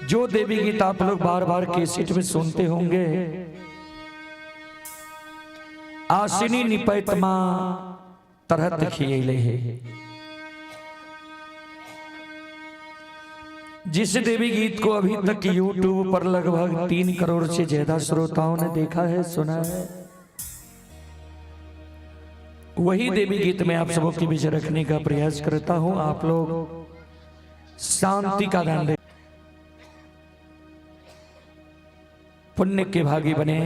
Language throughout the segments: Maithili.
जो देवी गीत आप लोग बार बार कैसेट में सुनते होंगे, आसिनी निपैत मां तरहत खियले है। जिस देवी गीत को अभी तक YouTube पर लगभग 3 करोड़ से ज्यादा श्रोताओं ने देखा है, सुना है, वही देवी गीत मैं आप सबों के बीच रखने का प्रयास करता हूं। आप लोग शांति का दान दे, पुण्य के भागी बने।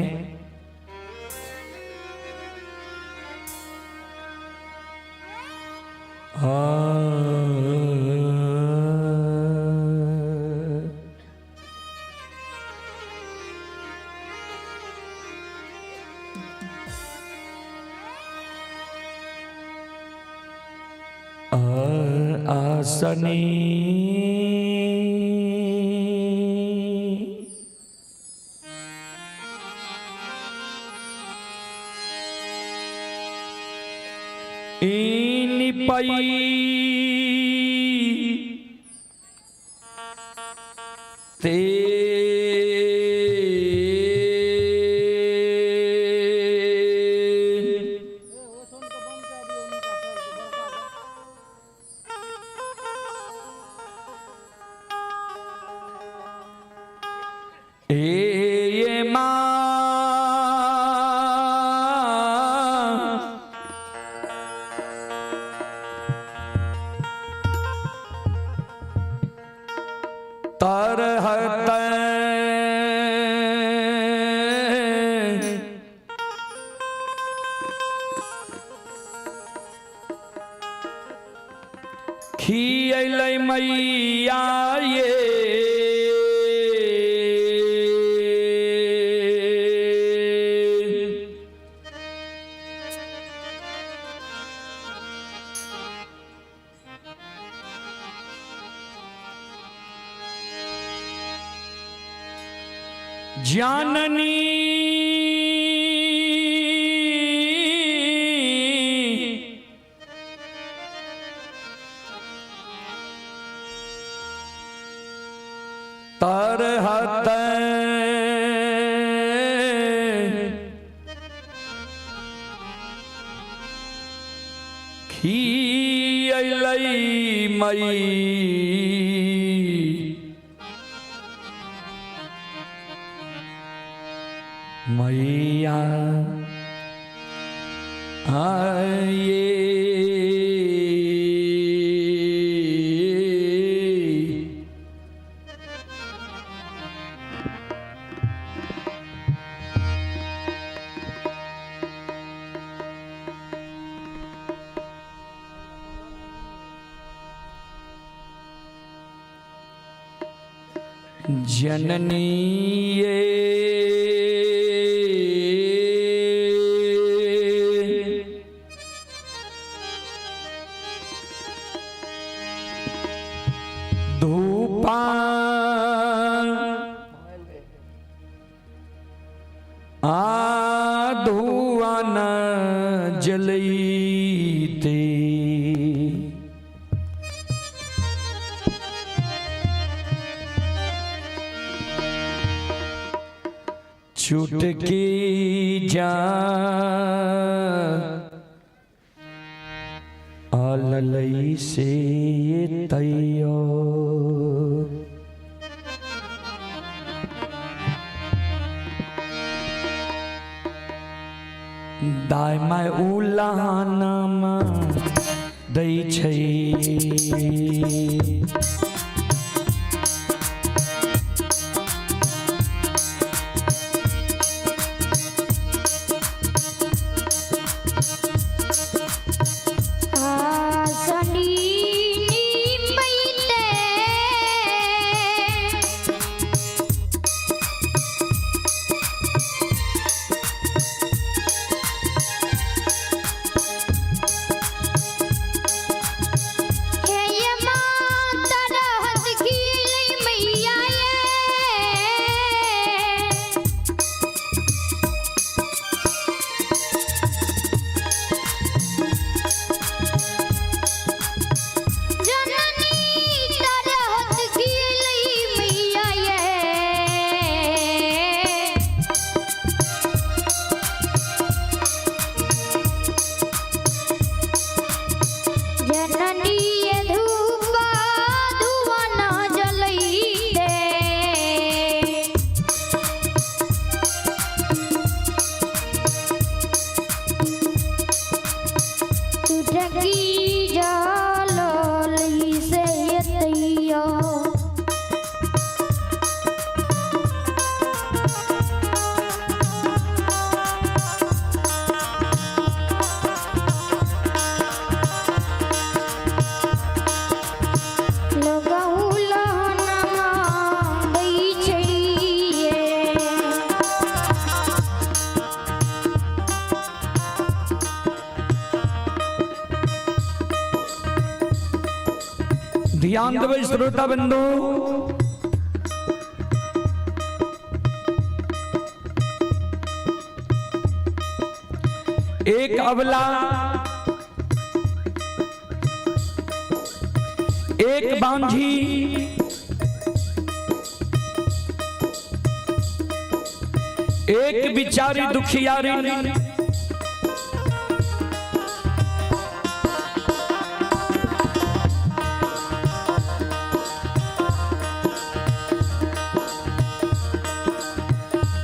आसनी निपई ते ए मां तरहत खियलै मैया ये जाननी तरहत खियलै मई मैया आये। जननी ये धूपा आ धुआ न जलईते चुटकी जा आललई से तैयो दाय my उलानामा दै छै। आसनी निपैते हे मातर ध्यान देबै श्रोता बंधु। एक अबला, एक बांझी, एक बिचारी दुखियारी,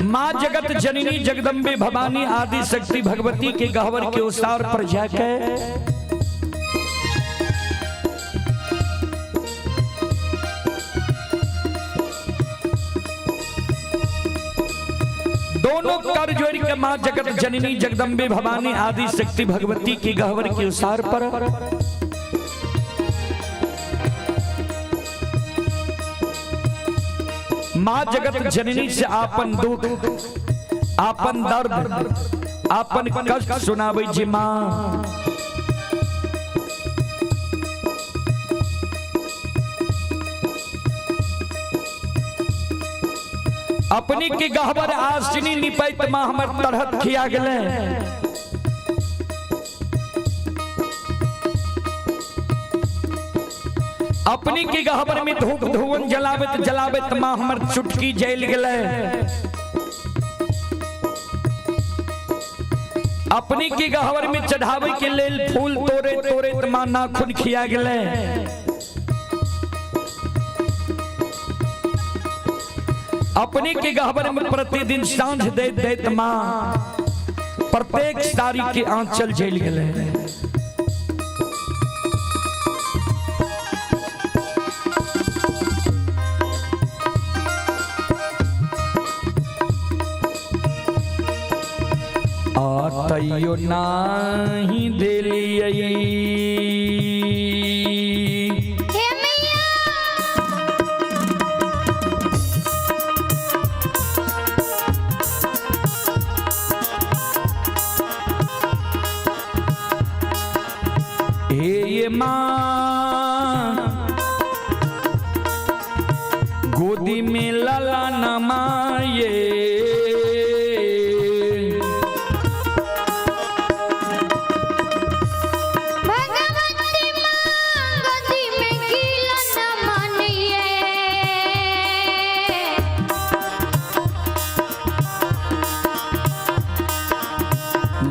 माँ जगत जननी जगदम्बे भवानी आदि शक्ति भगवती के गहवर के उसार पर जाकर दोनों कर जोड़ के माँ जगत जननी जगदम्बे भवानी आदि शक्ति भगवती के गहवर के उसार पर माँ जगत जननी से आपन दुख, आपन दर्द, आपन कष्ट सुनाबै जे माँ अपनी के गहबर आसिनी निपैत माँ हमर तरहत खिया गेलै। अपनी के गहबर में धूप धुवन जलाबत जलाबत माँ हमर चुटकी जल गेलै। अपनी के गहबर में चढ़ावे के लेल फूल तोड़े तोड़े माँ नाखून खिया गेलै। अपने के गहबर में प्रतिदिन सांझ दैत दैत माँ प्रत्येक साड़ी के आंचल जल गेलै। आ तैयो नाही देलियै हे मैया, हे ये माँ गोदी में लला नमाये, भगवती माँ गोदी में खिला न मानिए।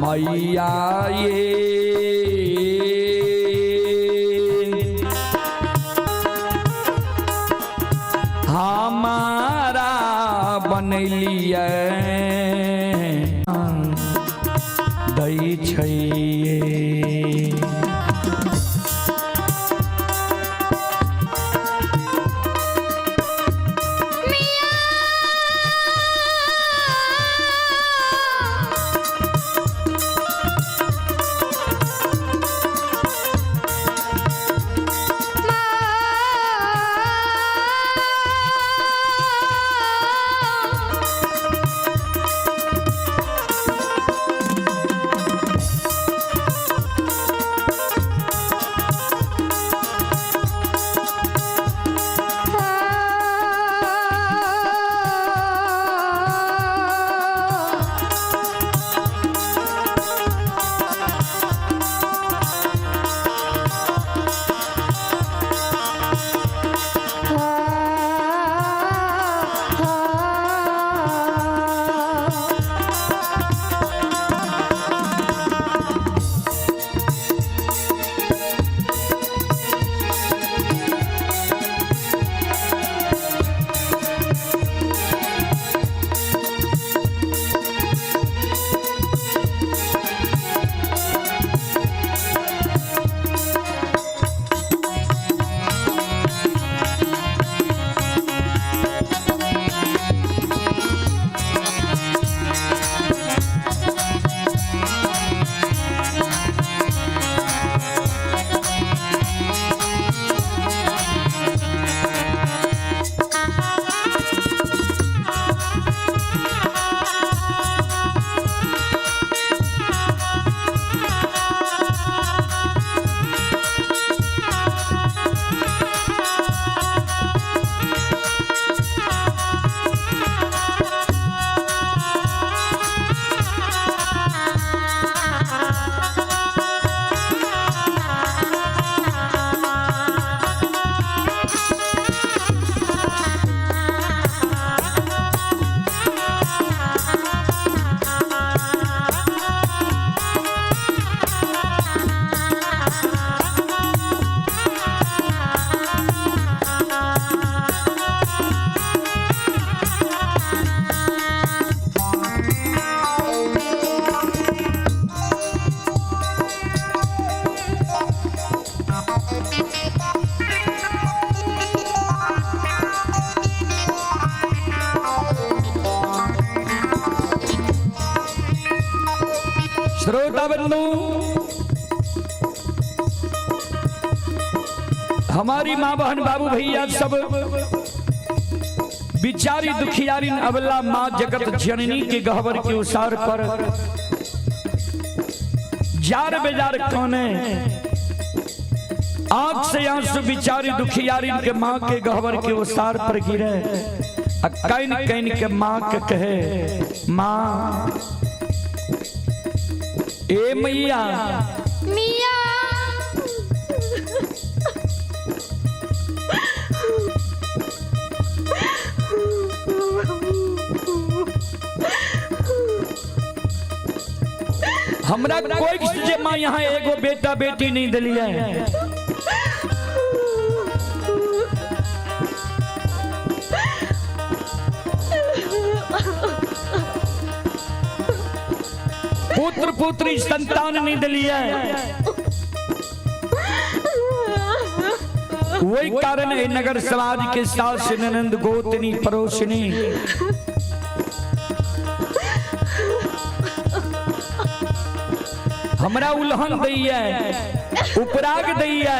मैया ये हमारा बनैलियै दै छै। मिया, माँ, श्रोता बंधु, हमारी माँ बहन बाबू भैया सब बिचारी दुखियारी अबला माँ जगत जननी के गहवर के उसार पर जार बेजार कोने आंख से आंसू बिचारी दुखियारी के माँ के गहवर के उसार पर गिरे आ can can के माँ के कहे, माँ ए मैया, मिया, हमरा कोई जे माँ यहाँ एगो बेटा बेटी नहीं दिलिए। पुत्र पुत्री संतान नहीं दिलिए, वही कारण है नगर समाज के सास ननंद गोतनी पड़ोसनी हमरा उल्हन दैया, उपराग दैया,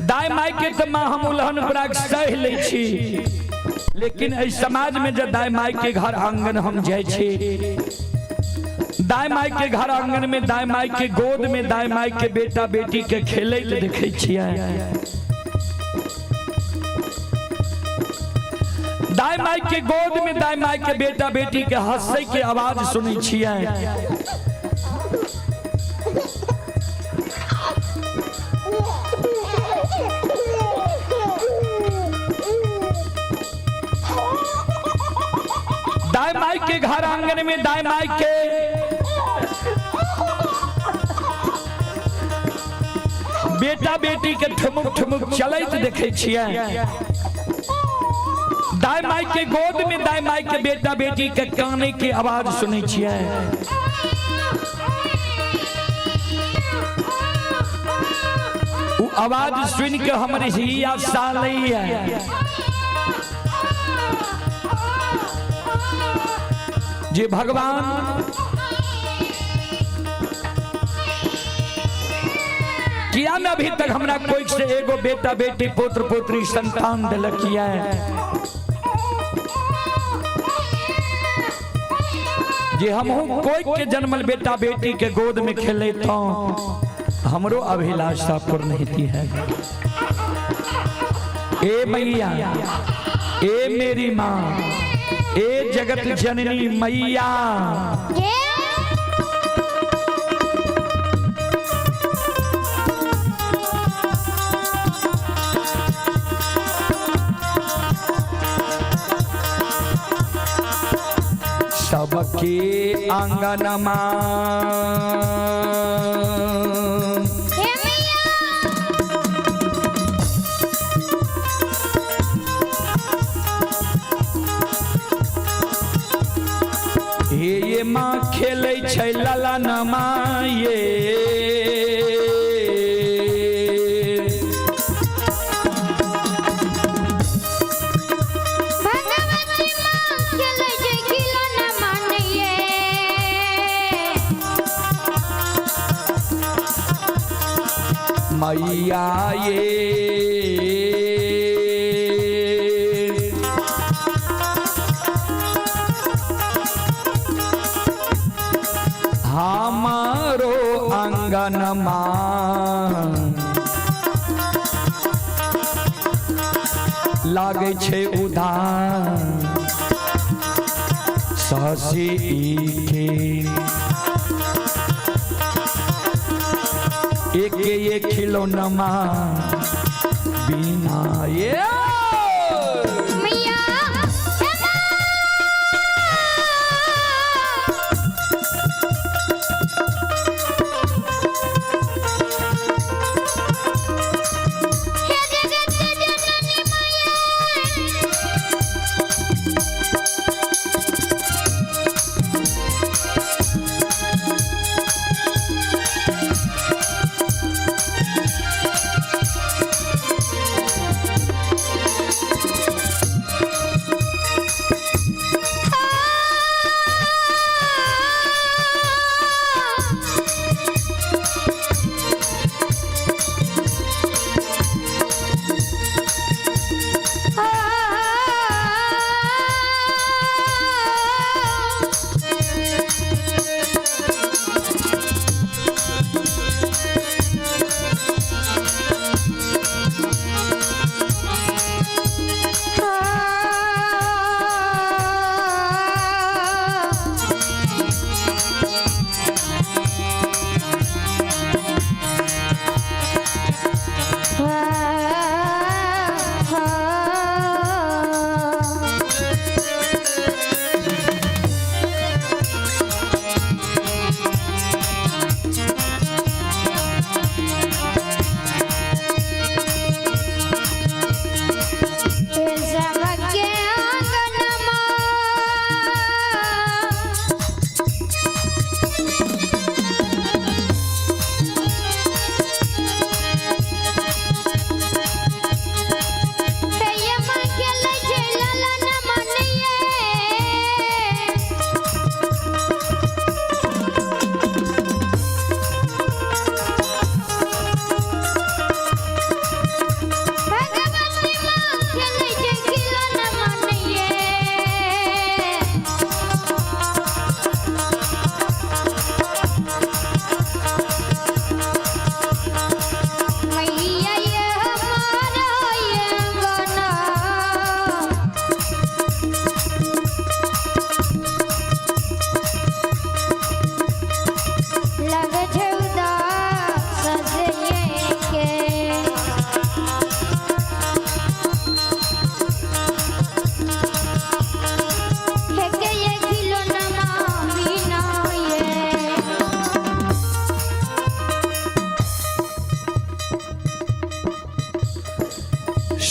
दाय माय के तो माँ हम उल्हन उपराग सह लै छी, लेकिन एहि समाज में जब दाय माय के घर आंगन हम जाइ छी, दाय माय के घर आंगन में दाय माय के गोद में दाय माय के बेटा बेटी के खेलैत देखै छियै, दाय माय के गोद में दाय माय के बेटा बेटी के हंसै के आवाज सुनै छियै, दाय माय के घर आंगन में दाय माय के बेटा बेटी के ठुमुक ठुमुक चलैत देखै छियै, दाय माय के गोद में दाय माय के बेटा बेटी के काने के आवाज सुनै छियै, उ आवाज सुन के हमर हिया सालैया जे भगवान किया न अभी तक हमरा कोई से एगो बेटा बेटी पुत्र पुत्री संतान दिलकिया, जे हमहू कोई के जन्मल बेटा बेटी के गोद में खेले तो हमरो अभिलाषा पूर्ण होती है। ए मैया, ए मेरी माँ, ए जगत जननी मैया, सबके आंगनमा हे मैया, हे ये माँ खेलै छै ललनमा ये, भगवती माँ खेलै छै खिलौना मानिये। मैया ये हमारो आंगनमा लागै छै उदास शशि के एक एक खिलौनमा बिना ये मैया, हे माँ, हे जगत जननी मैया,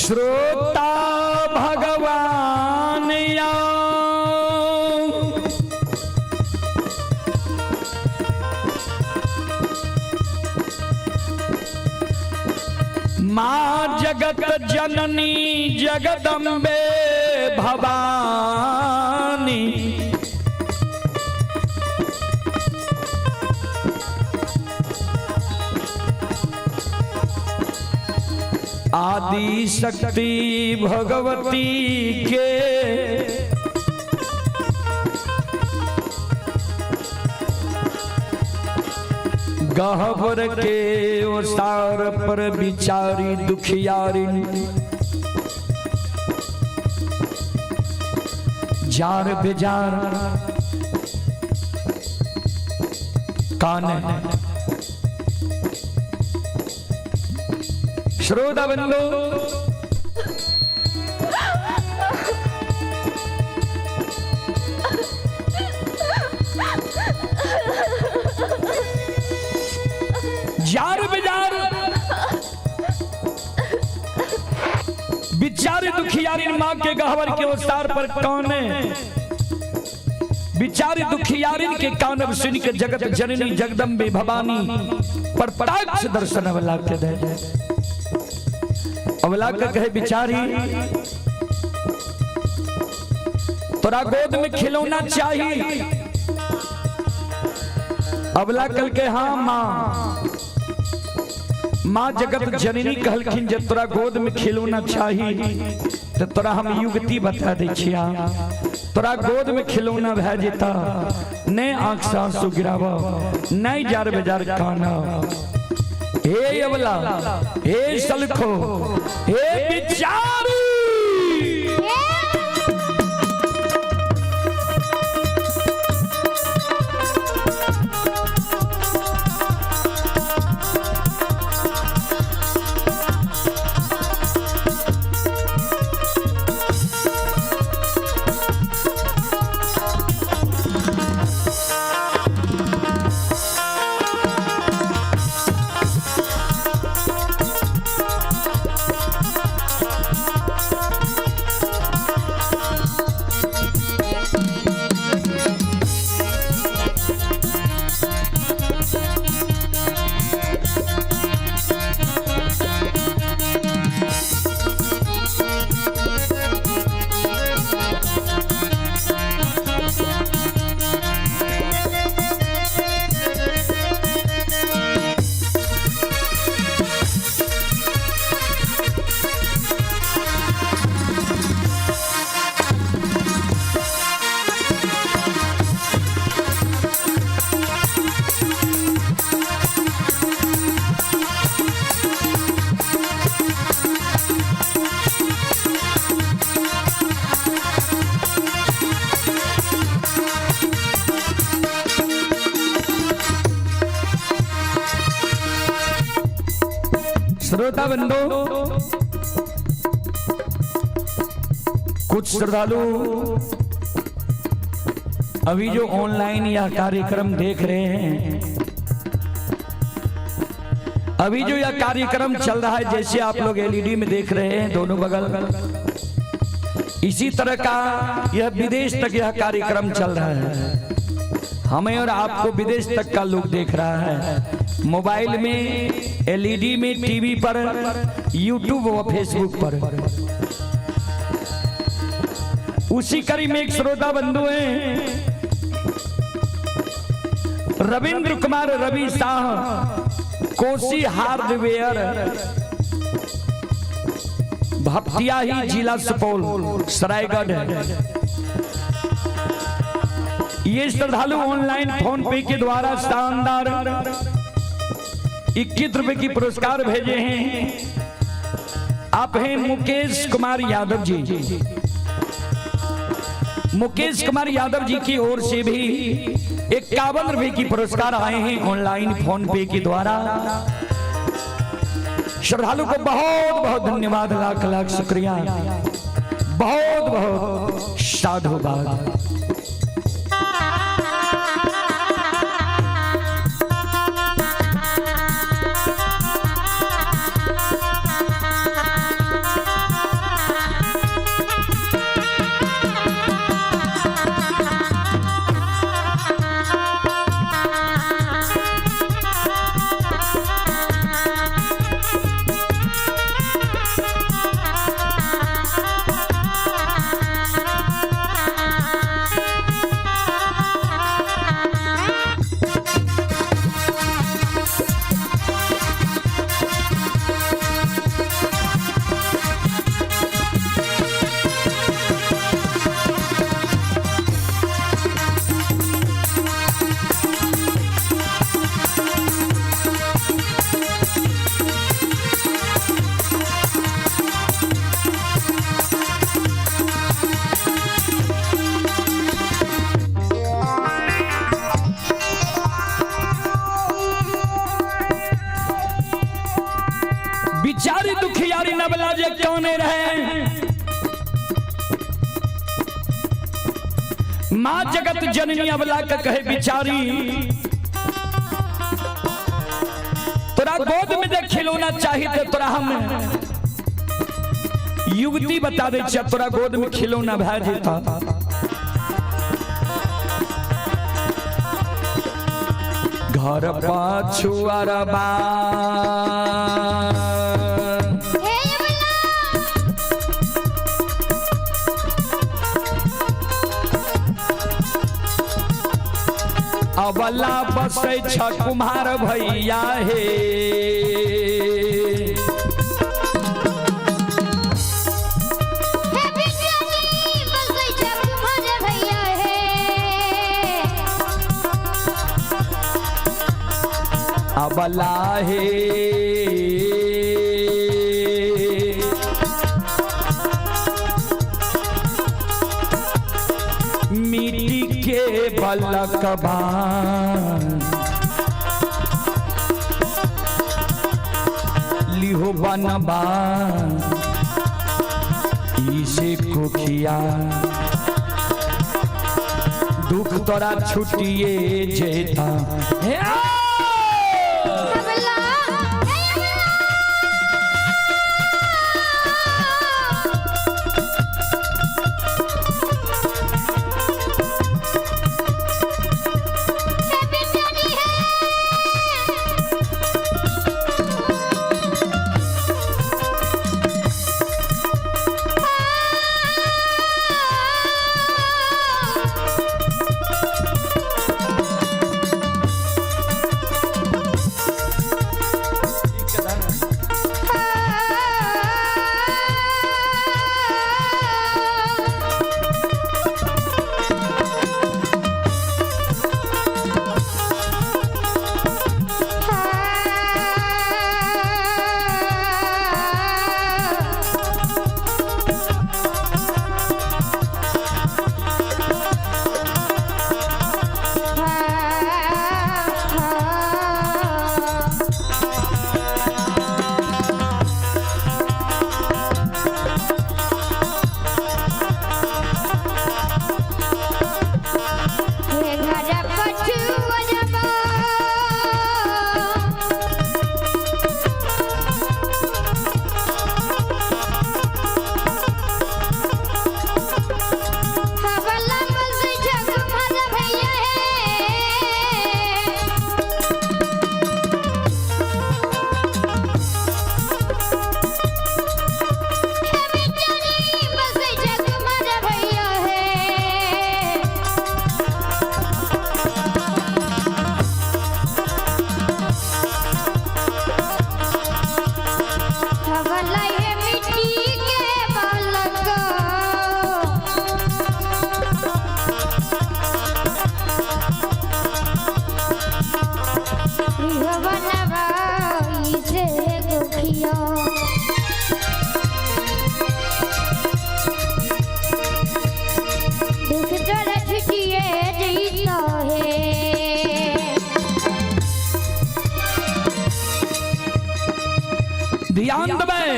श्रोता भगवान या माँ जगत जननी जगदम्बे भवानी। आदि शक्ति भगवती के गहबर के ओसार पर बिचारी दुखियारी जार बेजार कान। श्रोता बंधु, जार बेजार बिचारी दुखियारी माँ के गहवर के ओसार पर काने बिचारी दुखियारिन के कानब सुन के जगत जननी जगदम्बे भवानी पर पटाक्ष दर्शन अवला के दे। अवला के कहे बिचारी तोरा गोद में खिलौना चाहिए। अवला कल के हाँ माँ। माँ जगत जननी कहलखिन जे तोरा गोद में खिलौना चाहिए तो तोरा हम युक्ति बता दै छिया। तोरा गोद में खिलौना भए जेता, ने आंख से आंसू गिराब, नहीं जार बेजार काना। हे अवला, हे सलखो, हे बिचारी, श्रोता बंधु, कुछ श्रद्धालु अभी जो ऑनलाइन यह कार्यक्रम देख रहे हैं, अभी जो यह कार्यक्रम चल रहा है, जैसे आप लोग एलईडी में देख रहे हैं दोनों बगल, इसी तरह का यह विदेश तक यह कार्यक्रम चल रहा है। हमें और आपको विदेश तक का लोग देख रहा है, मोबाइल में, एलईडी में, टीवी पर, यूट्यूब व फेसबुक पर। उसी कड़ी में एक श्रोता बंधु हैं रविंद्र कुमार रवि शाह, कोसी हार्डवेयर, भपटियाही, जिला सुपौल, सरायगढ़। ये श्रद्धालु ऑनलाइन फोन पे के द्वारा शानदार 21 रुपए की पुरस्कार भेजे हैं। आप हैं मुकेश कुमार यादव जी। मुकेश कुमार यादव जी की ओर से भी 51 रुपए की पुरस्कार आए हैं ऑनलाइन फोन पे के द्वारा। श्रद्धालु को बहुत बहुत धन्यवाद, लाख लाख शुक्रिया, बहुत बहुत साधुवाद। बिचारी दुखियारी नबला जे काने रहे, माँ जगत जननी अबला के कहे, बिचारी तोरा गोद में जे खिलौना चाहिए तो तोरा हम युवती बता दे छियै, तोरा गोद में खिलौना भए जेता। घर पाछू अरबा हे अबला। अबला बसै छ कुम्हार भैया हे। हे बिचारी बसै छ कुम्हार भैया हे। अबला हे मिट्टी के बलकबा लिहो बनबा इसे कोखिया दुख तोरा छुटिए जेता हे आ! अबला हे अबला। हे बिचारी हे। हे घर पछुआ जबा। हवला बसै छ कुम्हार भैया हे। हे बिचारी बसै छ कुम्हार भैया हे। हवला हे मिट्टी के बालक। बनवा इसे गोखिया। दुख तोरा छुटिए जइतो हे। ध्यान देबै,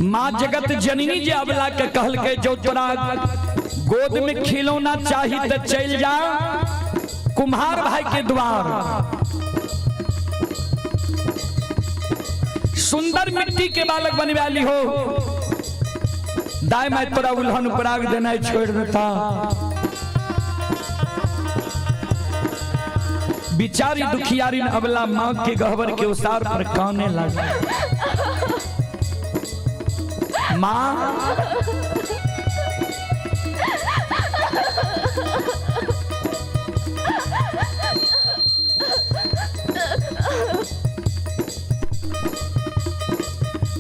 माँ जगत जननी जे अबला के कहलकै जो तोरा गोद में खिलौना चाही तो चल जा कुम्हार भाई के द्वार, सुंदर मिट्टी के बालक बनवा ली हो, दाई माई तोरा उल्हन पराग देना छोड़ देता। बिचारी दुखियारी अबला माँ के गहबर के उसार पर काने लगा। माँ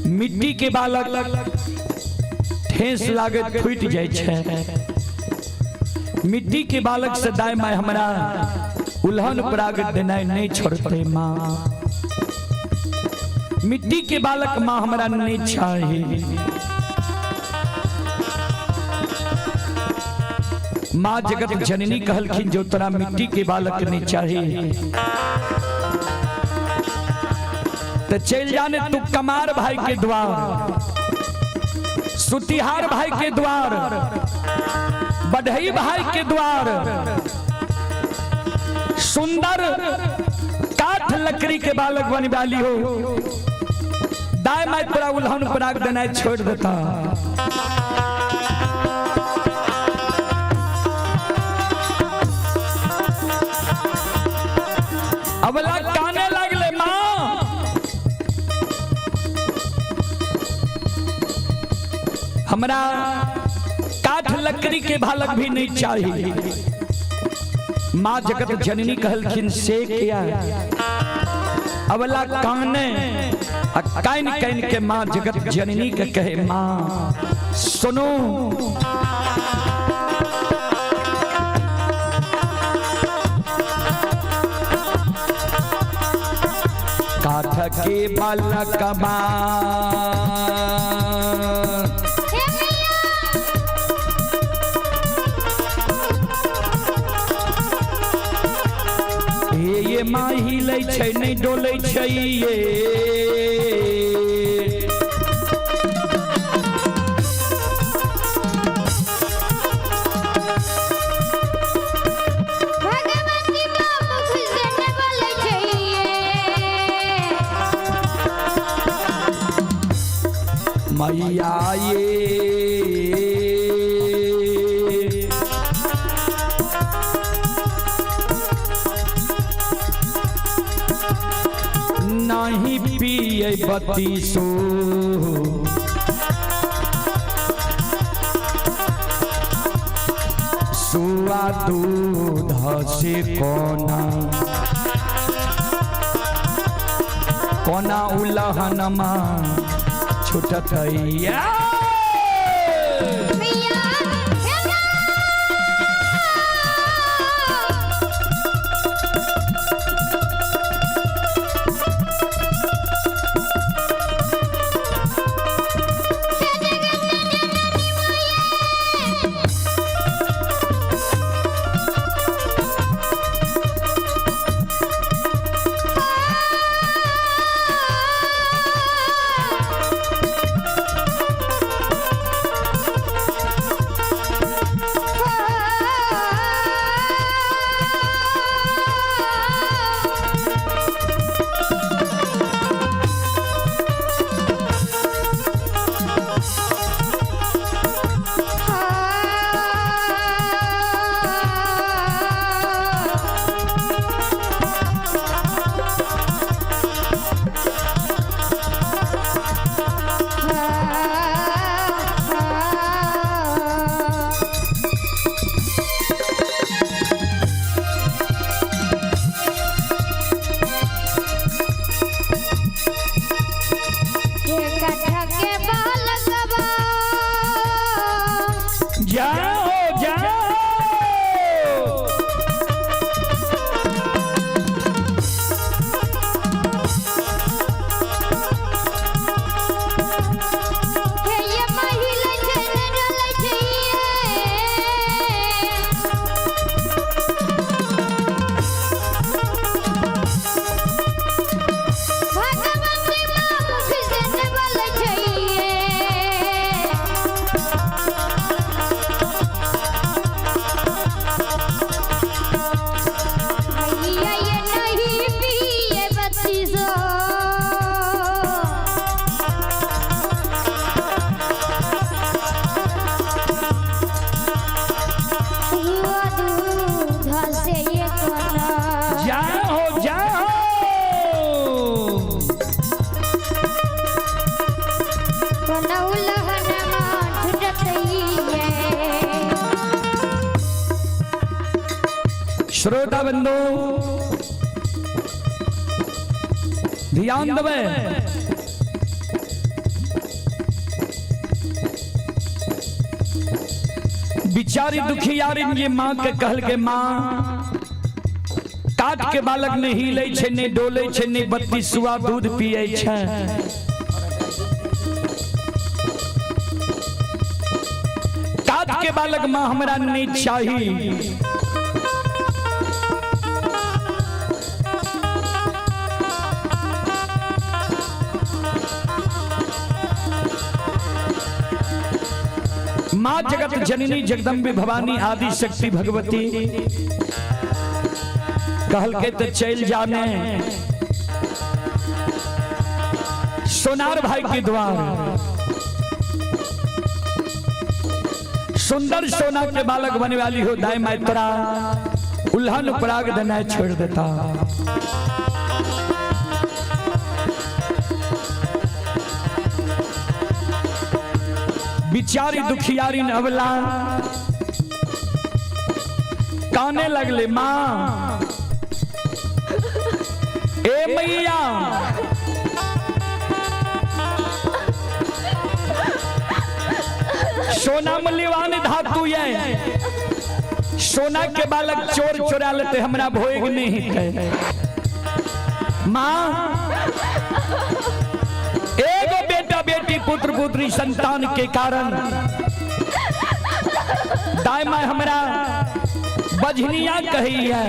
मिट्टी के बालक ठेस लागत फूटि जाइ छै। मिट्टी के बालक से दाय माय हमरा उल्हन पराग देनाइ नहीं छोड़ते माँ। मिट्टी के बालक माँ हमरा नहीं चाही। माँ जगत जननी कहलखिन जो तोरा मिट्टी के बालक नहीं चाही। तो चल जाने तू कमार भाई के द्वार, सुतिहार भाई के द्वार, बढ़ई भाई के द्वार, सुंदर काठ लकड़ी के बालक बनी वाली हो, दाएं माई तोरा उल्हन पराग देना छोड़ देता। अबला काने लगले माँ, हमरा काठ लकड़ी के बालक भी नहीं चाहिए। माँ जगत जननी कहलखिन से किया। अबला काने कान कान के माँ जगत जननी के कहे माँ सुनो, काठ के बालकबा हे मैया हे ये माही लै छै नहि डोलै छै ये, भगवती माँ मुख से न बोलै छै मैया ये नहीं पिए बतीसो, सुआ दूध से कोना कोना उलहनमा छुटतैया। मैया हे माँ। हे जगत जननी मैया। के बालकबा जाओ जाओ। हे ये महिला छै ने डोलै छै भगवती माँ मुख से न बोलै छै। मैया ये नहीं पिए बत्तीसो, हुआ दूध से ये कोना जाओ जाओ। कोना उलहनमा छुटतैये। श्रोता बंधु ध्यान देवे, बिचारी दुखियारी ये माँ के कहल के माँ काट के बालक नहीं हिलै छै, नहीं डोलै छै, नहीं बत्ती सुआ दूध पियै छै। काट के बालक माँ हमरा नहीं चाही। माँ जगत जननी जगदम्बे भवानी आदि शक्ति भगवती कहलके तो चल जाने सोनार भाई के द्वार सुंदर सोना के बालक बने वाली हो दाई माई तोरा उल्हन पराग देना छोड़ देता। बिचारी दुखियारी अबला काने लगले, माँ ए मैया सोना मूल्यवान धातु ये, सोना के बालक चोर चोरा लेते हमरा भोग नहीं है। माँ एगो बेटा बेटी पुत्र पुत्री संतान के कारण दाई माई हमरा बझनिया कही है,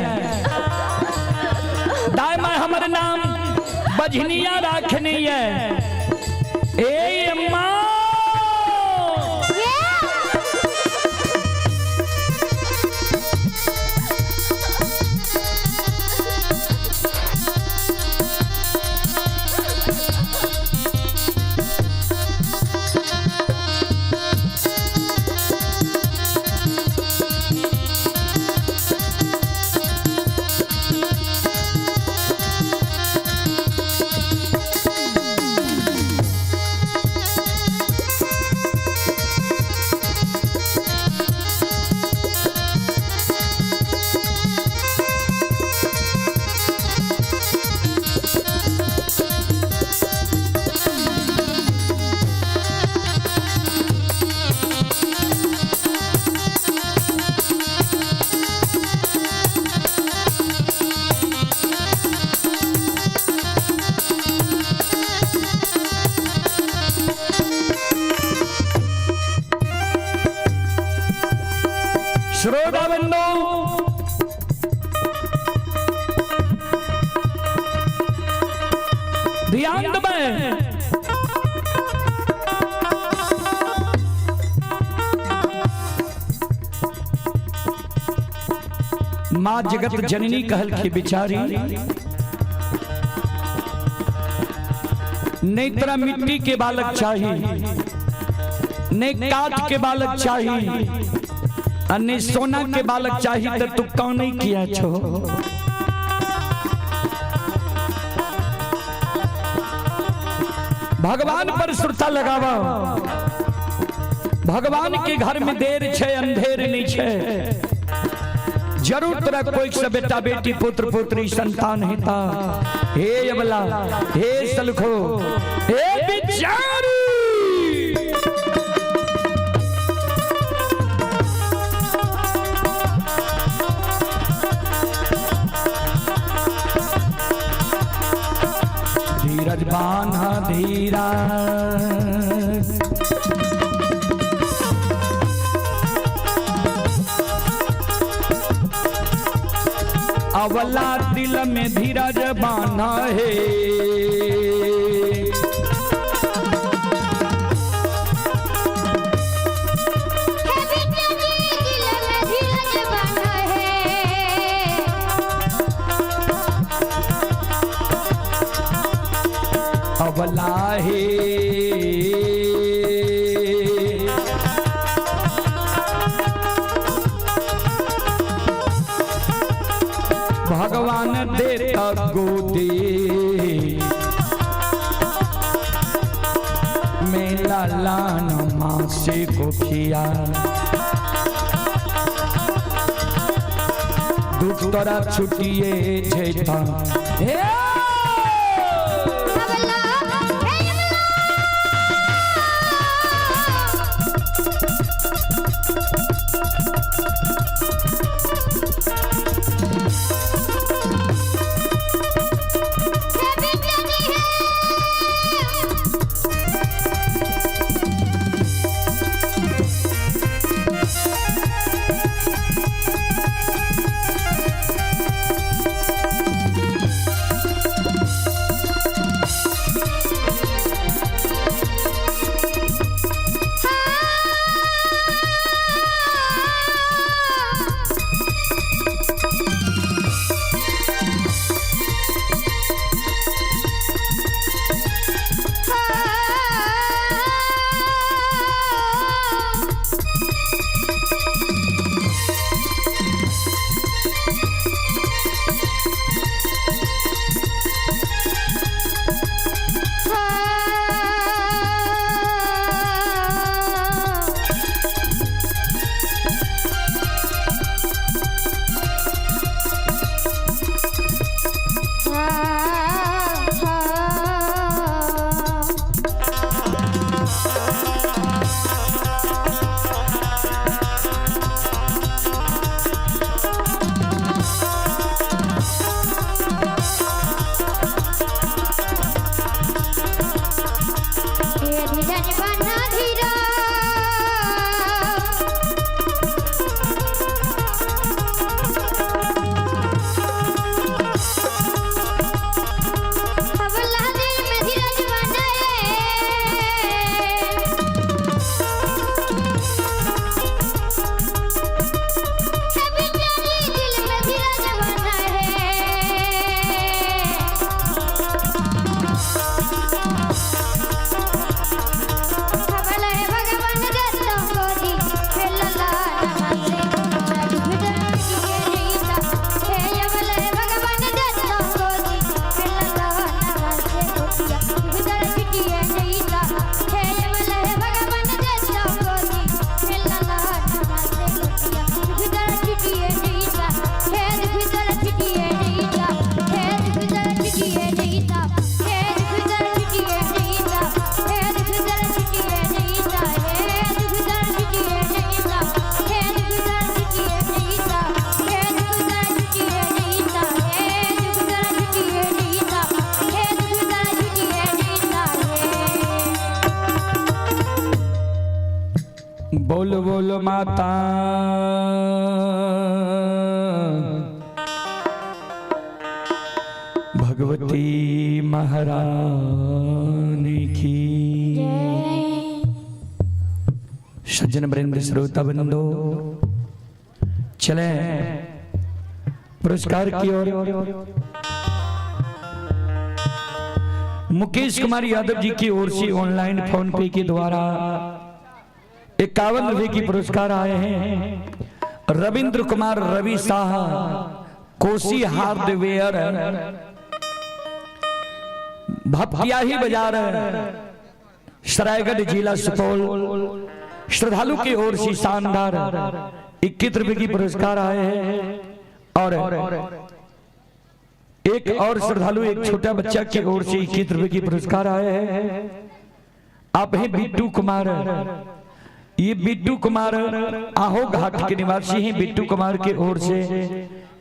दाई माई हमर नाम बझनिया राखनी है। ए माँ श्रोता बंधु ध्यान देबै, माँ जगत जननी कहल की बिचारी नहीं तोरा मिट्टी के बालक चाहिए, नहीं काठ के बालक चाहिए, नहीं सोना के बालक चाहिए, तो तू कौन नहीं किया छो। भगवान पर सुरता लगावा, भगवान के घर में देर छे अंधेर नहीं छे, जरूर तोरा कोई से बेटा बेटी पुत्र पुत्री संतान हेता। हे अबला, हे सलखो, हे बिचारी धीरज बान्हा धीरा अवला दिल में धीरज बान्हा है। अवला है भगवान देता गोदी मेला लान माँ से गोखिया दुख तोरा छुटिए जेता। हे बोल बोल माता भगवती महारानी की। सज्जन वृंद श्रोता बंधु, चले पुरस्कार की ओर। मुकेश कुमार यादव जी की ओर से ऑनलाइन फोन पे के द्वारा 51 रुपए की पुरस्कार आए हैं। रविंद्र कुमार रवि शाह, कोसी हार्डवेयर, भपटियाही बाजार, सरायगढ़, जिला सुपौल, श्रद्धालु की ओर से शानदार 21 रुपए की पुरस्कार आए हैं। और एक और श्रद्धालु, एक छोटा बच्चा की ओर से 21 रुपए की पुरस्कार आए हैं। आप हैं बिट्टू कुमार, ये बिट्टू कुमार आहो घाट के निवासी हैं। बिट्टू कुमार की ओर से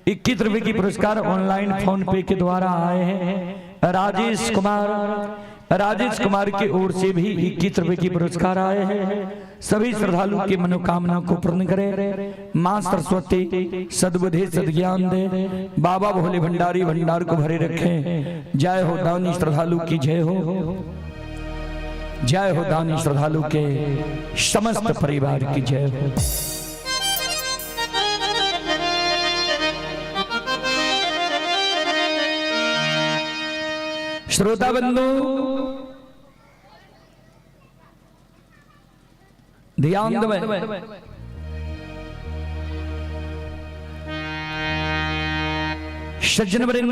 21 रुपए की पुरस्कार ऑनलाइन फोन पे के द्वारा आए हैं। राजेश कुमार, राजेश कुमार की ओर से भी 21 रुपए की पुरस्कार आए हैं। सभी श्रद्धालु की मनोकामना को पूर्ण करे माँ सरस्वती, सद्बुद्धि सद्ज्ञान दे, बाबा भोले भंडारी भंडार को भरे रखें। जय हो दानी श्रद्धालु की जय हो, जय हो दानी श्रद्धालु के समस्त परिवार की जय हो। श्रोता बंधु, ध्यान देवे। सज्जन वृंद,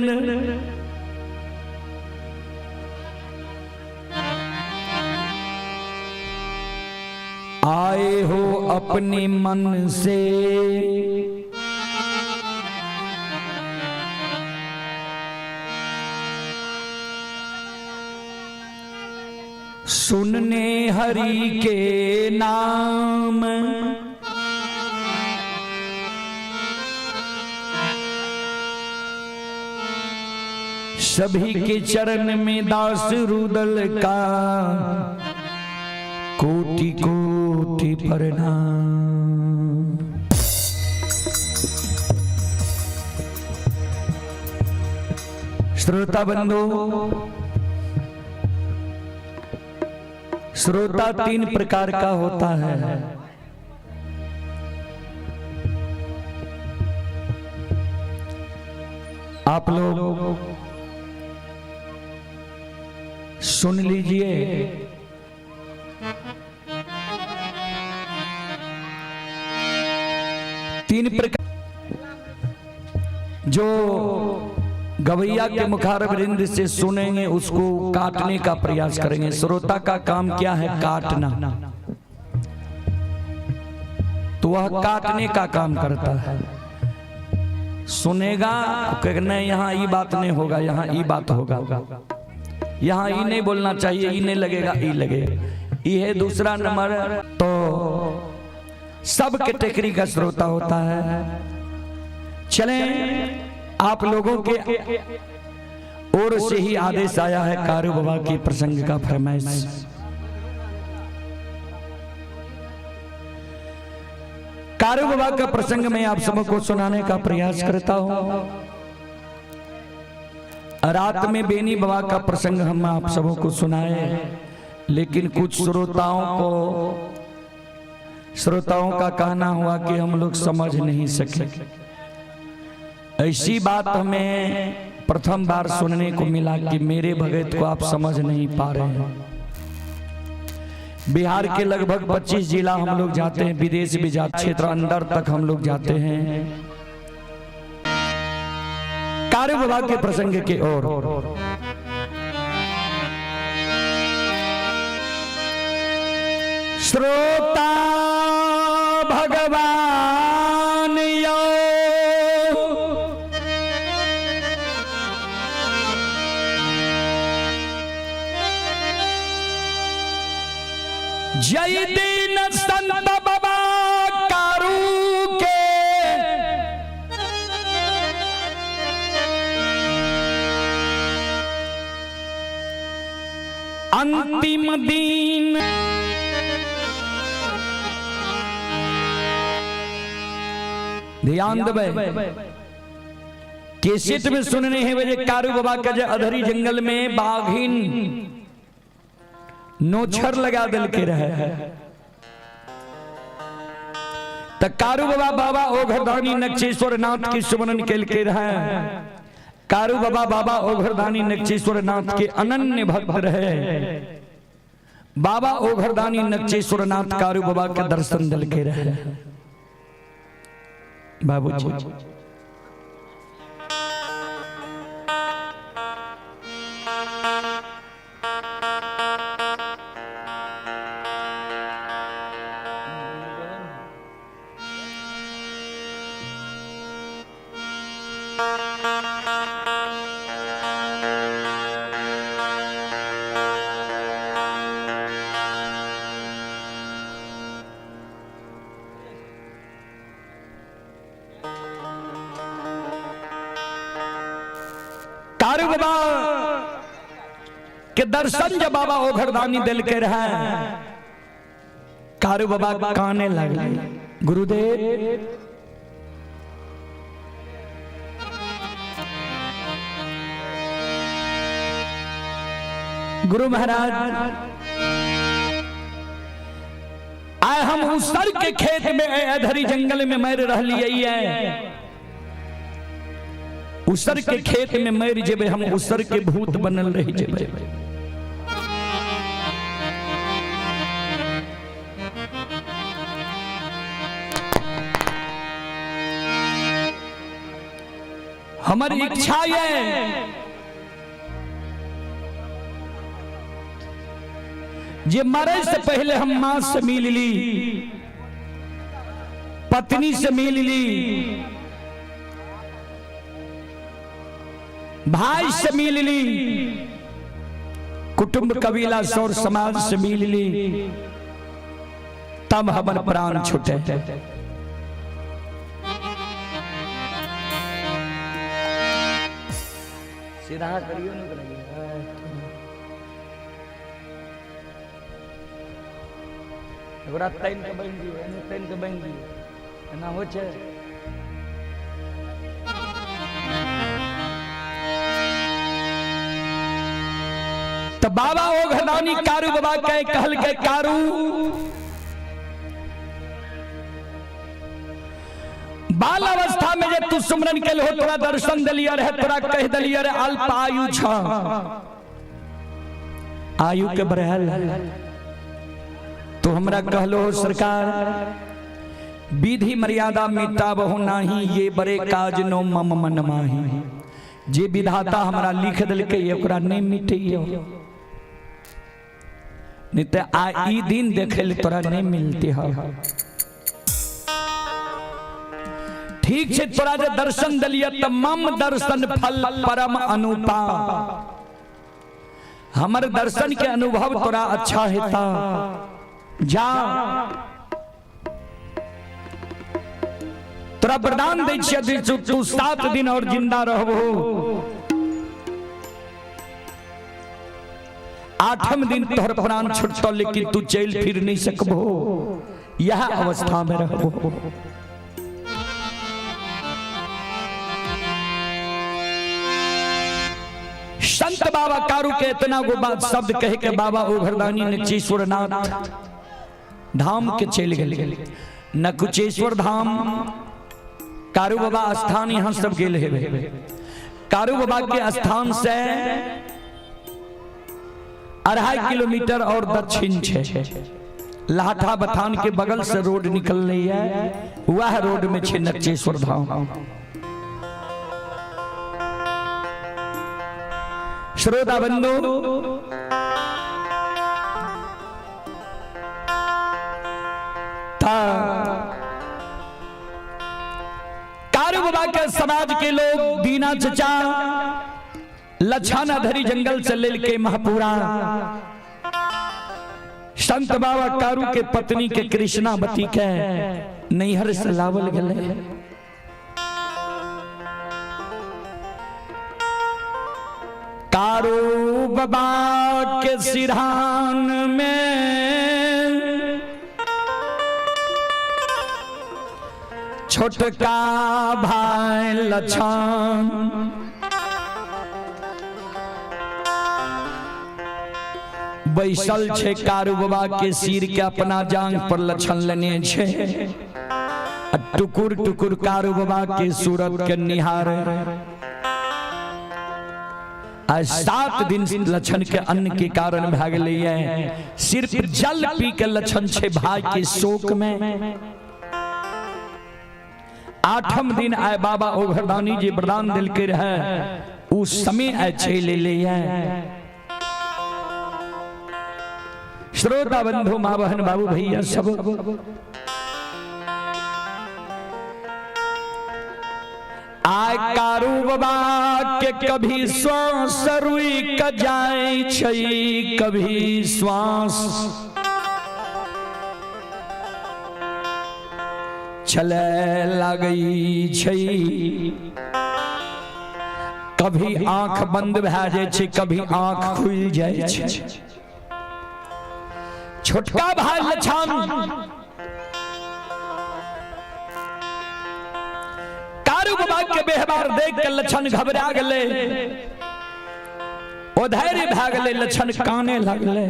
आए हो अपने मन से, सुनने हरि के नाम, सभी के चरण में दास रुदल का कोटि कोटि प्रणाम। श्रोता बंधु, श्रोता 3 प्रकार का होता है। आप लोग सुन लीजिए। तीन प्रकार जो गवैया के मुखारवृंद से सुनेंगे उसको काटने का प्रयास करेंगे। श्रोता का काम क्या है? काटना। तो वह काटने का काम करता है। सुनेगा कि नहीं, यहाँ ये बात नहीं होगा, यहाँ ये बात होगा, यहाँ ये नहीं बोलना चाहिए, ये नहीं लगेगा, ये लगेगा, ये है दूसरा नंबर। तो सब कैटेगरी का श्रोता होता है। चलें, आप लोगों के ओर से ही आदेश आया है कारू बाबा के प्रसंग का फरमाइश। कारू बाबा का प्रसंग मैं आप सबको सुनाने का प्रयास करता हूं। रात में बेनी बाबा का प्रसंग हम आप सबों को सुनाए, लेकिन कुछ श्रोताओं का कहना हुआ कि हम लोग समझ नहीं सके। ऐसी बात हमें प्रथम बार सुनने को मिला कि मेरे भगत को आप समझ नहीं पा रहे हैं। बिहार के लगभग 25 जिला हम लोग जाते हैं, विदेश भी जाते, क्षेत्र अंदर तक हम लोग जाते हैं। कारू बाबा के प्रसंग के ओर श्रोता भगवान यो जय दीन संत बाबा कारू के अंतिम दिन ध्यान देबै, केसेट में सुनने हेबै जे कारू बाबा के जे अधरी जंगल में बाघिन नोछर लगा देलके रहे, त कारू बाबा बाबा ओघरदानी नक्षेश्वर नाथ के सुमरन केलके रहे। कारू बाबा बाबा ओघरदानी नक्षेश्वर नाथ के अनन्य भक्त रहे। बाबा ओघरदानी नक्षेश्वर नाथ कारू बाबा के दर्शन दिलके रहे। बाबूजी कारू बाबा के दर्शन जब बाबा ओघरदानी दिल के रहे, कारू बाबा काने लगले, गुरुदेव गुरु महाराज, आए हम उसर के खेत में अधरी जंगल में मर रहलियै है। उसर के खेत में मर जेबे हम, उसर के भूत बनल रह जेबे। हमर इच्छा ये जे मरे से पहले हम मां से मिल ली, पत्नी से मिल ली, भाई से मिल ली, कुटुंब कबीला सौर समाज से मिल ली, तब हमर प्राण छूटे। सीधा करियो न, ओकरा तानि के बान्हि दियौ, एने तानि के बान्हि दियौ, एना होइ छै। तऽ बाबा ओ घरदानी कारू बाबा के कहलकै, कारू बाल अवस्था में जे तू सुमरन केल हो, तोरा दर्शन देलियै रहे, तोरा कहि देलियै रहे अल्प आयु छ, आयु के बढ़ल। तो हमरा कहलो हो सरकार, विधि मर्यादा मिटाबहु नाही, ये बड़े काज नो मम मन माही। जे विधाता हमरा लिख देलकै ओकरा नहीं मिटैयो, नहीं तो आ ई दिन देखे ले तोरा नहीं मिलती है। ठीक छै, तोरा जे दर्शन देलियै त मम दर्शन फल परम अनुपा, हमर दर्शन के अनुभव तोरा अच्छा हेता। जा, तोरा वरदान दै छियै, तू 7 दिन और जिंदा रहबो, 8म दिन तोहर प्राण छुटतो, लेकिन तू चल फिर नहीं सकबो, यह अवस्था में रहबो। संत बाबा कारू के इतना गो बात शब्द कहे के बाबा ओघरदानी नचेश्वर नाथ धाम के चल गए। नकुचेश्वर धाम कारू बाबा स्थान यहाँ सब गेल हेबे। कारू बाबा के स्थान से 2.5 किलोमीटर और दक्षिण छे, लाठा बथान के बगल से रोड निकल रही है, वह रोड में छे नकचेश्वर धाम। श्रोता बंधु, कारू बाबा के समाज के लोग दीना चचा लछाना धरी जंगल से ले के महापुरा संत बाबा कारू के पत्नी के कृष्णावती के नैहर से लावल गले। कारू बाबा के सिरहान में छोट छोटका भाई लछन बैसल छै कारू बाबा के सिर के अपना जांग पर लछन लेने छै आ टुकुर टुकुर कारू बाबा के सूरत के निहार। आ 7 दिन लछन के अन्न के कारण भए गेलैए, सिर्फ जल पी के लछन छै भाई के शोक में। 8म दिन आए बाबा ओघरदानी जी वरदान दिलके रहे, उ समय आए चलि एलैए। श्रोता बंधु माँ बहन बाबू भैया सब, आय कारू बाबा के कभी श्वास रुक जाय छै, कभी श्वास चले लागै छै, कभी आंख बंद भए जाइ छै, कभी आंख खुलि जाइ छै। छोटका भाई लछन कारू बाबा के व्यवहार देख के लछन घबरा गेलै, ओ धैर्य भए गेलै, लछन काने लगलै।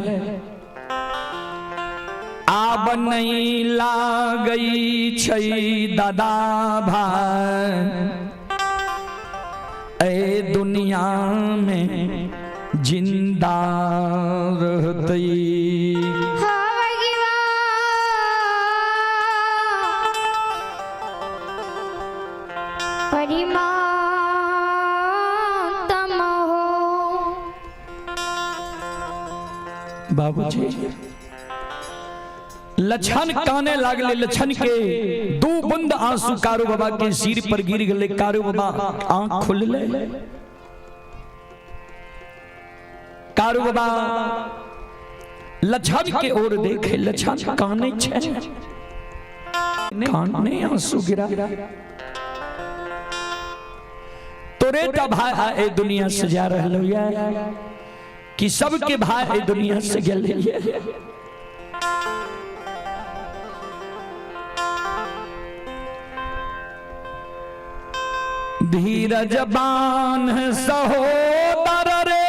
आब नहीं लागै छै दादा भाई ए दुनिया में जिंदा रहतै। बाबूजी लछन काने लागले, लछन के 2 बूंद आंसू कारू बाबा के सिर पर गिर गए। कारू बाबा आंख खोलले, कारू बाबा लछन के ओर देखे, लछन काने छे, काने आंसू गिरा। तोरे टा भाई आ ए दुनिया से जा रहलो या कि सबके भाई ए दुनिया से गेले। धीरज बान सहोदर रे,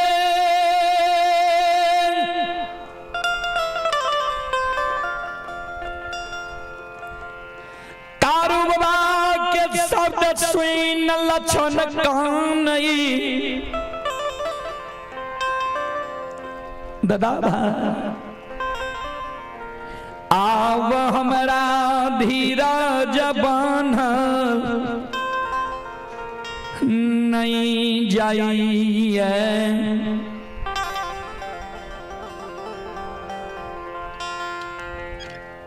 कारू बाबा के शब्द सुन लछन कानई। दादा आब हमरा धीरज बान्हल नहीं जाइए।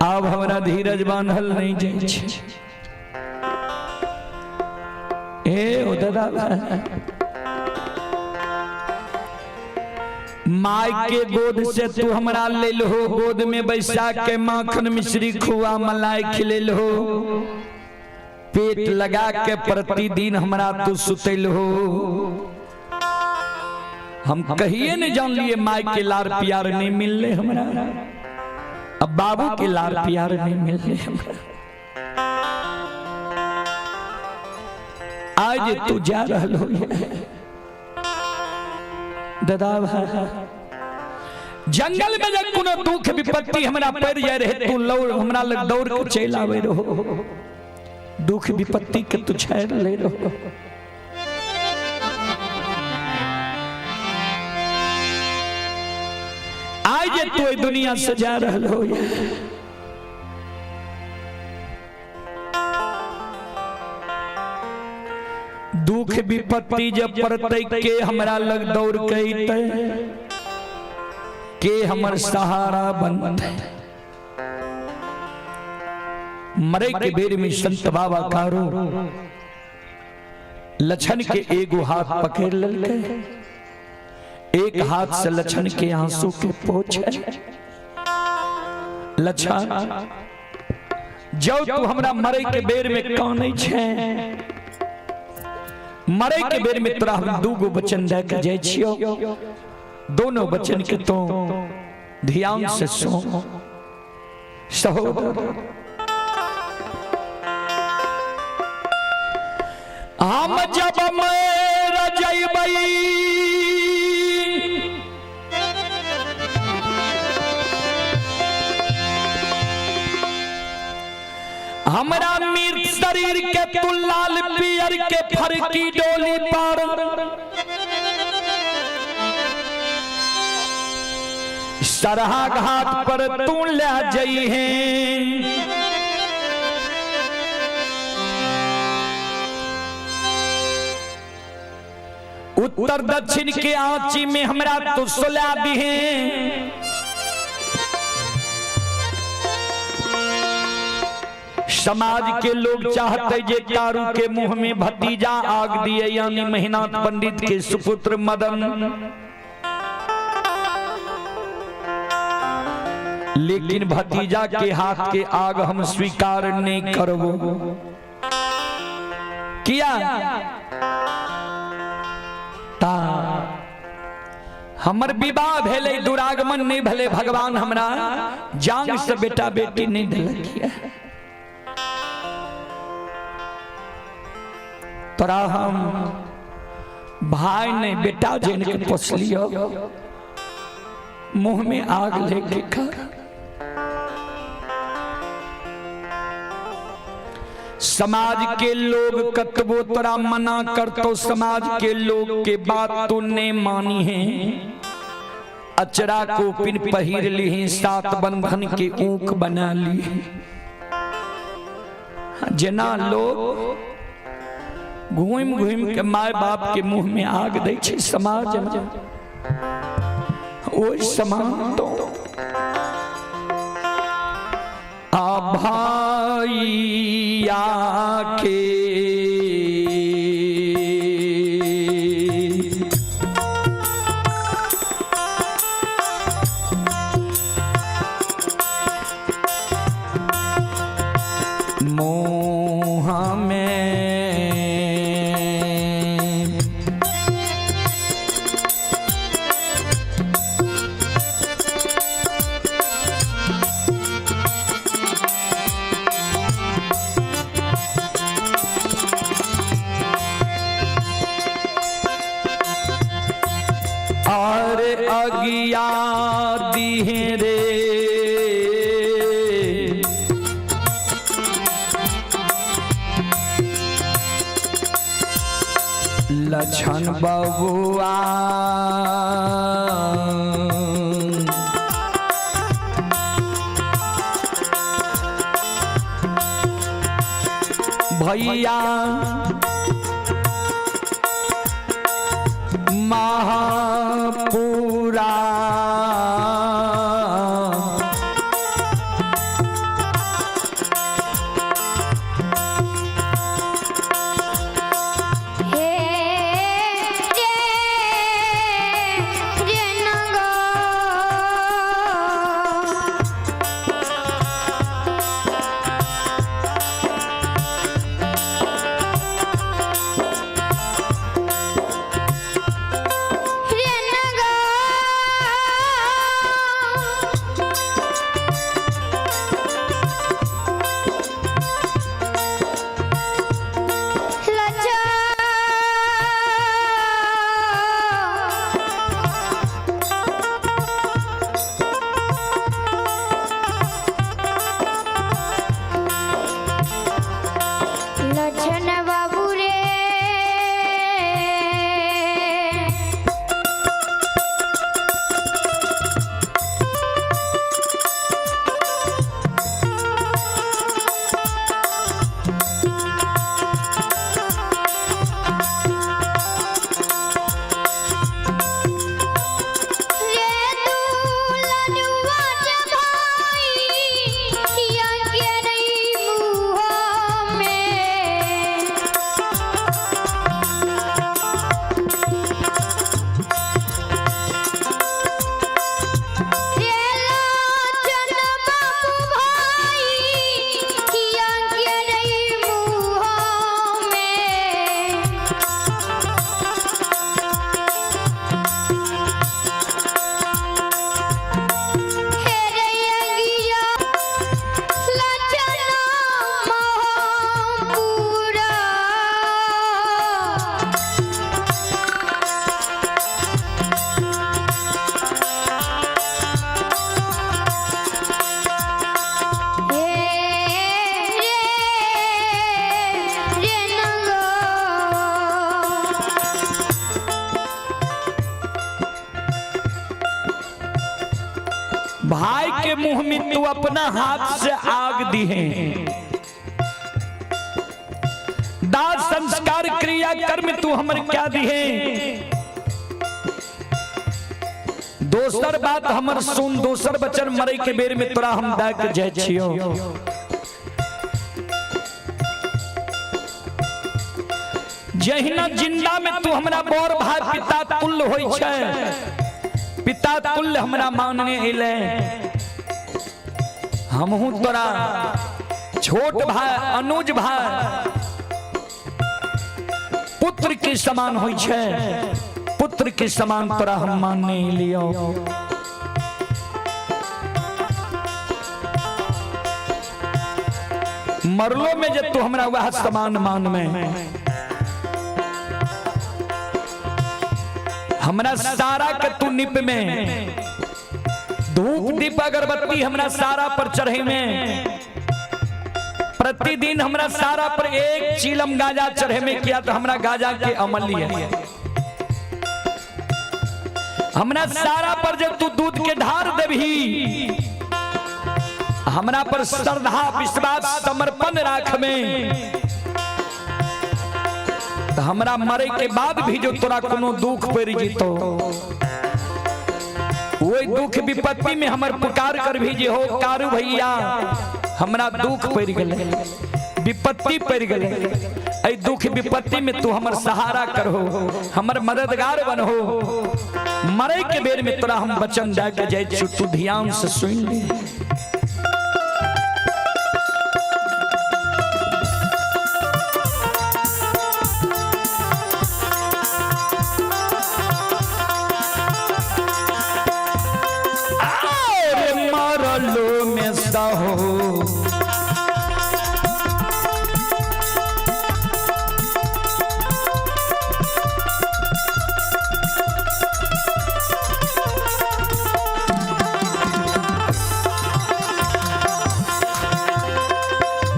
आब हमरा धीरज बान्हल नहीं जाइ छै। ए ओ दादा माय के गोद से तू हमरा ले लहो, गोद में बैसा के माखन मिश्री खुआ मलाई खिले लहो, पेट लगा के प्रतिदिन हमरा तू सुतल हो। हम कहिए नहीं जान लिए माय के लार प्यार नहीं मिलले हमरा, अब बाबू के लार प्यार नहीं मिलले हमरा। आज तू जा रहल हो दादा भाई, जंगल में जब कोनो दुख विपत्ति हमरा पड़ जाए रहे, तू लौड़ हमरा लग दौड़ के चल आवे रहो, दुख विपत्ति के तू छेड़ ले रहो। आज तू दुनिया से जा रहल हो, दुख विपत्ति जब पड़ते के हमरा लग दौड़ के अइतै, के हमर सहारा बनतै। मरे के बेर में संत बाबा कारो लछन के एगो हाथ पकड़ लेलकै, एक हाथ से लछन के आंसू के पोछे। लछन जब तू हमरा मरे के बेर में कानै छै, मरे के बेर में तोरा हम 2 गो वचन दे के जाइ छियौ, दोनों वचन के तो ध्यान से सुन सहोदर। हम जब मर जइबै, हमरा मृत शरीर के तू लाल पियर के फरकी डोली पर सरहा घाट पर तू ले जइहे। उत्तर दक्षिण के आंची में हमरा तू सुला दिहे। समाज के लोग चाहते जे कारू के मुंह में भतीजा आग दिए, यानी महिनाथ पंडित के सुपुत्र मदन। लेकिन भतीजा के हाथ के आग हम स्वीकार नहीं करबो। किया ता हमर विवाह भेलै, दुरागमन नहीं भेलै, भगवान हमरा जांग से बेटा बेटी नहीं दिलक। तोरा हम भाई नहीं बेटा जन के पोसलियो, मुंह में आग लेके खा। समाज के लोग कतबो तोरा मना करतो, समाज के लोग के बात तो नहीं मानी है। अचरा को पिन पहिर ली, सात बंधन के ऊक बना ली। जना लोग घूम घूम के माय बाप के मुंह में आग दै छै समाज में, ओहि समान तो आ भाइया के मोह में और अगिया दिहे रे लछन बबुआ, भैया महापुरा हे रे रे नगो रे नगो भाई के मुंह में तू अपना हाथ से आग दी है। दाह संस्कार क्रिया कर्म तू हमर क्या दी है। दोसर बात हमर सुन, दोसर वचन मरे के बेर में तोरा हम दे के जाइ छियो। जहिना जिंदा में तू हमरा बड़ भाई पिता तुल्य होई छै, पिता तुल्य हमरा मानने एले, हमहू तोरा छोट भाई अनुज भाई पुत्र के समान होई छै, पुत्र के समान तोरा हम मानने लियो। मरलो में जे तू हमरा वह समान मान में हमरा सारा के तू निप में धूप दीप अगरबत्ती हमरा सारा पर चढ़े में प्रतिदिन हमरा सारा पर एक चीलम गाजा चढ़े में किया तो हमरा गाजा के अमल है। हमरा सारा पर जब तू दूध के ढार देबही, हमरा पर श्रद्धा विश्वास समर्पण राख में, तो हमरा मरे के बाद भी जो तोरा कोनो दुख पड़ जितो, वही दुख विपत्ति में हमर पुकार कर भी जे हो कारू भैया हमरा दुख पड़ गेलै, विपत्ति पड़ गेलै, एहि दुख विपत्ति में तू हमर सहारा करहो, हमर मददगार बनहो। मरे के बेर में तोरा हम वचन दे के जाइ छी, तू ध्यान से सुन ले। अरे मरलो में सहो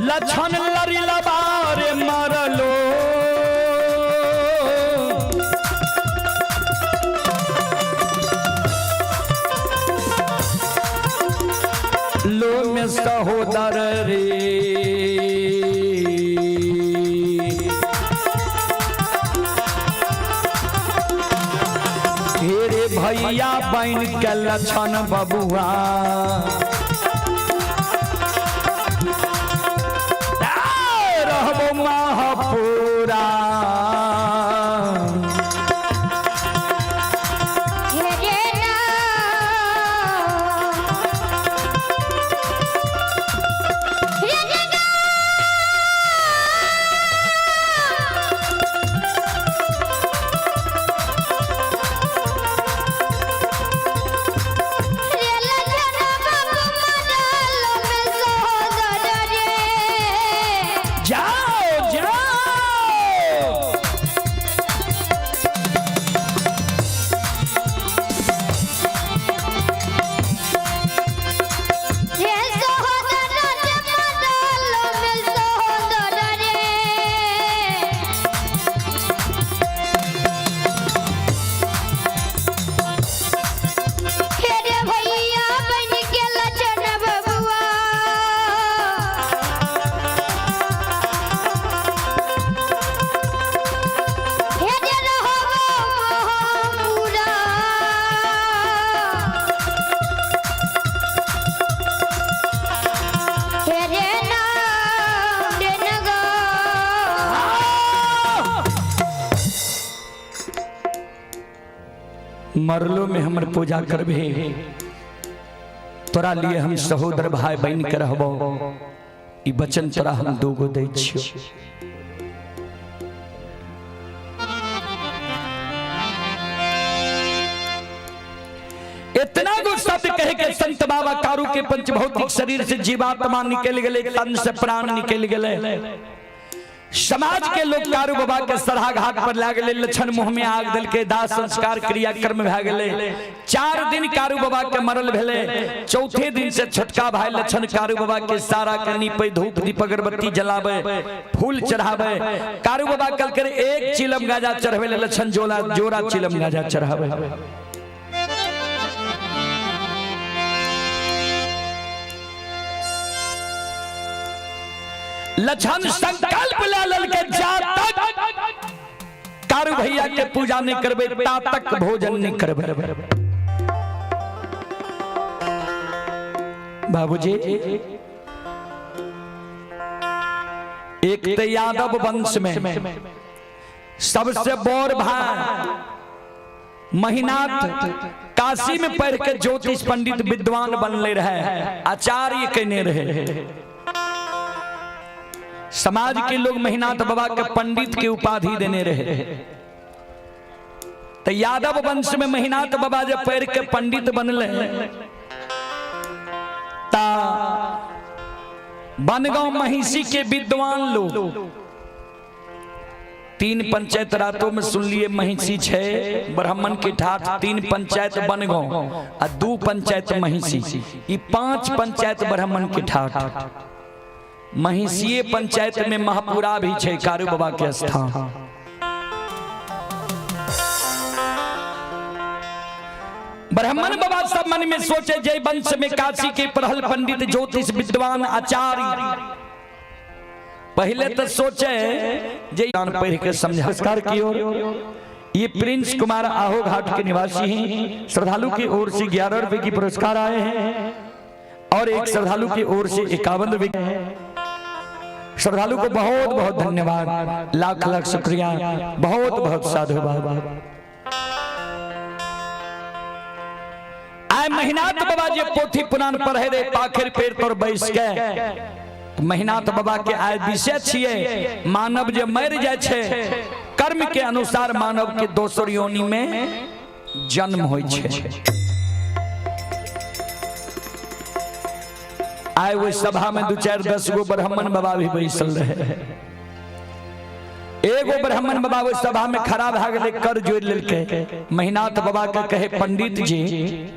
लक्षण लड़ी लबारे मरलो लो में सहोदर रे। हेरे भैया बन के लक्षण बबुआ रहबो महापुरा। जाओ जाओ भैया बन के लचन बबुआ हे जे रहबो मोहपुरा। हे रे नाम रे नगर। मरलो में हमर पूजा करबे, तोरा लिए हम सहोदर भाई बन के रहबो, ई वचन तोरा हम दूगो दै छियो। इतना गो शब्द कहे के संत बाबा कारू के पंचभौतिक शरीर से जीवात्मा निकल गए, तन से प्राण निकल गए। समाज के लोग कारू बाबा के सराहा घाट पर लाग गए, लक्षण मुंह में आग दल के दाह संस्कार क्रिया कर्म भए गेले। 4 दिन कारू बाबा के मरल भेले, चौथे दिन से छोटका भाई लक्षण कारू बाबा के सारा के नीपे धूप दीप अगरबत्ती जलावे, फूल चढ़ावे। कारू बाबा कल कर एक चिलम गाजा चढ़ावे, लक्षण जोला जोरा चिलम गाजा चढ़ावे। लछन संकल्प ले लेलकै जा तक कारू भैया के पूजा नहीं करबै ता तक भोजन नहीं करबै। बाबूजी एक तो यादव वंश में सबसे बड़ भाई महिनाथ काशी में पढ़ के ज्योतिष पंडित विद्वान बनले रहे, आचार्य कहने रहे। समाज के लोग महिनाथ बाबा के पंडित के उपाधि देने रहे। तो यादव वंश में महिनाथ बाबा जब पढ़ के पंडित बनले ता बनगांव महिषी के विद्वान लोग 3 पंचायत रातों में सुन लिए महिषी छे ब्राह्मण के ठाठ 3 पंचायत बनगांव आ 2 पंचायत महिषी, ये 5 पंचायत ब्राह्मण के ठाठ। महिषीय पंचायत में महापुरा भी छे कारू बाबा के स्थान। ब्राह्मण बाबा सब मन में सोचे जय वंश में काशी के पढ़ल पंडित ज्योतिष विद्वान आचार्य, पहले तो सोचे जे ज्ञान पढ़ के समझा। नमस्कार की ओर ये प्रिंस कुमार आहो घाट के निवासी हैं। श्रद्धालु की ओर से 11 रुपए की पुरस्कार आए हैं और एक श्रद्धालु की ओर से 51 रुपए। श्रद्धालु को बहुत बहुत धन्यवाद, लाख लाख शुक्रिया, बहुत बहुत साधुवाद। आए महिनाथ बाबा जी पोथी पुराण पढ़े रे पाखर पेड़ पर बैस के महिनाथ बाबा के आय विषय छिए मानव जे मर जाय छे कर्म के अनुसार मानव के दोसर योनि में जन्म होय छे। आए वो सभा में 2 4 10 गो ब्राह्मण बाबा भी बैसल रहे। एगो ब्राह्मण बाबा वो सभा में खड़ा भए गेलै, कर जोड़ लेलकै। महिनाथ बाबा के कहे पंडित जी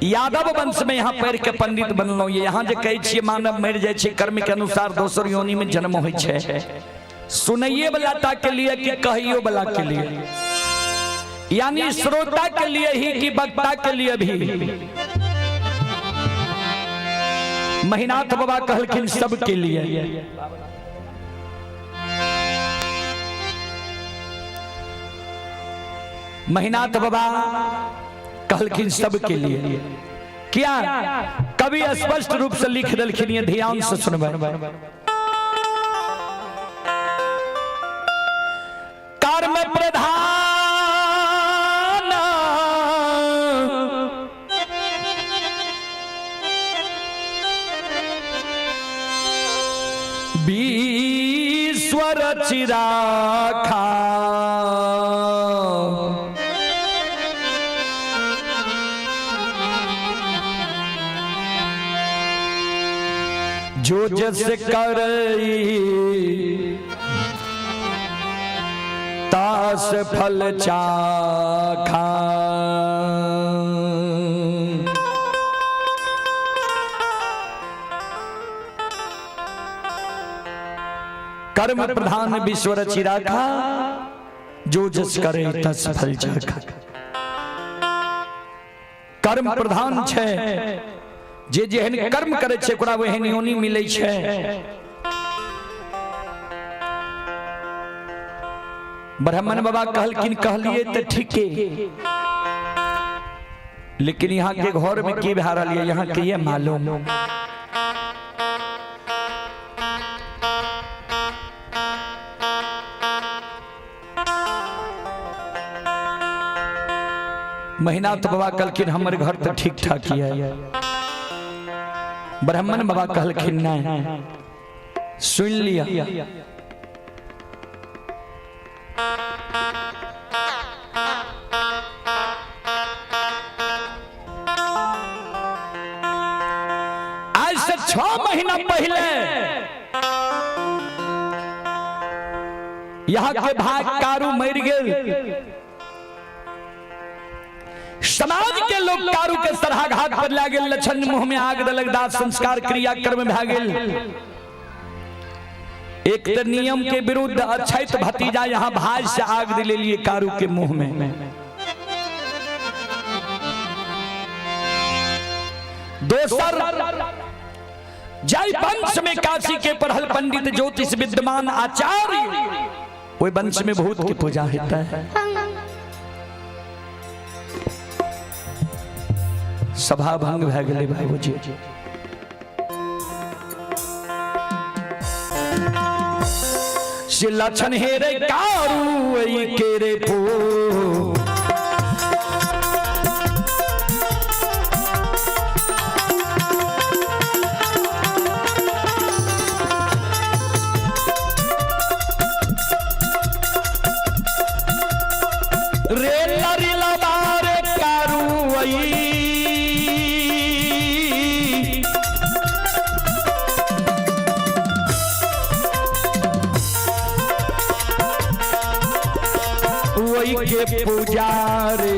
यादव वंश में यहाँ पढ़ के पंडित बनलहुँ, यहाँ जे कहै छियै मानव मरि जाइ छै कर्म के अनुसार दोसर योनि में जन्म होइ छै, सुनैये वाला टा के लिए कि कहियो वाला के लिए, यानी श्रोता के लिए ही कि वक्ता के लिए भी। महिनाथ बाबा कहलखिन सबके लिए। महिनाथ बाबा कहलखिन सबके लिए। क्या कवि स्पष्ट रूप से लिख देलखिन, ये ध्यान से सुनबै। कर्म प्रधान विश्व चिराखा जो जस करई तास फल चाखा। कर्म प्रधान विश्व रचि राखा, जो जस करे तस फल चाखा। कर्म प्रधान छे, जे जेहन कर्म करे छे ओकरा ओहन योनि मिलै छे। ब्राह्मण बाबा कहलखिन कहलिए तो ठीके, लेकिन यहाँ के घर में की भए रहल है यहाँ के ये मालूम। महिनाथ बाबा कहलखिन हमर घर तो ठीक ठाक है। ब्राह्मण बाबा कहलखिन नहीं, सुन लिया। आज से 6 महीना पहले यहाँ के भाई कारू मर गए। समाज के लोग कारू के सरहाघाट पर ला गेल, लछन मुंह में आग दलक, दाह संस्कार क्रिया कर्म भए गेल। एक तो नियम के विरुद्ध अछैत भतीजा यहाँ भाई से आग दिले लिए कारू के मुंह में। दोसर जाहि वंश में काशी के पढ़ल पंडित ज्योतिष विद्यमान आचार्य, ओहि वंश में भूत के पूजा होता है। सभा भंग भए गेलै बाबूजी। से लक्षण हे रे कारू ऐ के रे पो रे लरी लबारे कारू ऐ वही के पुजारे।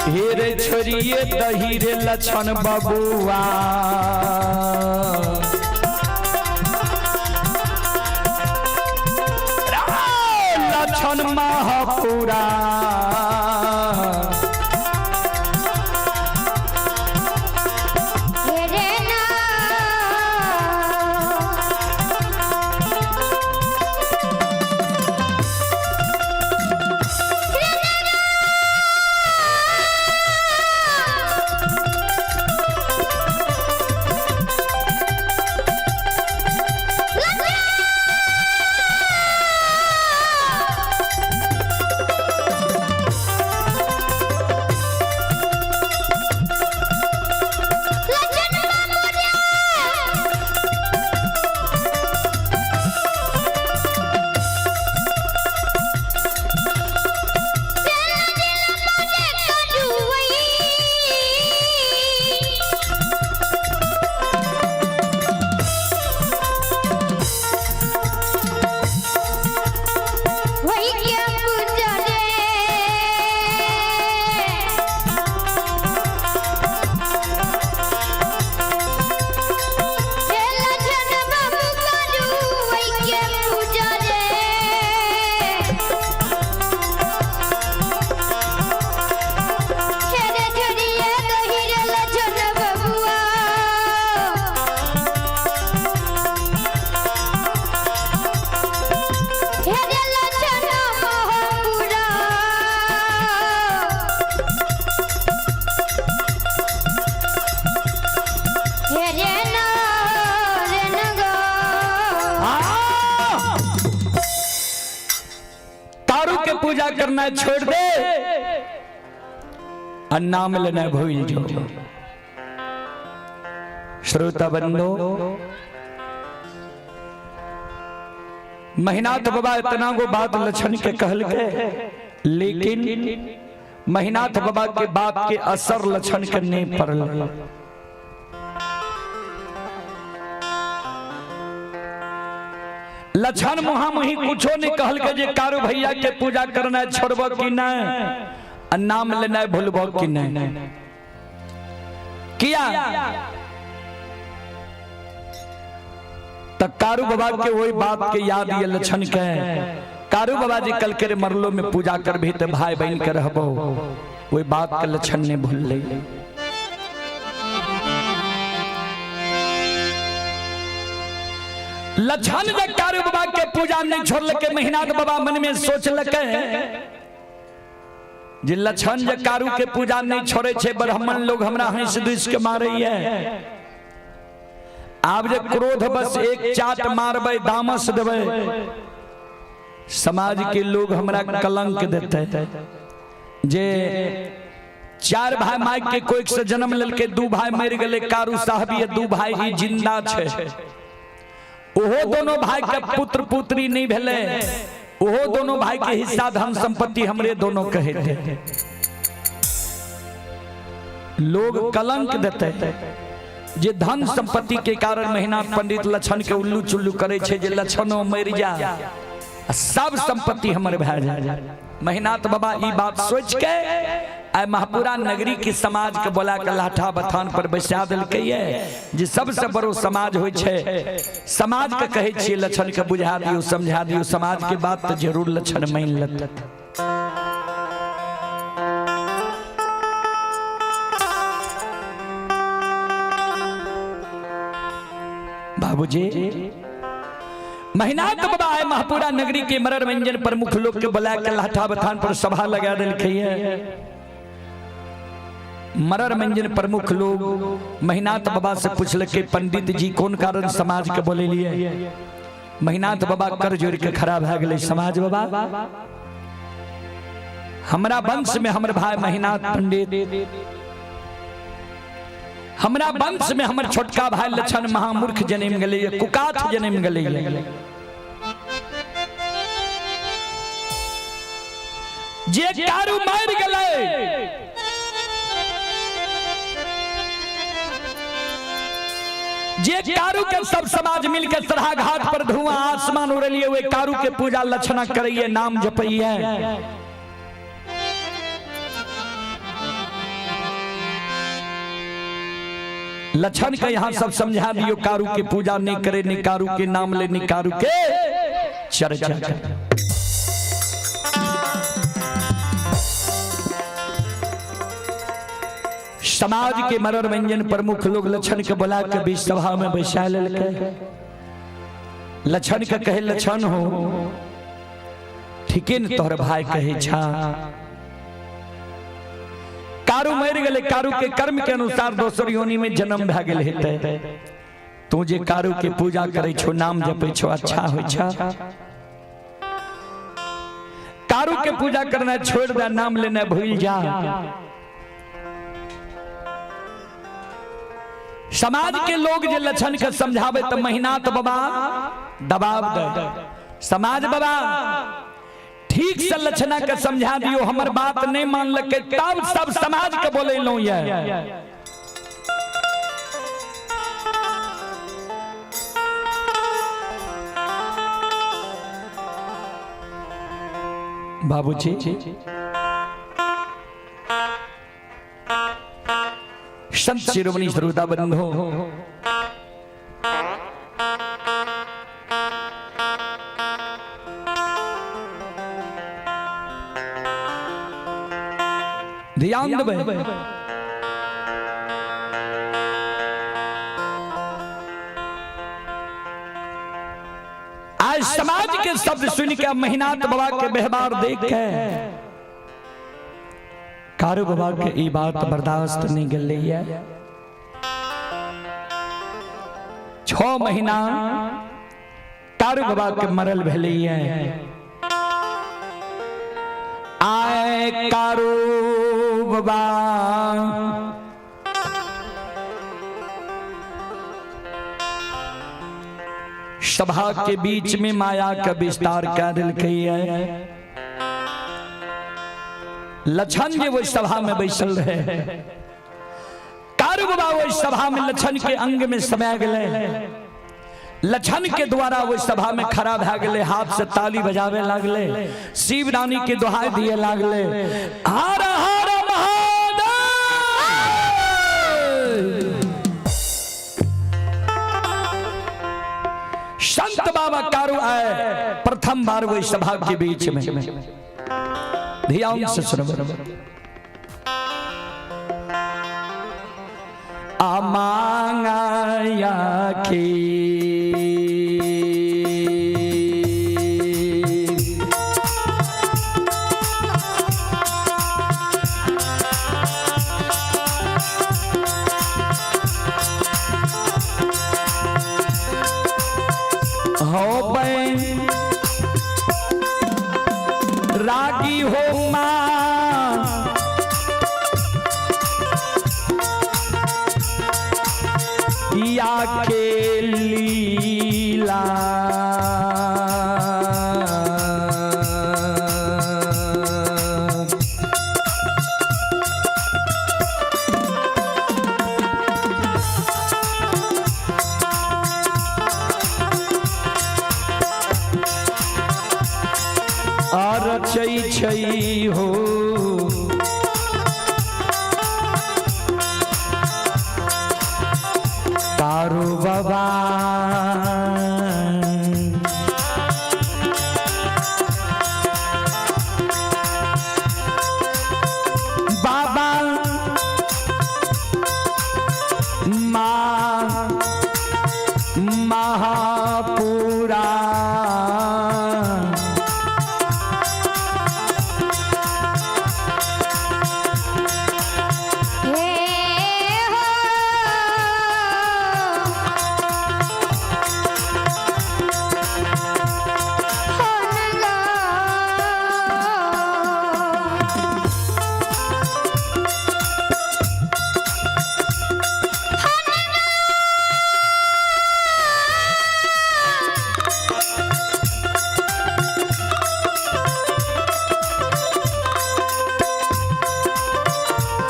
हेरे छोड़िए दही रे लक्षण बबुआ, लक्षण महापुरा। हेरे ना। लक्षण बाबू रे। खेरे छोड़िए दहिरे लक्षण बबुआ। हेरे लक्षण महापुरा। हेरे ना रे न गो। हाँ! तारू के पूजा करना छोड़ दे और नाम लेना भूल जाओ। श्रोता बंधो, महिनाथ बाबा इतना गो बात लक्षण के कहल के, लेकिन महिनाथ बाबा के बात के असर लक्षण के नहीं पड़ल। लक्षण मुहामुही कुछो नहीं कहल के जे कारू भैया के पूजा करना छोड़ब कि नहीं आ नाम लेना भूलबो कि नहीं। किया त कारू बाबा के वही बात के याद ये लक्षण के कारू बाबा जी कल के रे मरलो में पूजा कर भी ते भाई बहन के रहबो, वही बात के लक्षण ने भूल ले। लक्षण जे कारू बाबा के पूजा नहीं छोड़ल के महिनाथ बाबा मन में सोचलके जे लक्षण जे कारू के पूजा नहीं छोड़े छे, ब्राह्मण लोग हमरा हंस दुस के मारे है। आब जे क्रोध बस एक चाट मारबै, दामस देबै, समाज के लोग हमरा कलंक देते। जे चार भाई माय के कोई से जन्म लेलके, दू भाई मर गेले कारू साहब, ये दू भाई ही जिंदा छे। ओहो दोनों भाई के पुत्र पुत्री नहीं भेले, ओहो दोनों भाई के हिस्सा धन संपत्ति हमरे दोनों कहे थे। लोग कलंक देते जे धन संपत्ति के कारण महिनाथ पंडित लक्षण के उल्लू चुल्लू करे छे, जे लक्षणों मर जा सब संपत्ति हमर भए जाए। महिनाथ बाबा ई बात सोच के आइ महपुरा नगरी के समाज के बोला के लाठा बथान पर बैसा देलकै ये जे सबसे बड़ो समाज होइ छै। समाज के कहै छियै लक्षण के बुझा दियौ, समझा दियौ, समाज के बात तऽ जरूर लक्षण मानि लेत। बाबूजी महिनाथ बाबा आए महपुरा नगरी के मरर व्यंजन प्रमुख लोग के बुला के लाठा बथान पर सभा लगा देलकै है। मरर व्यंजन प्रमुख लोग महिनाथ बाबा से पूछलकै पंडित जी कौन कारण समाज के बोले लिए। महिनाथ बाबा कर जोड़ के खड़ा भए गेलै, समाज बाबा हमरा वंश में हमर भाई महिनाथ पंडित, हमरा वंश में हमर छोटका भाई लक्षण महामूर्ख जन्म गेलै, कुकाठ जन्म गेलै। जे कारू मारि गेलै जे कारू के सब समाज मिलके सराहा घाट पर धुआं आसमान उड़लिए वे कारू के पूजा लक्षणा करैये, नाम जपैये। लक्षण के यहाँ सब समझा दियो कारू के पूजा नहीं करे, नहीं कारू के नाम ले, नहीं कारू के चर्चा करे। समाज के मरर व्यंजन प्रमुख लोग लक्षण के बुला के बीच सभा में बैसा लेलकै। लक्षण के कहे लक्षण हो ठीके न तोहर भाई कहे छा, कारू मरि गेलै, कारू के कर्म के अनुसार दोसर योनि में जन्म भए गेल हेतै। तू जे कारू के पूजा करै छो, नाम जपै छो, अच्छा होइ छा। कारू के पूजा करना छोड़ दे, नाम लेना भूल जा। समाज के लोग जे लक्षण के समझावे तो महिनाथ बाबा दबाव दे। समाज बाबा ठीक से लक्षणा के समझा दियो, हमर बात नहीं मानलकै तब सब समाज के बोलेलहुँ ये। बाबूजी संत शिरोमणि श्रोता बंधु ध्यान देबै। आज समाज के शब्द सुन के महिनाथ बाबा के व्यवहार देख के कारू बाबा के ई बात बर्दाश्त नहीं गेलै। 6 महीना कारू बाबा के मरल भेलै। आए कारू बाबा सभा के बीच में माया का विस्तार कर देलकै। लक्षण जे वो सभा में बैसल रहे, कारू बाबा वो सभा में लक्षण के अंग में समा गेलै। लक्षण के द्वारा वो सभा में खड़ा भए गेलै, हाथ से ताली बजावे लागले, शिव रानी के दोहाई दिए लागले, हर हर महादेव। संत बाबा कारू आए प्रथम बार वो सभा के बीच में। ध्यान से सुनो। अमांगाया की हो बैन रागी हो माँ या के लीला और रचै छै हो। कारू बाबा बाबा माँ महापुरा हे हो।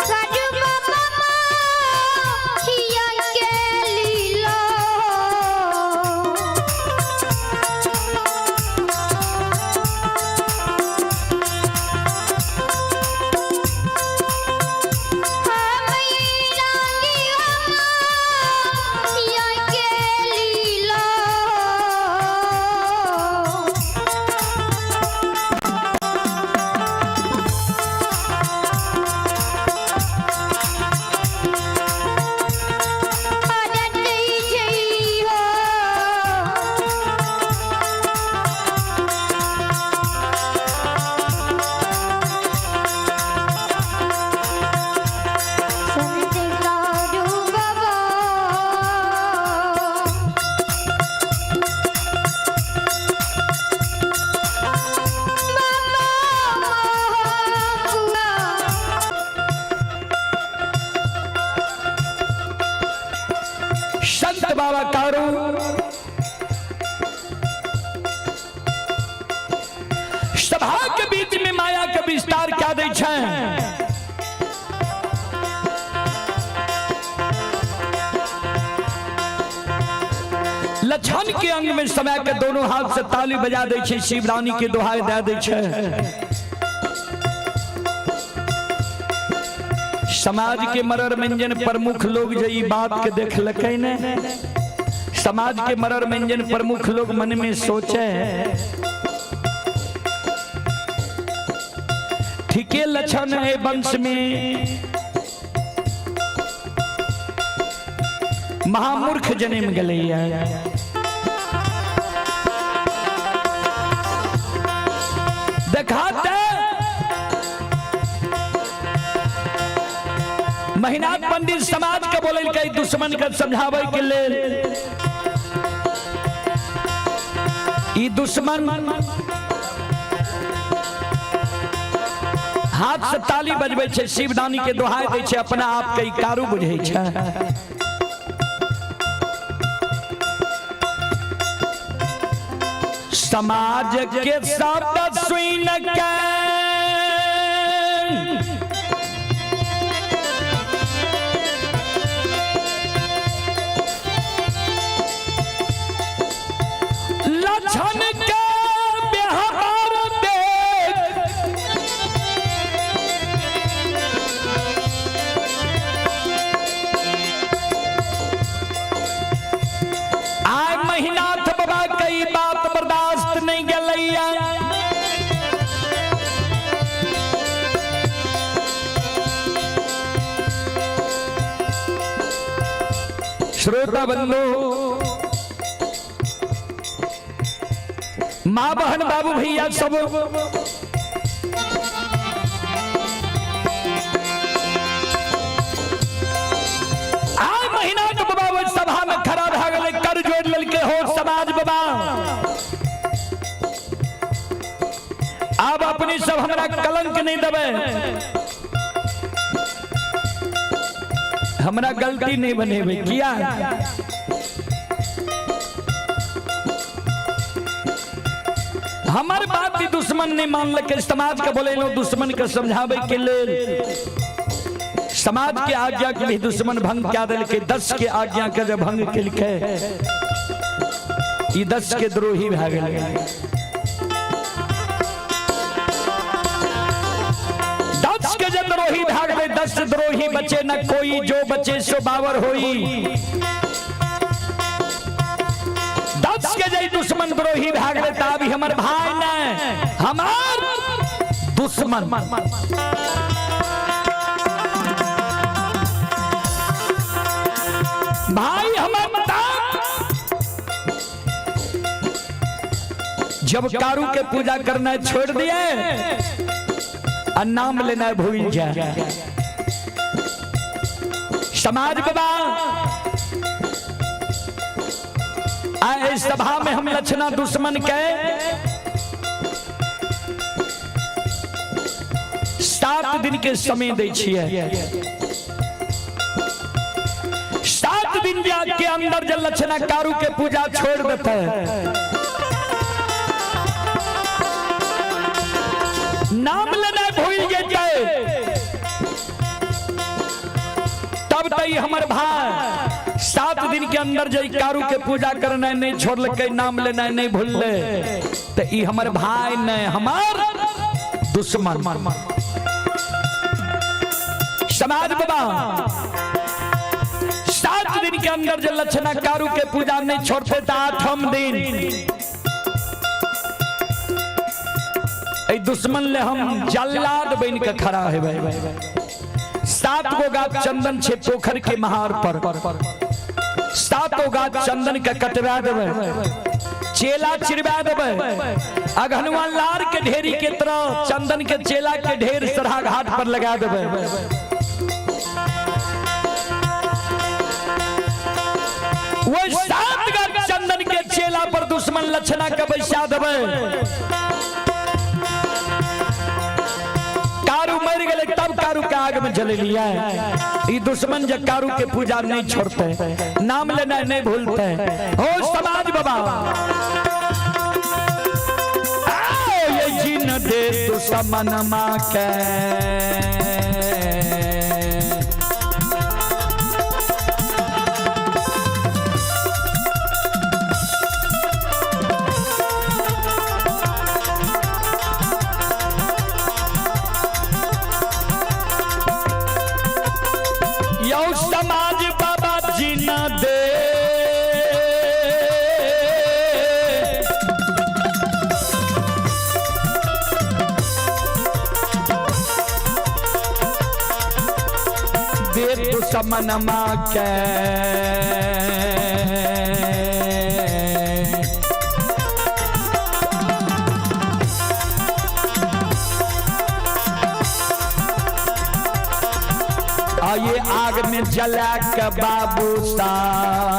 काजू बाबा माखिया के लीलो। हम रानी माखिया के लीलो। संत बाबा कारू सभा के बीच में माया के विस्तार क्या दै छै। लक्षण के अंग में समय के दोनों हाथ से ताली बजा दै छै, शिवरानी के दोहाई दे दै छै। समाज के मरर मंजन प्रमुख लोग जे ई बात के देखलकै ने, समाज के मरर मंजन प्रमुख लोग मन में सोचे ठीके लक्षण है वंश में महामूर्ख जन्म गेलैया। देखाते महिनाथ पंडित समाज के बोललकै दुश्मन के समझाबै के लेल, ई दुश्मन हाथ से ताली बजबै छै, शिवदानी के दोहाई दै छै, अपना आप के ई कारू बुझै छै। समाज के शब्द सुन के लक्षण के व्यवहार देख आय महिनाथ बाबा कई बात बर्दाश्त नहीं गेलैया। श्रोता बंधु, माँ बहन बाबू भैया सब, आय महीना के बाबा ओहि सभा में खड़ा भए गेलै, कर जोड़ लेलकै हो समाज बाबा, आब अपने सब हमरा कलंक नहीं देबै, हमरा गलती नहीं बनेबै। किया हमर बात ही दुश्मन नहीं मानलकै, समाज के बोलेलहुँ दुश्मन के समझाबै के लेल, समाज के आज्ञा के भी दुश्मन भंग क्या देलकै। 10 के आज्ञा के जब भंग केलकै, ई 10 के द्रोही भए गेलै। द्रोही भाग गए, 10 द्रोही बचे न कोई, जो बचे सो बावर होई। 10 के जई दुश्मन द्रोही भाग गए, ता भी हमर भाई न हमार दुश्मन। भाई हमर बाप जब कारू के पूजा करना छोड़ दिए और नाम लेना भूल जाए। समाज बाबा आए सभा में हम लक्षणा दुश्मन के 7 दिन के समय दै छियै। 7 दिन के अंदर जब लक्षणा कारू के पूजा छोड़ देते है, नाम लेना भूल जेतै, तब तई हमर भाई 7 दिन के अंदर जे कारू के पूजा करना नहीं छोड़लकै, नाम लेना नहीं भूलले, तो ई हमर भाई नहीं हमार दुश्मन। समाज बाबा 7 दिन के अंदर जो लक्षणा कारू के पूजा नहीं छोड़ते तो 8म दिन दुश्मन ले हम जल्लाद बन के खड़ा है। 7 गो गाछ चंदन छे पोखर के महार पर, 7 गाछ चंदन के कटवा देवे, चेला चिरवा देवे, अघनुआ लार के ढेरी के तरह चंदन के चेला के ढेर सरा घाट पर लगा देवे। वो 7 गाछ चंदन के चेला पर दुश्मन लक्षणा के बैसा देवे। कारू मर गए तब कारू के आग में जले लिया। ये दुश्मन जब कारू के पूजा नहीं छोड़ते, नाम लेना नहीं भूलते। हो समाज बाबा आओ ये जिन दे दुश्मन माँ के, यो समाज बाबा जी न दे, दे दुश्मन माँ के, आइए आग में जला के बाबू साहब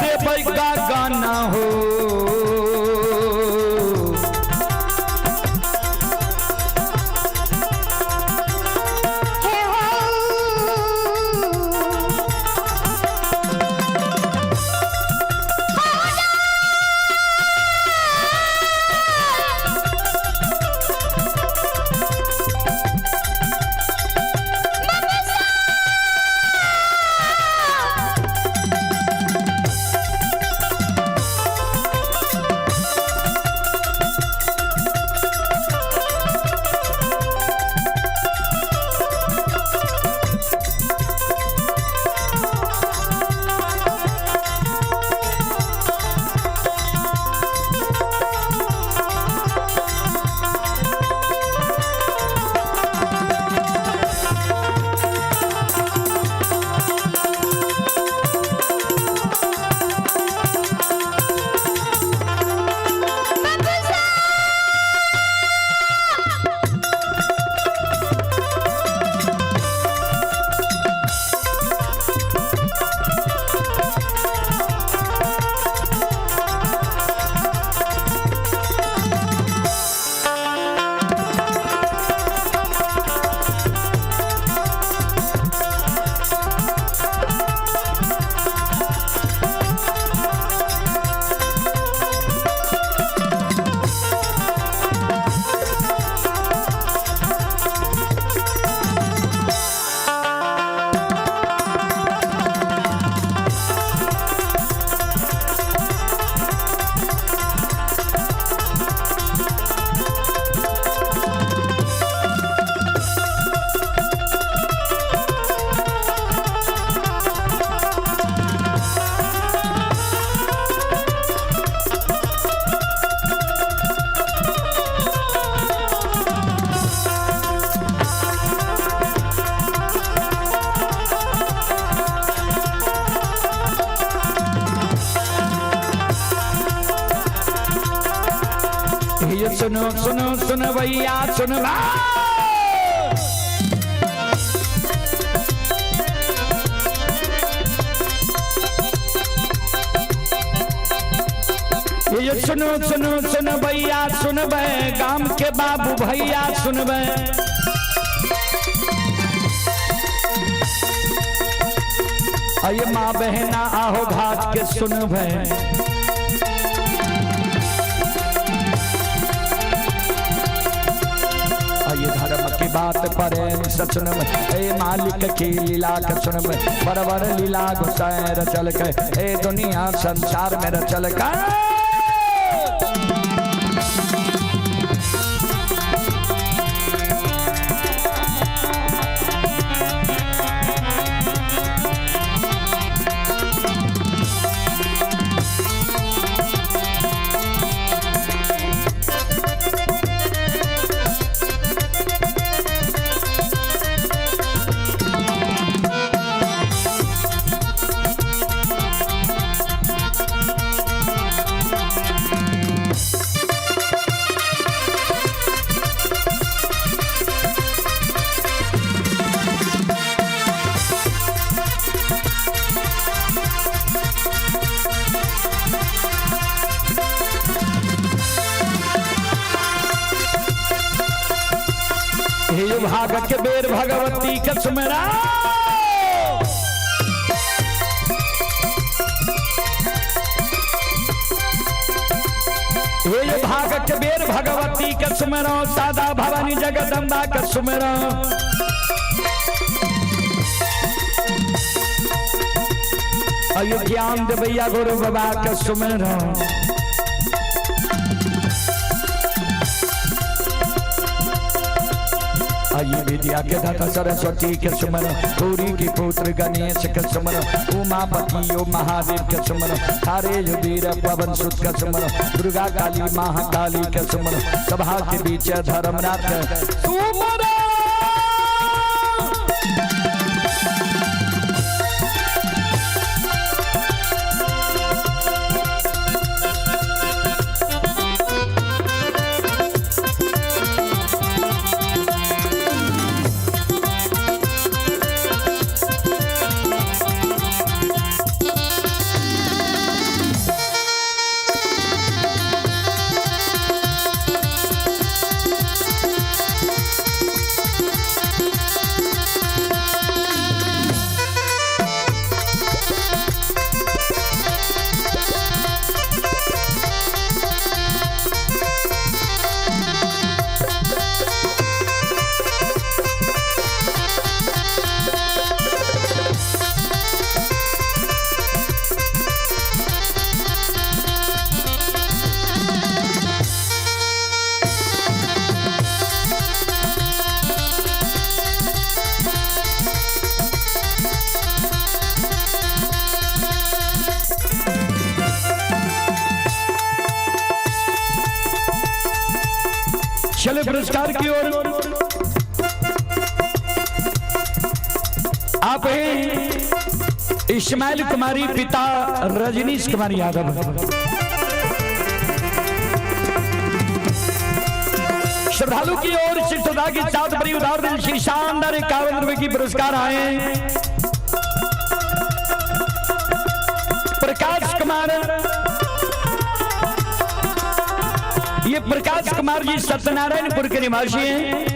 देबै का गाना हो। हे हो सुनो सुनो सुनवैया सुनबा। ये सुनो सुनो सुनबैया सुनबै, गाम के बाबू भैया सुनबै। अये माँ बहना आहो घाट के सुनबै। अये धर्म की बात प्रेम से सुनबै, ए मालिक की लीला के सुनबै। बरबर लीला गोसाई रचल के, ए दुनिया संसार में रचल के। भाग के बेर भगवती के सुमरा। हे भाग के बेर भगवती के सुमरो, सादा भवानी जगदम्बा के सुमरो। अयो ज्ञान देवैया गुरु बाबा के सुमरो। आइए विद्या के दाता सरस्वती के सुमर, गौरी के पुत्र गणेश के सुमर, उमापति यो महादेव के सुमर, थारे वीर पवन सुत के सुमर, दुर्गा काली महाकाली के सुमर, सभा के बीच धर्मनाथ के सुमर। चले पुरस्कार की ओर आप हैं इस्माइल कुमारी पिता रजनीश कुमार यादव। श्रद्धालु की ओर से श्रद्धा की साथ बड़ी उदार दिल से शानदार 51 रुपए की पुरस्कार आए। प्रकाश कुमार, ये प्रकाश कुमार जी सत्यनारायणपुर के निवासी हैं।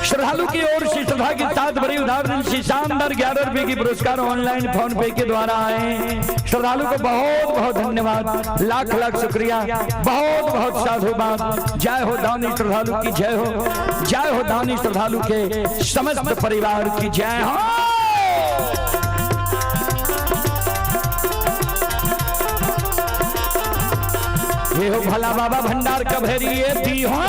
श्रद्धालु की ओर से श्रद्धा के साथ बड़ी उदार दिल से शानदार 11 रुपए की पुरस्कार ऑनलाइन फोन पे के द्वारा आए। श्रद्धालु को बहुत बहुत धन्यवाद, लाख लाख शुक्रिया, बहुत बहुत साधुवाद। जय हो दानी श्रद्धालु की जय हो, जय हो दानी श्रद्धालु के समस्त परिवार की जय हो। ये हो भला बाबा भंडार कभेरी ये दी हो।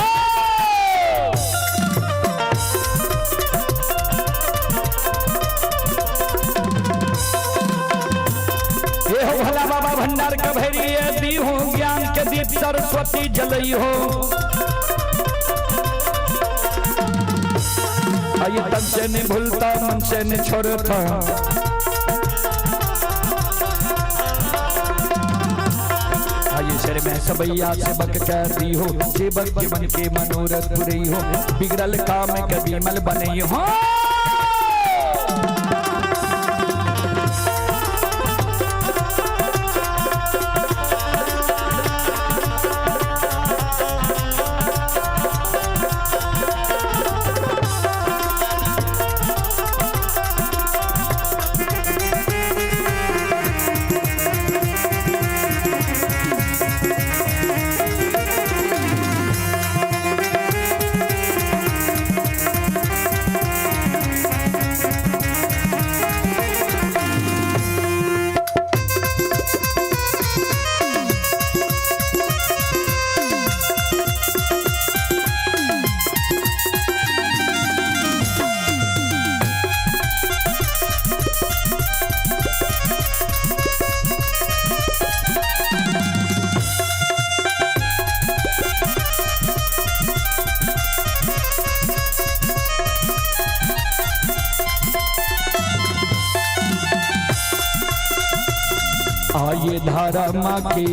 ये हो भला बाबा भंडार कभेरी ये दी हो, ज्ञान के दीप सरस्वती जलई हो। ये तन से नहीं भूलता मन से नहीं छोड़ता, आचर में सबैया सेवक कर दी हो, सेवक के मन के मनोरथ पुरई हो, बिगड़ल काम के विमल बनई हो। आये धर्म के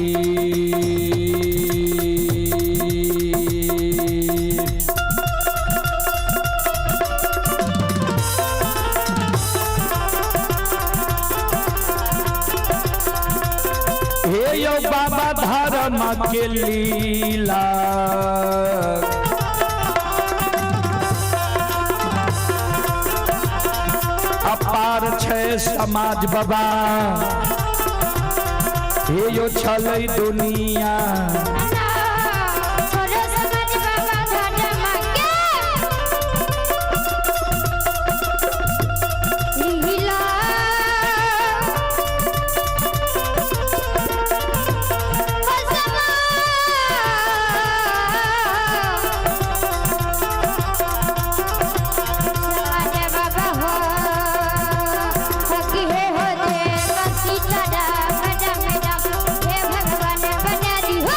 हे यो बाबा धर्म के लीला, अपार छै समाज बाबा, हे यो छलै दुनिया। छोड़ो समाज बाबा धर्म के लीला। हो समाज बाबा हो हकी हे हो देव सीताराम राम राम, हे भगवान बना दी हो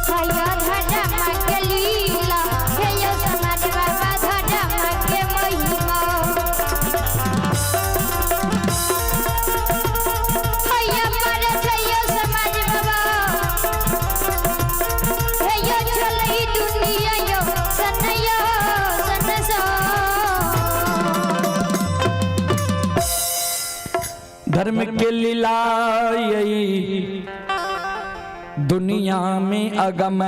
हयो धर्म के लीला, हे यो समाज बाबा धर्म के महिमा। हयो मर छयो समाज बाबा, हे यो चलई दुनिया यो सनयो सनसो। धर्म के लीला यही दुनिया में अगम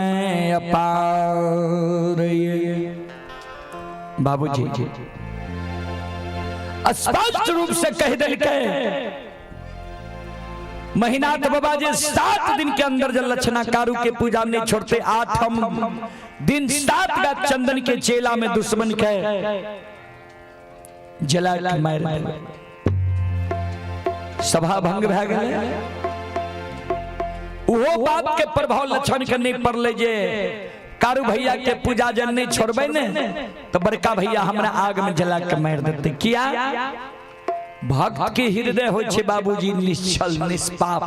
अपार। ये बाबूजी स्पष्ट रूप से कह देलकै महिनाथ बाबा जी 7 दिन के अंदर जब लक्षणा कारू के पूजा नहीं छोड़ते, 8म दिन 7 का चंदन के चेला में दुश्मन के जला के मार देलकै। सभा भंग भए गेलै। उहो बात के प्रभाव लक्षण के नहीं पड़ले जे कारू भैया के पूजा जन नहीं छोड़बै ने तो बड़का भैया हमरा आग में जला के मार देते। किया भक्त के हृदय होइ छै बाबूजी निश्चल निष्पाप।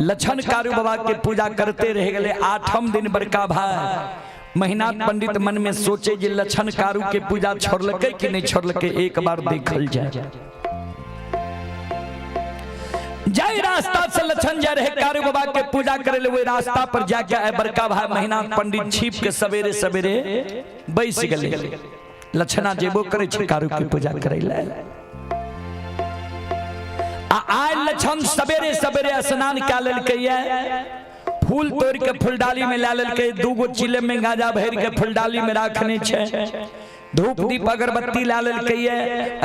लक्षण कारू बाबा के पूजा करते रह गए। 8म दिन बड़का भाई महिनाथ पंडित मन में सोचे जे लक्षण कारू के पूजा छोड़लकै कि नहीं छोड़लकै, एक बार देखल जाए। जाय रास्ता से लक्षण जा रहे कारू बाबा के पूजा करे ले, वही रास्ता पर जाके आए बड़का भाई महिनाथ पंडित छिप के सवेरे सवेरे बैस गए। लक्षणा जेबो करे छै कारू के पूजा करे ले। आ आय लक्षण सवेरे सवेरे स्नान कए लेलकै, फूल तोड़ के फुलडाली में ला लेलकै, 2 गो चिले में गांजा भर के फुलडाली में राखने छै, धूप दीप अगरबत्ती ला लेलकै,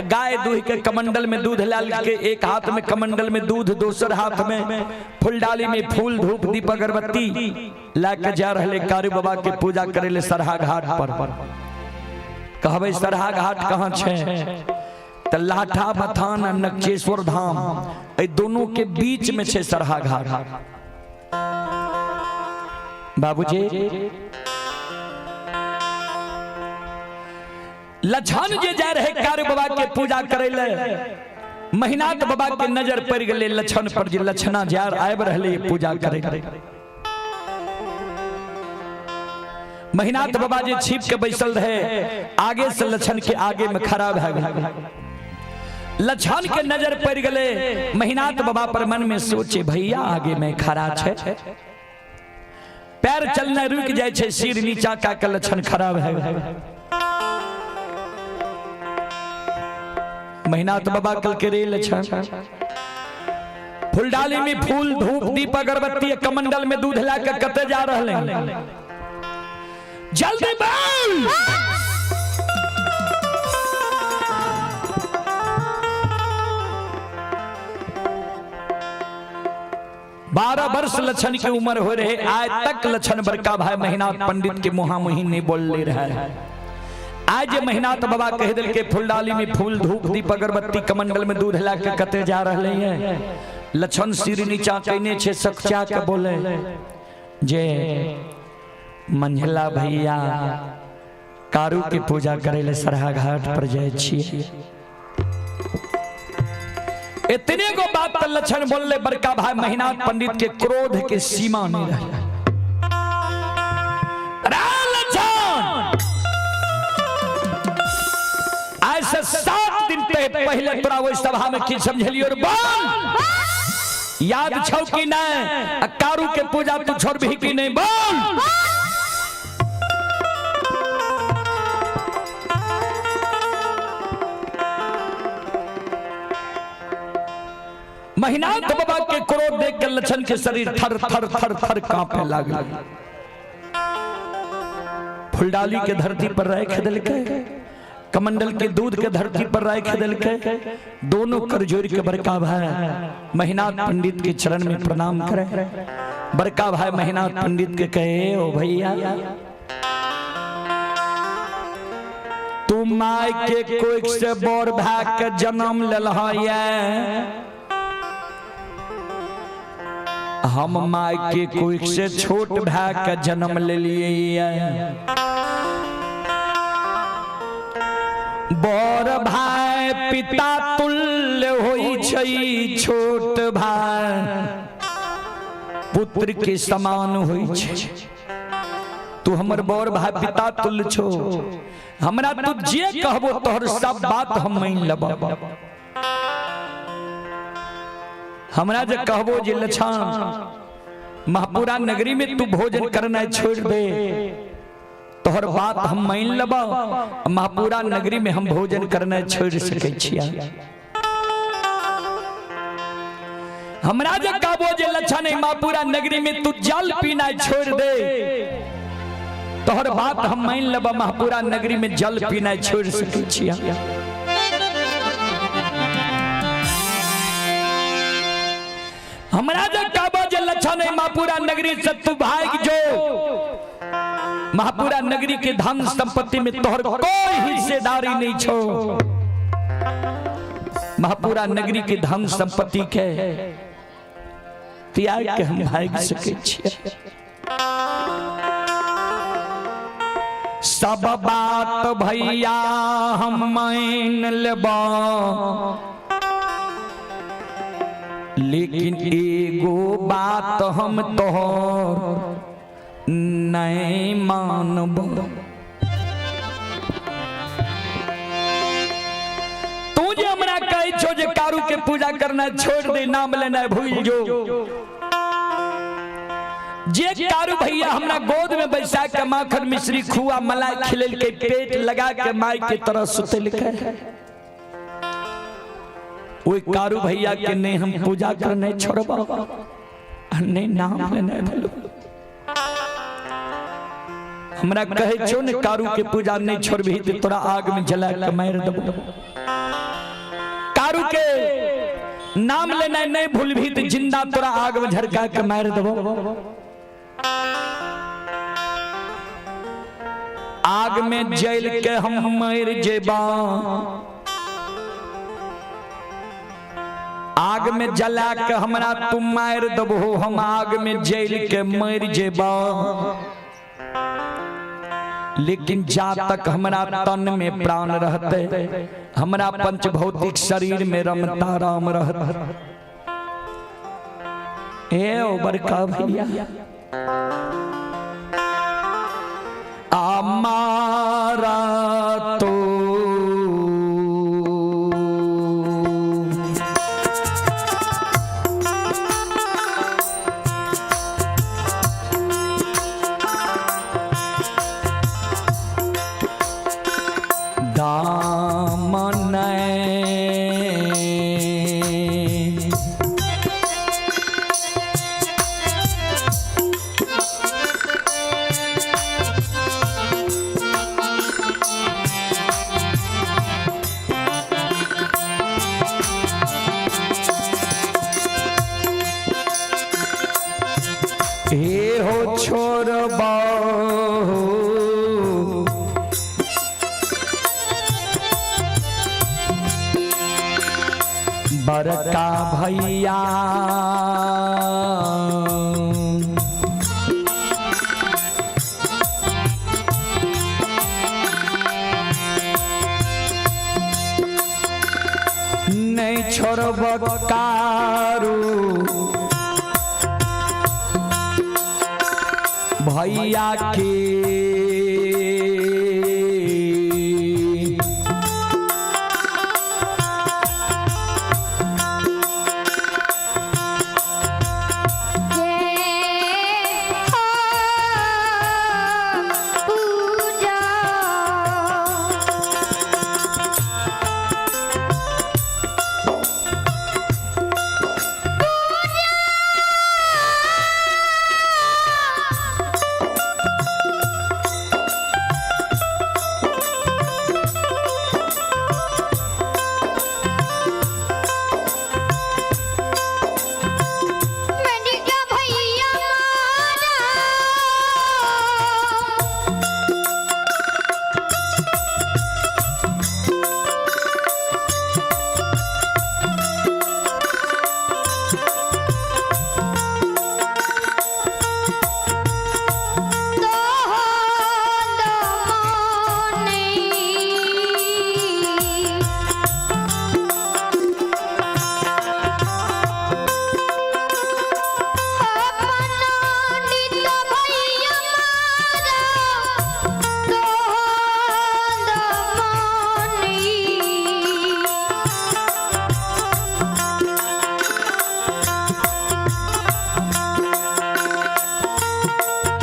गाय दूह के कमंडल में दूध ला लेलकै, एक हाथ में कमंडल में दूध, दोसर हाथ में फुलडाली में फूल धूप दीप अगरबत्ती ला के जा रहे कारू बाबा के पूजा करे ले सरहा घाट पर। कहबै सरहा घाट कहाँ छै? त लाठा बथान आ नक्चेश्वर धाम एहि दोनों के बीच में छै सरहा घाट। बाबूजी लक्षण जे जा रहे कारू बाबा के पूजा करे ले, महिनाथ बाबा के नजर पड़ गए लक्षण पर जे लक्षणा जा आबि रहले पूजा करे। महिनाथ बाबा जे छिप के बैसल रहे, आगे से लक्षण के आगे में खड़ा भए गेल। लछन के नजर पड़ गले महिनाथ बाबा पर, मन में सोचे भैया आगे में खड़ा छे, पैर चलना रुक जाए छे, सिर नीचा का के लछन खराब है। महिनाथ बाबा कल के रे लछन, फुलडाली में फूल धूप दीप अगरबत्ती कमंडल में दूध ला के कते जा रहले हैं? जल्दी बोल। बारह वर्ष लछन की उम्र हो रहे, आज तक लछन बड़का भाई महिनाथ पंडित के मुहा मुही नहीं बोल ले रहा है। आज जे महिनाथ बाबा कह दिल के फुलडाली में फूल धूप दीप अगरबत्ती कमंडल में दूध ला के कते जा रहले हैं, लछन सिर नीचा कहने छे सकचा के बोले जे मंझला भैया कारू के पूजा करे ले सरहा घाट पर जाए छिए। इतने गो बात त लछन बोलले, बड़का भाई महिनाथ पंडित के क्रोध के सीमा नहीं रहे। अरे लछन, आज से 7 दिन पहले तोरा ओहि सभा में की समझलियो रे बोल, याद छौ कि नहीं? आ कारू के पूजा तू छोड़बही कि नहीं बोल? महिनाथ बाबा के क्रोध देख के लछन के शरीर थर थर थर थर कांपे लागल। फुलडाली के धरती पर राख देलकै, कमंडल के दूध के धरती पर राख देलकै, दोनों कर जोड़ के बड़का भाई महिनाथ पंडित के चरण में प्रणाम करे। बड़का भाई महिनाथ पंडित के कहे ओ भैया, तू my के कोख से बड़ भाई के जन्म लेलह ये, हम my के कोख से छोट भाई के जन्म ले लिए। बड़ भाई पिता तुल्य होई छै, छोट भाई पुत्र के समान होई छै। तू हमर बड़ भाई पिता तुल्य छो, हमरा तू जे कहबो तोहर सब बात हम मान लेबो। हमरा जे कहबो जे लछन महपुरा नगरी में तू भोजन करना छोड़ दे, तोहर बात हम मान लेबो, महपुरा नगरी में हम भोजन करना छोड़ सकै छिया। हमरा जे कहबो जे लछन महपुरा नगरी में तू जल पीना छोड़ दे, तोहर बात हम मान लेबो, महपुरा नगरी में जल पीना छोड़ सकै छिया। हमरा जे कहबो जे लछन महपुरा नगरी से तू भाग जो, महापुरा नगरी के धन संपत्ति में तोहर कोई हिस्सेदारी नहीं छो, महापुरा नगरी के धन संपत्ति के त्याग के हम भाग सके छिए। सब बात भैया हम मान लेबो, लेकिन एगो बात हम तोहर नहीं मानबो। तू जे हमरा कहै छो जे कारू के पूजा करना छोड़ दे, नाम लेना भूल जो, जे कारू भैया हमरा गोद में बैसा के माखन मिश्री खुआ मलाई खिलेल के पेट लगा के माई के तरह सुतेलकै, ओई कारू भैया के नहीं हम पूजा करने छोड़बो, नहीं नाम लेना भूलबो। हमरा कहे छो ने कारू के पूजा नहीं छोड़बही त तोरा आग में जला के मार देबो। कारू के नाम लेना नहीं भूलबही त जिंदा तोरा आग में झरका के मार देबो। आग में जल के हम मर जेबा, आग में जला के हमरा तू मार देबो, हम आग में जल के मर जेबा, लेकिन जा तक हमरा तन में प्राण रहते, हमरा पंच भौतिक शरीर में रमता राम रहते। ए ओ बड़का भैया, हमारा तो हे हो छोड़बा बड़का भैया, नहीं छोड़ब कारू भैया के। पूजा मनिका भैया मारा। तो दमनी अपना नित भैया मारा तो दमनी।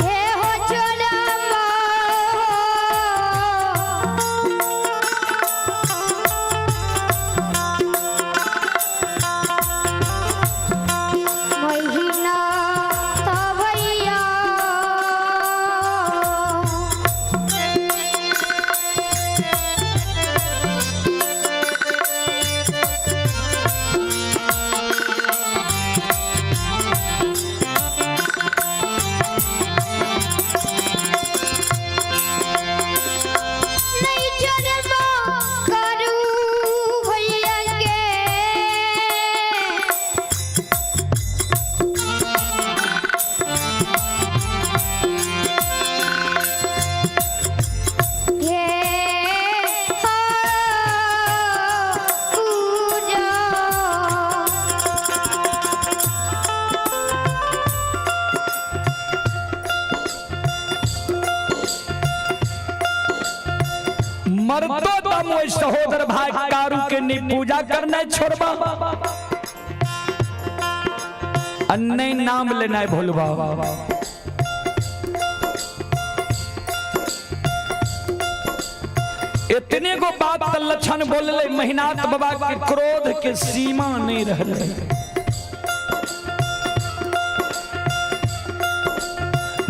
हे हो छोड़बा महीना भैया। नहीं छोड़बा करू भैया के। हे हो पूजा। मरतो दम ओहि सहोदर भाई कारू के नहीं पूजा करना छोड़बा आ नहीं नाम लेना भूलबा। इतने गो बात त लक्षण बोलले महिनाथ बाबा के क्रोध के सीमा नहीं रहले।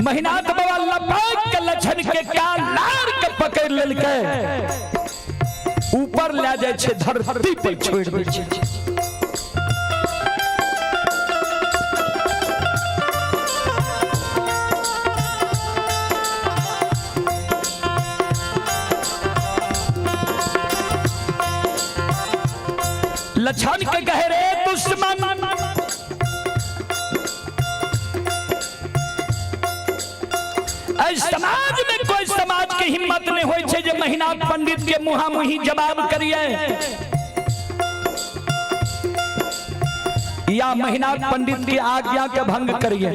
महिनाथ बाबा लपक के लक्षण के क्या लार के पकड़ लेलकै, ऊपर ले जाइ छै धरती पर छोड़ दै छै। लक्षण के कहे रे दुश्मन, एहि समाज में कोई समाज के हिम्मत नहीं होई छै जे महिनाथ पंडित के मुहा मुही जवाब करिए या महिनाथ पंडित की आज्ञा के भंग करिए।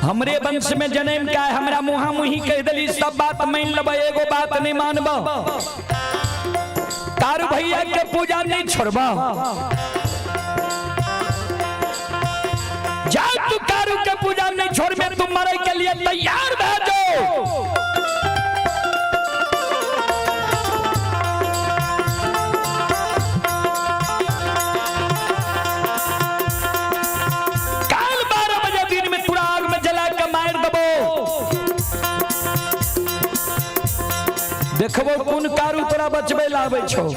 हमरे वंश में जन्म का है, हमरा मुहा मुही कह दिली सब बात मान लेबै, एगो बात नहीं मानब, कारू भैया के पूजा नहीं छोड़ब। जा तू कारू के पूजा नहीं छोड़ में तुम मरे के लिए तैयार भऽ जाओ। काल 12 बजे दिन में पूरा आग में जला के मार देबो, देखबो कोन कारू तोरा बचबे लाबै छौ।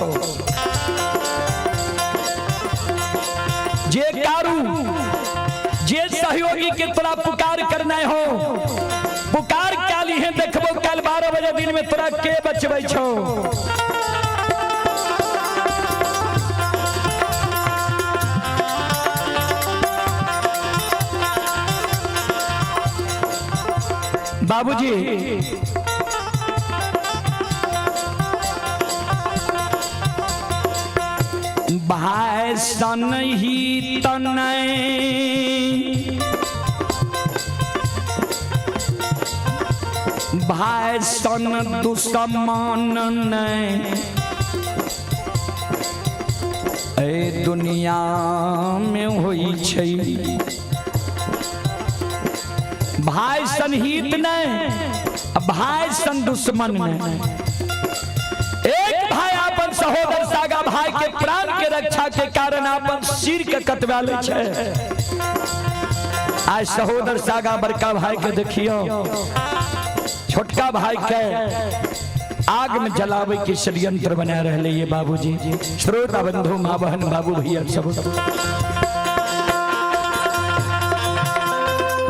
जे कारू जे सहयोगी के तोरा पुकार करना हो पुकार काली है, देखबो कल 12 बजे दिन में तोरा के बचबै छौ। बाबूजी भाई सन ही तनय भाई सन दुश्मन नहीं ए दुनिया में होई छै। भाई सन हित नहीं, भाई सन दुश्मन नहीं। एक भाई अपन सहोदर सागा भाई के प्राण के रक्षा के कारण अपन सिर के कटवा ले छै। आज सहोदर सागा बड़का भाई के देखियो छोटका भाई के आग में जलावे के षड्यंत्र बना रहे ये बाबूजी। श्रोता बंधु माँ बहन बाबू भैया सब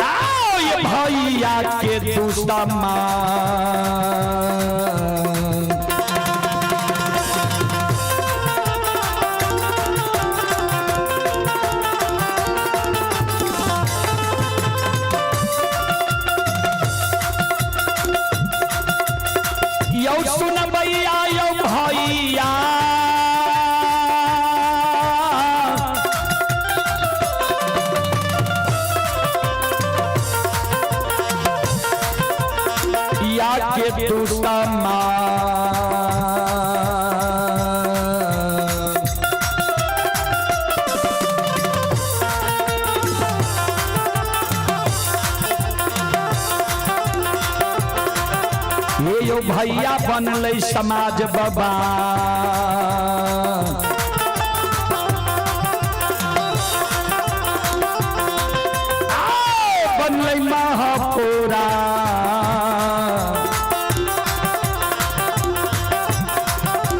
आओ ये भैया के दुश्मन यौ सुनबैया यौ भैया या के दुश्मन ये यो भैया बनलै समाज बाबा। आओ बनलै महापुरा।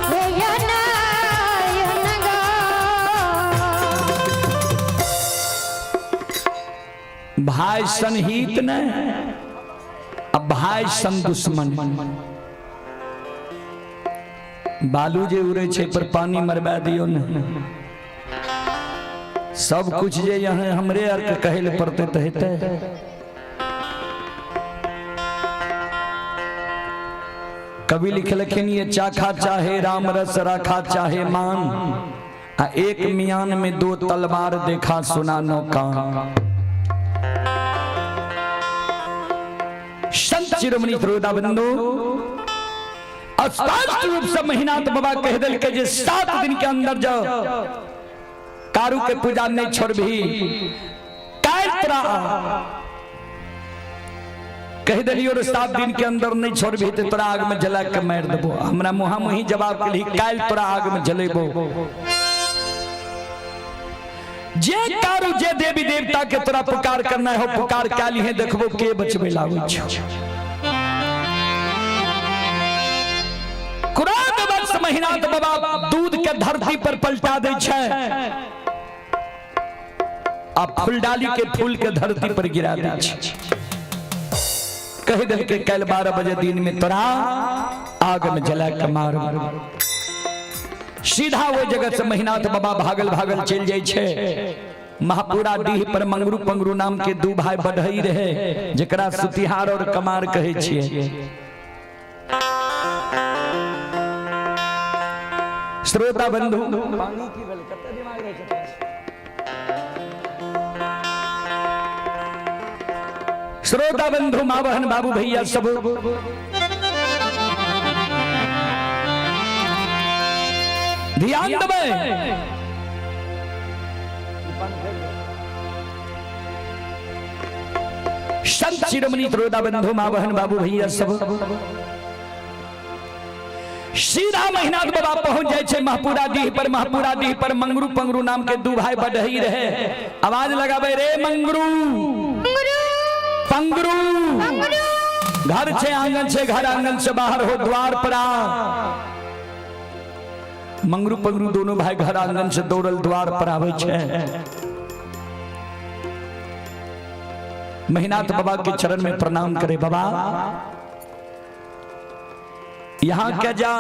हे यो ना, यो ना गो। भाई सनहित ने अब भाई सन दुश्मन। बालू जे उड़े छै पर पानी मरवा दियो ने। सब कुछ जे यहाँ हमरे आर के कहै ले पड़ते तऽ हेतै। कवि लिखलखिन ये चाखा चाहे राम रस राखा चाहे मान, आ एक मियान में दो तलवार देखा सुना नो कान। संत शिरोमणि श्रोता बंधु स्पष्ट रूप से महिनाथ बाबा कह दिल के जे 7 दिन के अंदर जाओ कारू के पूजा नहीं छोड़बी काल तोरा कह दिलियो रे 7 दिन के अंदर नहीं छोड़बी तो तोरा आग में जला के मार देबो। हमरा मुहा मुही जवाब के लिए काल तोरा आग में जलेबो। जे कारू जे देवी देवता के तोरा पुकार करना हो पुकार काली है, देखबो के बचबे लावे छो। कुरान वर्ष महिनाथ बाबा दूध के धरती पर पलटा दे छै आ फुलडाली के फूल के धरती पर गिरा दे छै। कह दे के कल 12 बजे दिन में तोरा आग में जला के मार। सीधा वो जगह से महिनाथ बाबा भागल भागल चल जाय छै। महापुरा डीह पर मंगरू पंगरू नाम के दू भाई बढ़ई रहे जकरा सुतिहार और कमार कहे छिए। श्रोता बंधु श्रोता बंधु माँ बहन बाबू भैया सब ध्यान देबै। संत शिरोमणि श्रोता बंधु माँ बहन बाबू भैया सब सीधा महिनाथ बाबा पहुंच जाए छै महपुरा डीह पर। महपुरा डीह पर मंगरू पंगरू नाम के दू भाई बढ़ई रहे। आवाज लगाबे रे मंगरू पंगरू, घर छे आंगन छे, घर आंगन से बाहर हो द्वार पर आ। मंगरू पंगरू दोनों भाई घर आंगन से दौड़ल द्वार पर आवे छे। महिनाथ बाबा के चरण में प्रणाम करे। बाबा यहाँ के जा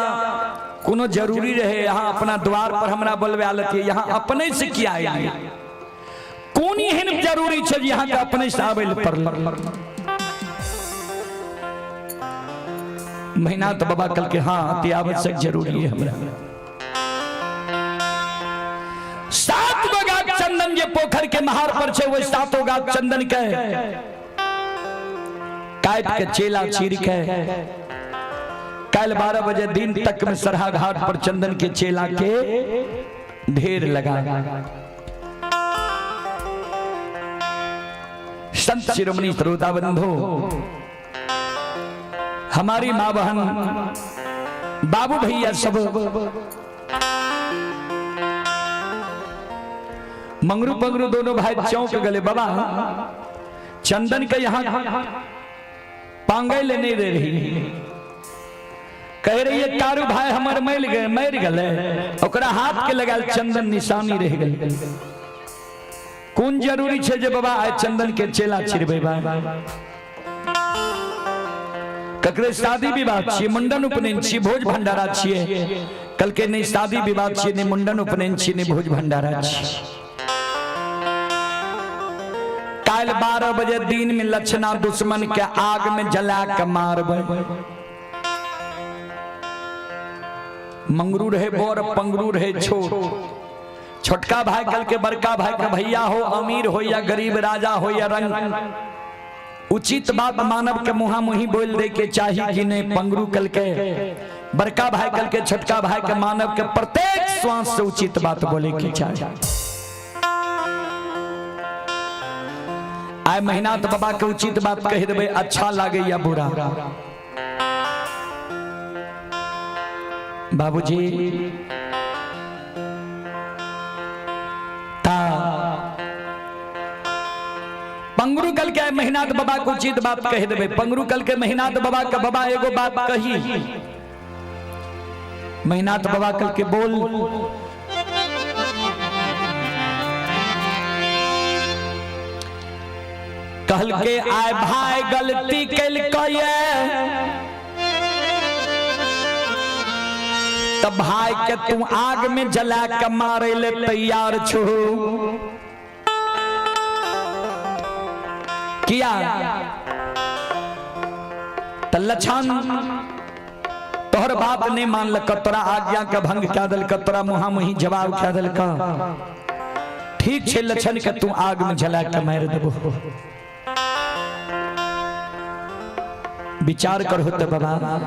कोनो जरूरी रहे, यहाँ अपना द्वार पर हमरा बोलबे आलत, यहाँ अपने से किया आइए? कोन एहन जरूरी छै जे यहाँ के अपने से आबै लए पड़ल? महिनाथ बाबा कल के हाँ, अति आवश्यक जरूरी है हमरा। 7 गो गाछ चंदन जे पोखर के महार पर छै, ओहि 7 गाछ चंदन के काट के चेला चीर के कल 12 बजे दिन तक में सरहा घाट पर चंदन के चेला के ढेर लगा। संत शिरोमणि श्रोता बंधु, हमारी माँ बहन बाबू भैया सब, मंगरू पंगरू दोनों भाई चौंक गले। बाबा चंदन के यहाँ पांगे ले नहीं दे रही, कह रही है कारू भाई हमर मर गए, मर गए, ओकरा हाथ के लगाल चंदन निशानी रह गई। कोन जरूरी छे जे बाबा आइ चंदन के चेला छिड़बे? बा ककरे शादी विवाह छिए, मुंडन उपनयन छिए, भोज भंडारा छिए? कल के नहीं शादी विवाह छिए, नहीं मुंडन उपनयन छिए, नहीं भोज भंडारा छिए। काल 12 बजे दिन में लक्षणा दुश्मन के आग में जला के मारबे। मंगरू रहे बोर, पंगरू रहे छोट। छोटका भाई कल के बड़का भाई के, भैया हो, अमीर हो या गरीब, राजा हो या रंग, उचित बात मानव के मुहा मुही बोल दे के चाही कि नहीं? पंगरू कल के बड़का भाई कल के छोटका भाई के, मानव के प्रत्येक श्वास से उचित बात बोले के चाही। आए महीना तो बाबा के उचित बात कह देबे, अच्छा लागे या बुरा। बाबूजी ता पंगरू कल के महीनाथ बाबा को उचित बात कह देबे। पंगरू कल के महीनाथ बाबा के, बाबा एगो बात कही। महीनाथ बाबा कल के बोल। कहल के आए भाई गलती कल तब भाई के तू आग में जला के मारे ले तैयार छो किया? त लछन तोहर बात नहीं मानलक, तोरा आज्ञा के भंग कह दिलक, तोरा मुहा मुही जवाब कह दिलक। ठीक छे, लछन के तू आग में जला के मार देबो। विचार करो तो बाबा,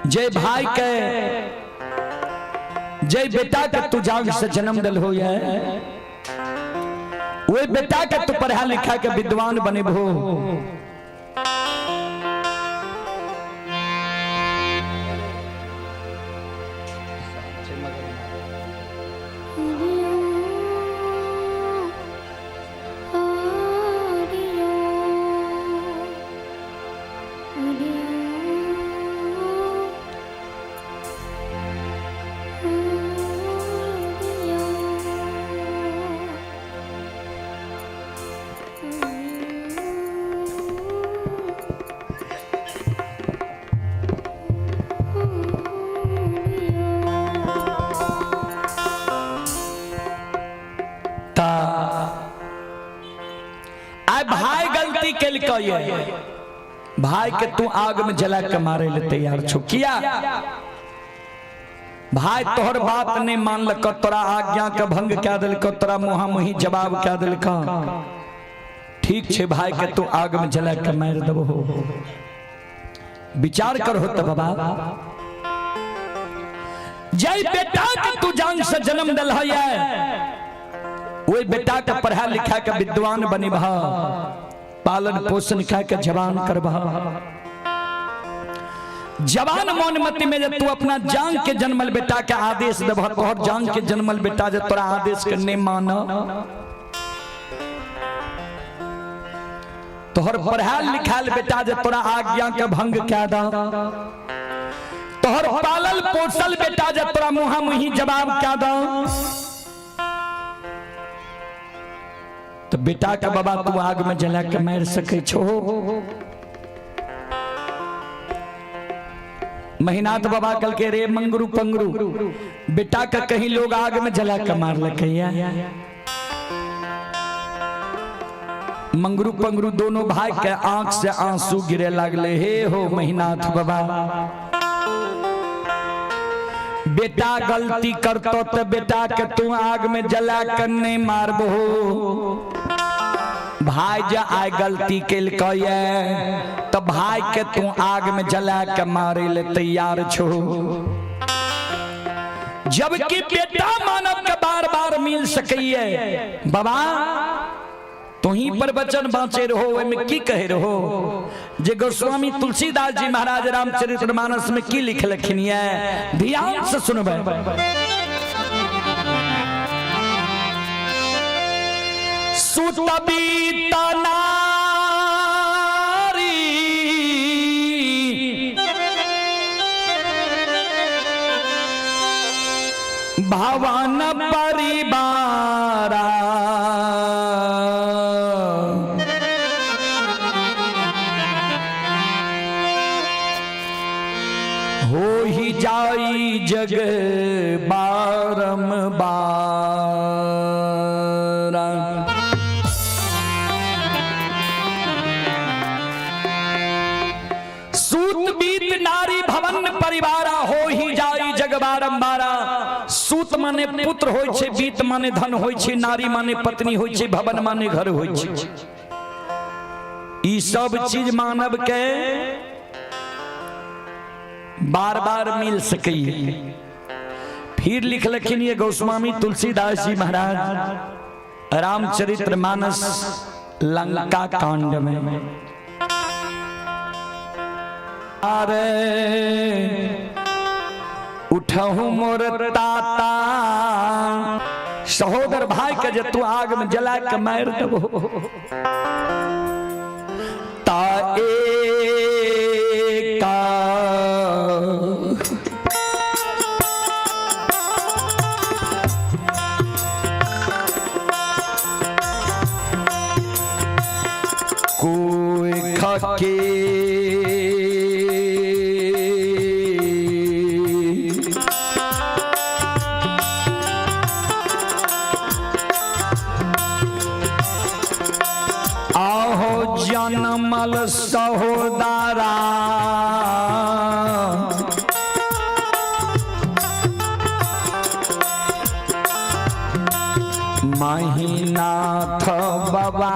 जय भाई के जय बेटा के तू जाग से जन्म दिल हो, वही बेटा के तू पढ़ा लिखा के विद्वान बनेबो। ता आय भाई गलती केलकै, भाई के तू आग में जला के मारे ले तैयार छो किया? भाई तोहर बात नहीं मानलक, तोरा आज्ञा के भंग कह दिलक, तोरा मुहा मुही जवाब कह दिलक। ठीक छे, भाई के तू आग में जला के मार देबो। विचार करो तो बाबा, जय बेटा के तू जान से जन्म दिल है, वही बेटा के पढ़ा लिखा के विद्वान बनेबह, पालन पोषण कह के जवान करबह। जवान मन मति में जे तू अपना जान के जन्मल बेटा के आदेश देबह, तोहर जान के जन्मल बेटा जे तोरा आदेश के नहीं मान, तोहर पढ़ाल लिखाल बेटा जे तोरा आज्ञा के भंग कह दा, तोहर पालल पोसल बेटा जे तोरा मुहा मुही जवाब कह दा, बेटा के बाबा तू आग में जला के मार सकै छो? महिनाथ बाबा कल के रे मंगरू पंगरू, बेटा के कहीं लोग आग में जला के मार लकैया? मंगरू पंगरू दोनों भाई के आंख से आंसू गिरे लागले। हे हो महिनाथ बाबा, बेटा गलती करतो तो बेटा के तू आग में जला के नहीं मारबो। भाई जे आय गलती केलकै तो भाई के तू आग में जला के मारे ले तैयार छो। जबकि बेटा मानव के बार बार मिल सकैये। बाबा तुही पर वचन बाँचे रहो, ओहिमे की कहे रहो जे गोस्वामी तुलसीदास जी महाराज रामचरितमानस में की लिखलखिन ये, ध्यान से सुनबै। सुतबी नारी भवन परिवारा, हो ही जाई जग बारम बारा। सूत बीत नारी भवन परिवारा, हो ही जाई जग बारंबारा। सूत माने पुत्र होय छे, बीत माने धन होय छे, नारी माने पत्नी होय छे, भवन माने घर होय छे। ई सब चीज मानव के बार बार मिल सकी। फिर लिखलखिन ये गोस्वामी तुलसीदास जी महाराज रामचरित्र मानस लंका कांड में, अरे उठहु मोर ताता, सहोदर भाई के जे तू आग में जला के मार देबो ता एका कोई खके आहो जनमल सहोदरा, महिनाथ बाबा।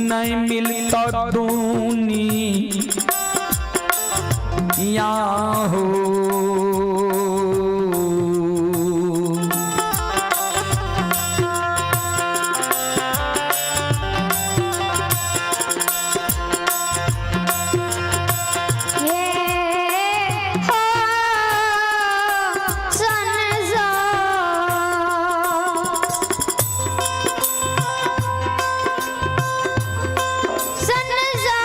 नहीं मिलता दूनी या हो, हे हो संसार संसार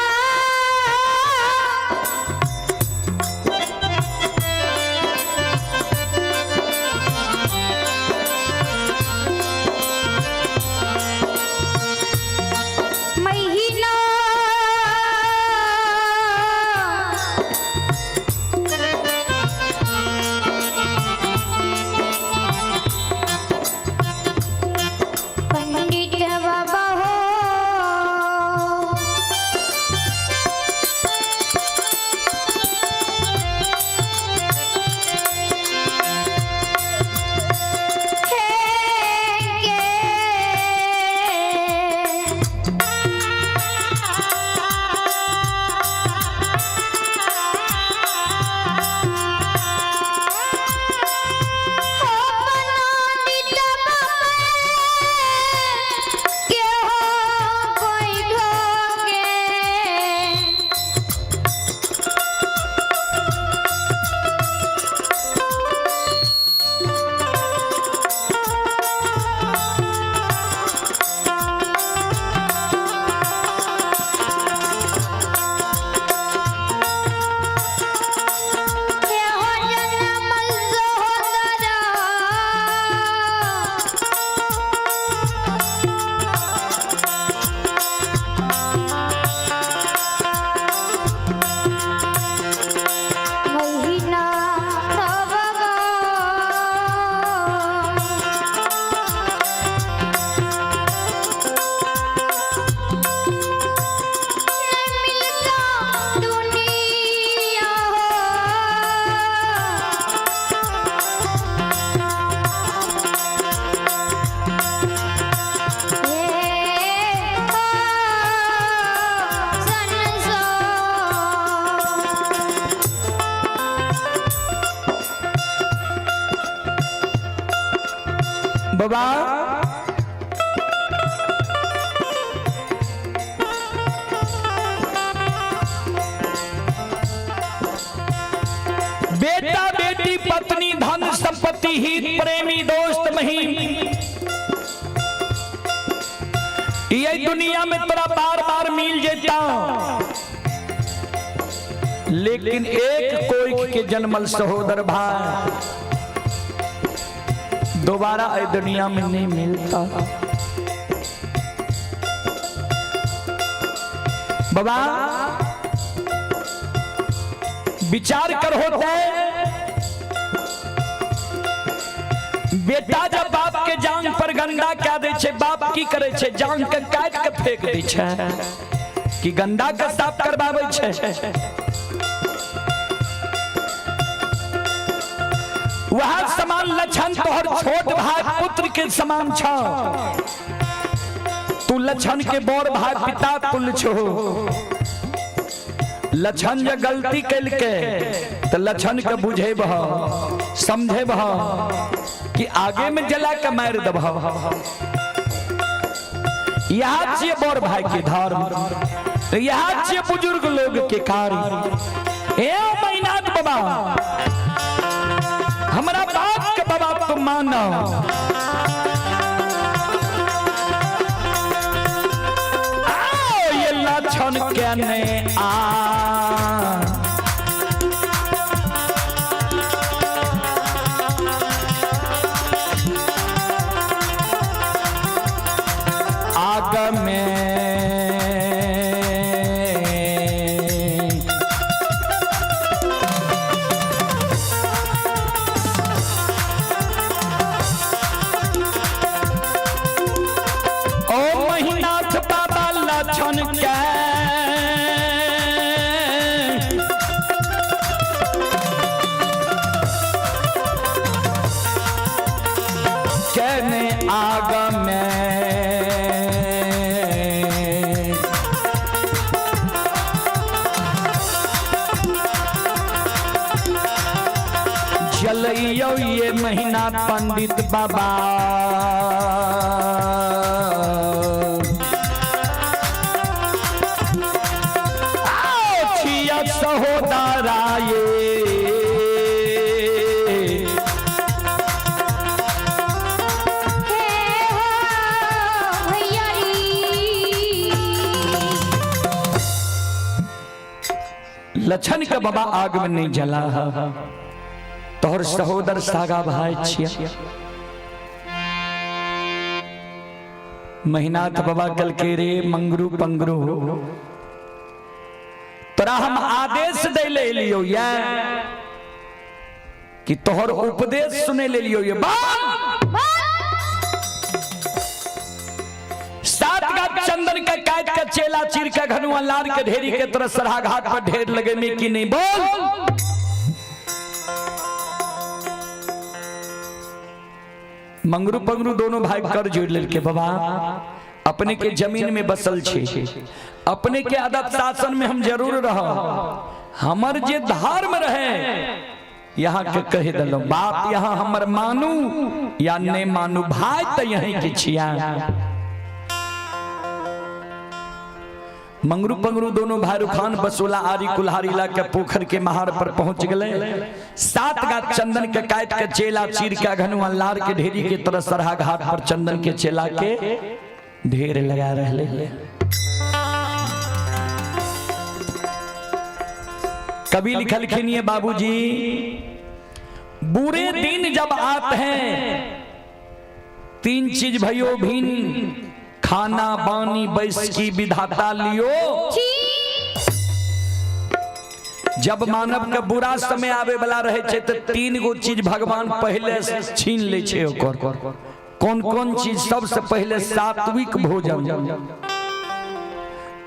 बेटा बेटी पत्नी धन संपत्ति हित प्रेमी दोस्त महीम, ये दुनिया में तोरा बार बार मिल जेता, लेकिन एक कोई के जन्मल सहोदर भाई दोबारा ए दुनिया में नहीं मिलता। बाबा विचार कर होता है, बेटा जब बाप के जांग पर गंदा क्या दे छे, बाप की करे छे? जांग के काट के फेंक दे छे कि गंदा के साफ करवावे छे। वह समान लक्षण तोहर छोट भाई पुत्र के समान छ, तू लक्षण के बड़ भाई पिता तुल्य छो। लक्षण जे गलती कलके तो लक्षण के बुझेबह समझेबह कि आगे में जला के मार दबह। यहाँ छिए बड़ भाई के धर्म, यहाँ छिए बुजुर्ग लोग के कार्य। ए मैनाथ बाबा, हमरा बाप के बाबा तुम मानो। आओ ये लक्षण के ने आ आग में ओ महिनाथ बाबा लक्षण के केने आग में जलइयो ये महीना पंडित बाबा। आओ छिया सहोदरा ये हे हो भैयारी। लछन के बाबा आग में नहीं जला, तोहर सहोदर सागा भाई छिया। महिनाथ बाबा कल के रे मंगरू पंगरू, तोरा हम आदेश दे ले लियो या कि तोहर उपदेश सुने ले लियो ये बात। सात गात चंदन का काट का चेला चीर का घनुआ लार के ढेरी के तरह सरहा घाट पर ढेर लगे में कि नहीं बोल। मंगरू पंगरू दोनों भाई कर जोड़ लेके बाबा अपने के जमीन में बसल छे, अपने के आदत शासन में हम जरूर रह, हमर जे धर्म रहे यहाँ के कह दिलो बाप, यहाँ हमर मानू या नहीं मानू भाई तो यहीं के छिया। मंगरू पंगरू दोनों भाई रुखान बसोला आरी कुल्हारी ला के पोखर के महार पर पहुंच गए। सात गात चंदन के काट के चेला चीर के घनुआ लार के ढेरी के तरह सरहा घाट पर चंदन के चेला के ढेर लगा रहे। कवि लिखलखिन ये बाबूजी, बुरे दिन जब आते हैं तीन चीज भयो भिन, खाना बानी बैस की विधाता लियो। जब मानव के बुरा समय आवे वाला रहे छे तो तीन गो चीज भगवान पहले छीन ले छे ओकर। कौन कौन चीज? सबसे पहले सात्विक भोजन।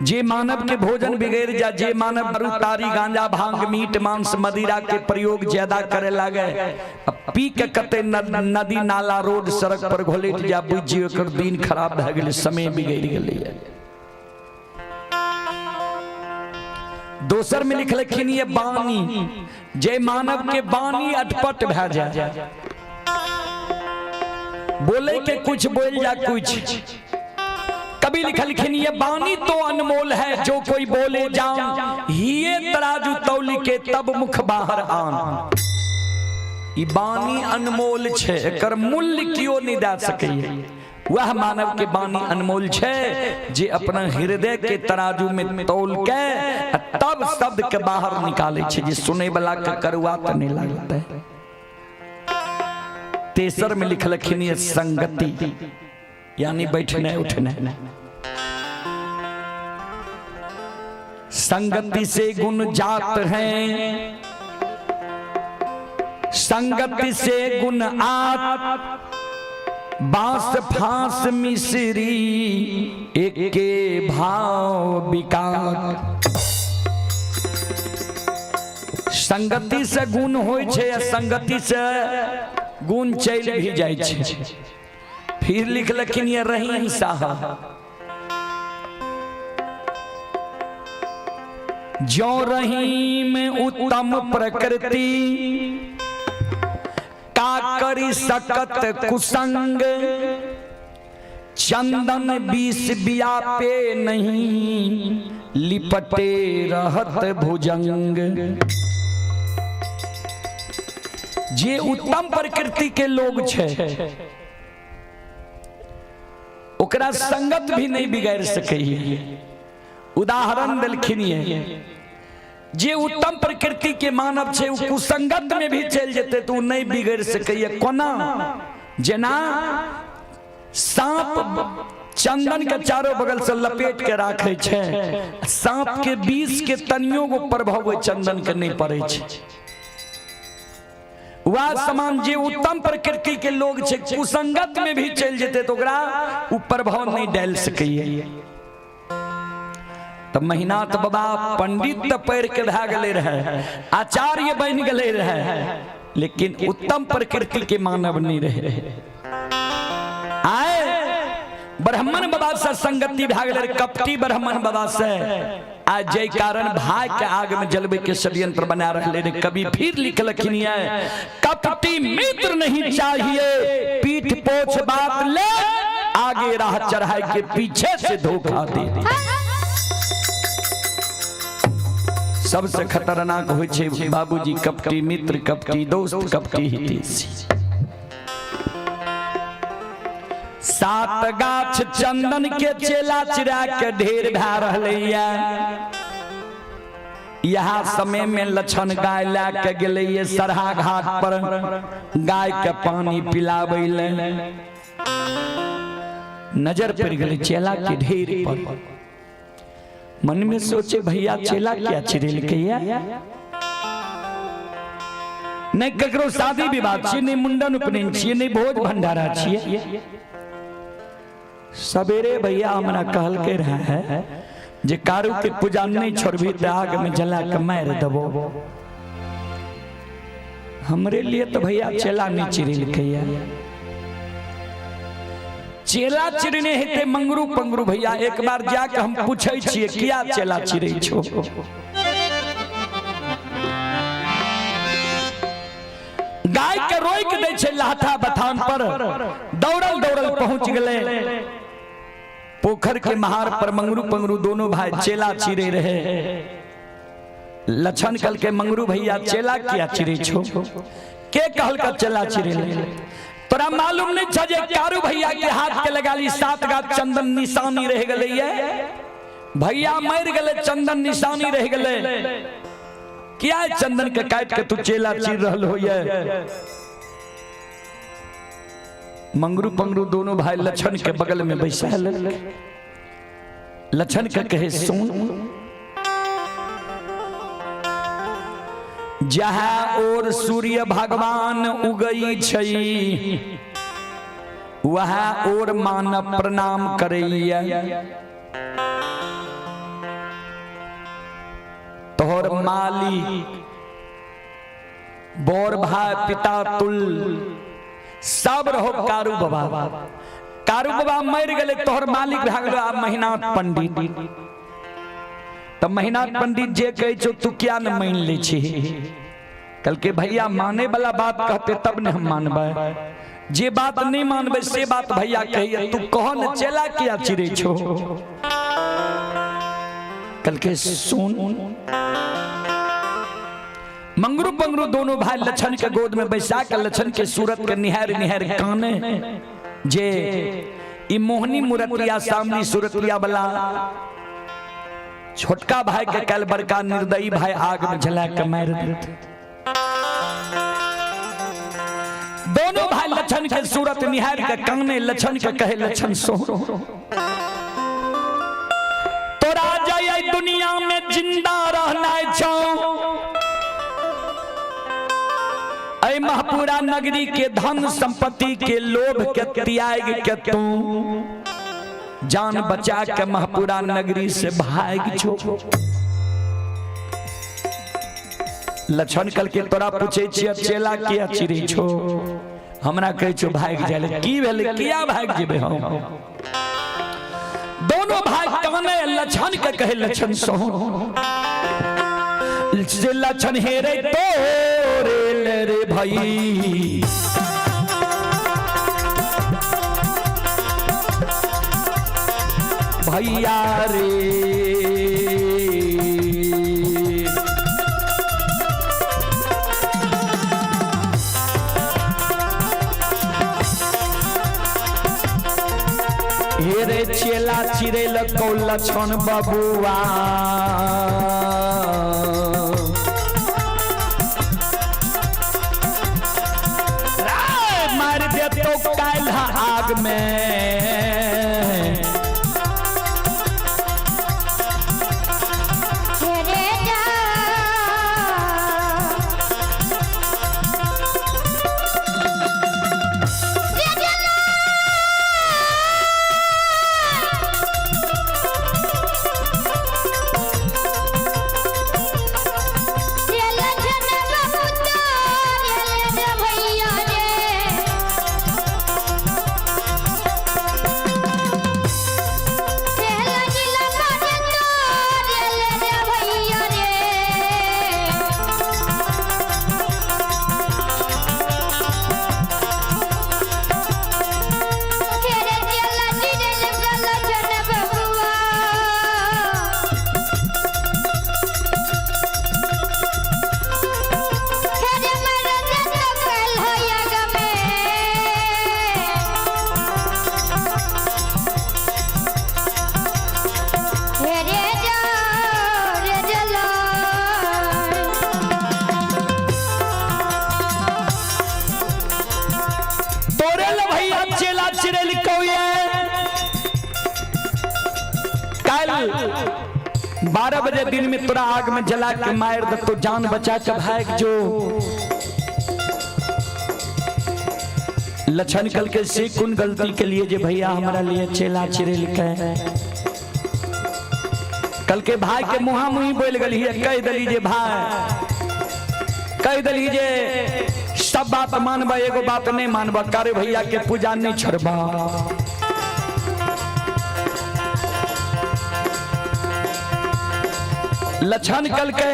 जे मानव के भोजन बिगड़ जा, जे मानव दारू तारी गांजा भांग मीट मांस मदिरा के प्रयोग ज्यादा करे लागे, पी के कते नदी नाला रोड सड़क पर घोलट जा, बुझियो कर दिन खराब भए गेलै, समय बिगड़ गेलै। दोसर में लिखलखिन ये बानी, जे मानव के बानी अटपट भए जाए, बोले के कुछ बोल जा कुछ। कभी लिखलखिन ये बानी तो अनमोल है, जो कोई बोले जान, ये तराजू तौली के तब मुख बाहर आन। ई बानी अनमोल छे, एकर मूल्य कियो नहीं दे सकैए। वह मानव के बानी अनमोल छे जे अपना हृदय के तराजू में तौल के तब शब्द के बाहर निकाले छे, जे सुने वाला के करुआ त नहीं लगते। तेसर में लिखलखिन ये संगति, यानी बैठने उठने। संगति से गुण जात हैं, संगति से गुण आत, बांस फांस मिश्री एके भाव विकार। संगति से गुण होइ छै आ संगति से गुण चलि भी जाइ छै। फिर लिखलखिन ये रहीम साहब, जो रहीम उत्तम प्रकृति, का करी सकत कुसंग, चंदन बीस बिया पे नहीं, लिपटे रहत भुजंग। जे उत्तम प्रकृति के लोग छे ओकरा संगत भी नहीं बिगाड़ सकैए। उदाहरण देलखिन ये, जे उत्तम प्रकृति के मानव छे उ कुसंगत में भी चल जेते तो नहीं बिगड़ सकैए। कोना? जेना सांप चंदन के चारों बगल से लपेट के राखे छे, सांप के बीस के तनियो गो प्रभाव चंदन के नहीं पड़े छे। वह समान जे उत्तम प्रकृति के लोग छे कुसंगत में भी चल जेते तो ओकरा उ प्रभाव नहीं डाल सकैए। तब महिनाथ बाबा पंडित तो पढ़ के भए गेले रहे, आचार्य बन गेले रहे, लेकिन उत्तम प्रकृति के मानव नहीं रहे। आए ब्राह्मण बाबा से संगति भए गेले, कपटी ब्राह्मण बाबा से, आज जय कारण भाई के आग में जलवे के षड्यंत्र बना रहे रे। कभी फिर लिखलखिन है, कपटी मित्र नहीं चाहिए, पीठ पोछ बात ले, आगे राह चढ़ाए के पीछे से धोखा दे। सबसे खतरनाक होइ छै बाबूजी कपटी मित्र, कपटी दोस्त, कपटी हितैषी। सात गाछ चंदन के चेला चिरा के ढेर भए रहलैया। यहाँ समय में लक्षण गाय ला के गेलैया सरहा घाट पर गाय के पानी पिलाबै ले। नजर पड़ गेलै चेला के ढेर पर। मन में सोचे भैया चेला क्या चिरेलकैया, नहीं ककरो शादी विवाह छियै, नहीं मुंडन उपनयन छियै, नहीं भोज भंडारा छियै। सवेरे भैया हमरा कहलकै रहे जे कारू के पूजा नहीं छोड़बी त आग में जला के मारि देबो। हमरे लिए तो भैया चेला नहीं चिरेलकैया। चेला चिरने हेते मंगरू पंगरू भैया, एक बार जाके हम पूछै छियै किया चेला चिरै छो। गाय के रोक दै छै लाथा बथान पर, दौड़ल दौड़ल पहुंच गेलै पोखर के महार पर। मंगरू पंगरू दोनों भाई चेला चिरे रहे। लक्षण कल के मंगरू भैया चेला किया चिरे छो, के कहल का चेला चिरे ले? तोरा मालूम नहीं छ जे कारू भैया के हाथ के लगाली सात गाछ चंदन निशानी रह गेलै, भैया मर गेलै चंदन निशानी रह गेलै, किया चंदन के काट के तू चेला चीर रहल होइए? मंगरू पंगरू दोनों भाई लक्षण के बगल में बैसा लेल। लक्षण के कहे सुन, जहाँ और सूर्य भगवान उगई छई वहाँ और मानव प्रणाम करैया। तोहर मालिक बोर भाई पिता तुल सब रहो कारू बाबा। कारू बाबा मर गए तोहर मालिक भए गेलो आब महिनाथ पंडित। त महिनाथ पंडित जे कहै छौ तू क्या न मान लै छी? कल के भैया माने वाला बात कहते तब न हम मानबै। जे बात नहीं मानबै से बात भैया कहिए, तू कह न चेला किया चिड़ै छो। कल के सुन, मंगरू पंगरू दोनों भाई लछन के गोद में बैसा के लछन के सूरत के निहार निहार काने जे ई मोहनी मूर्तिया सामनी सूरतिया वाला छोटका भाई के कल बड़का निर्दयी भाई आग में जला के मार देते। दोनों भाई लछन के सूरत निहार के काने लछन के कहे, लछन सो तोरा जाय दुनिया में जिंदा रहना छौ, ऐ महपुरा नगरी के धन संपत्ति के लोभ के त्याग के तू जान बचा के महपुरा नगरी से भाग छो। लक्षण कल के तोरा पूछे छियै चेला किया चिड़ै छो, हमरा कहै छो भाग जाय, की भेलै किया भाग जेबै हम। दोनों भाई काने लक्षण के कहे, लक्षण सो जे लक्षण हेरे तोरे ले रे भाई, भैया रे। हेरे चेला चिड़ै लकौ लक्षण बबुआ, मार देतो काल्ह आग में। हेरे जा रे लछन बाबू तोरे रे भैया रे, रे लजिला मारे तोरे रे भैया रे। हेरे चेला चिड़ै लछन बबुआ, हेरे मर देतो काल्ह आग में। हेरे जा रे जला। तोरे ल भैया चेला चिड़ै कौये, कल 12 बजे दिन में तोरा आग में जला के मार दे तो जान बचा के भाग जो। लक्षण कल के से कुन गलती के लिए जे भैया हमारा लिए चेला चिड़ै के। कल के भाई के मुहा मुही बोल गली है, कह दली जे भाई, कह दली जे सब बात मानबा एगो बात नहीं मानबा, करे भैया के पूजा नहीं छोड़बा। लक्षण कल के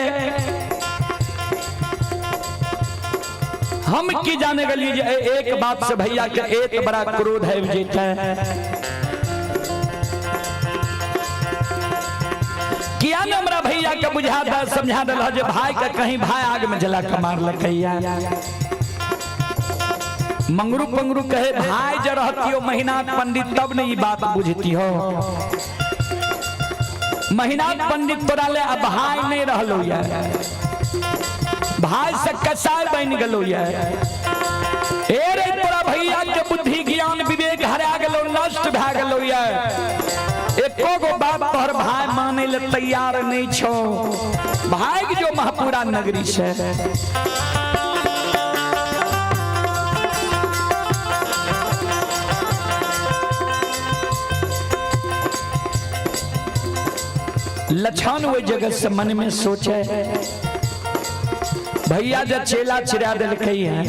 हम की जाने गली जे एक बात से भैया के एक बड़ा क्रोध है जेते किया न हमरा भैया के बुझा दे समझा दल जे भाई के कहीं भाई आग में जला के मार लकैया। मंगरू पंगरू कहे भाई जे रहती हो महीना पंडित तब नहीं बात बुझती हो, महीना पंडित तोरा ले अब भाई नहीं रहलो यार, भाई से कसाई बन गलो यार। ए रे तोरा भैया के बुद्धि ज्ञान विवेक हरा गलो, नष्ट भा गलो यार, एको गो बात तोहर भाई माने ले तैयार नहीं छो, भाई के जो महापुरा नगरी से। लछन ओहि जगह से मन में सोचे भैया जब चेला चिरा दिलकै है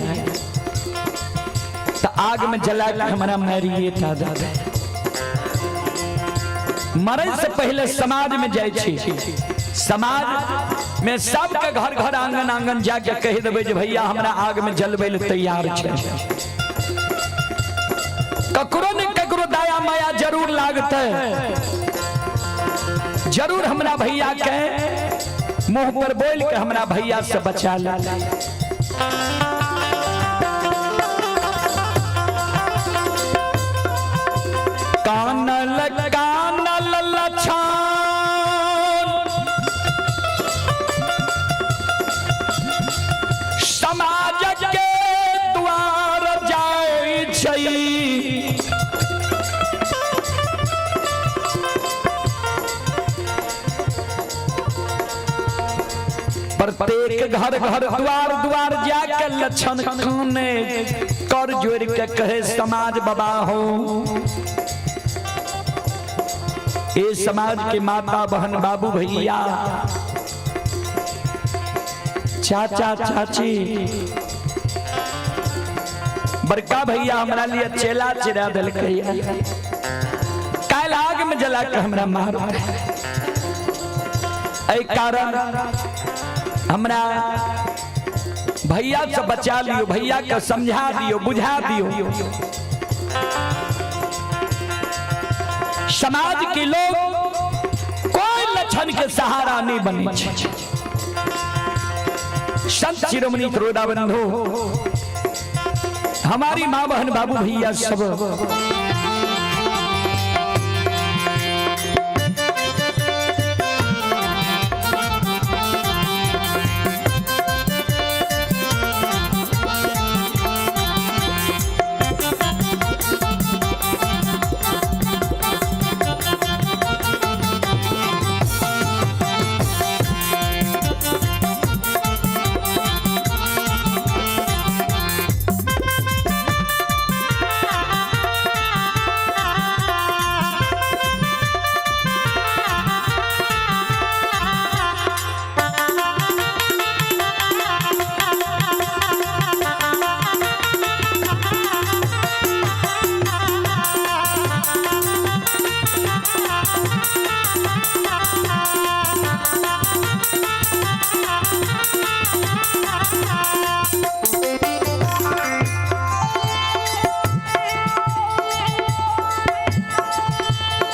तो आग में जला के हमारा मारिए था दादा। मरे से पहले समाज में जाए छी, समाज में सबके घर घर आंगन आंगन जाके कह देबै जे भैया हमरा आग में जलबै ले तैयार छै। ककरो ने ककरो दया माया जरूर लागतै, जरूर हमरा भैया के मुंह पर बोल के हमरा भैया से बचा ले। कानल कानल लछन समाज के द्वार जाइ छै, प्रत्येक घर घर द्वार द्वार जाके लक्षण काने कर जोड़ के कहे समाज बाबा हो। ए समाज के माता बहन बाबू भैया चाचा चाची बड़का भैया हमरा लिए चेला चिरा देलकै, काल्हि आग में जला के हमरा मार। एहि कारण हमरा भैया से बचा लियो, भैया के समझा दियो, बुझा दियो। समाज के लोग कोई लक्षण के सहारा नहीं बने छै। संत शिरोमणि त्रोदा बंधु हमारी माँ बहन बाबू भैया सब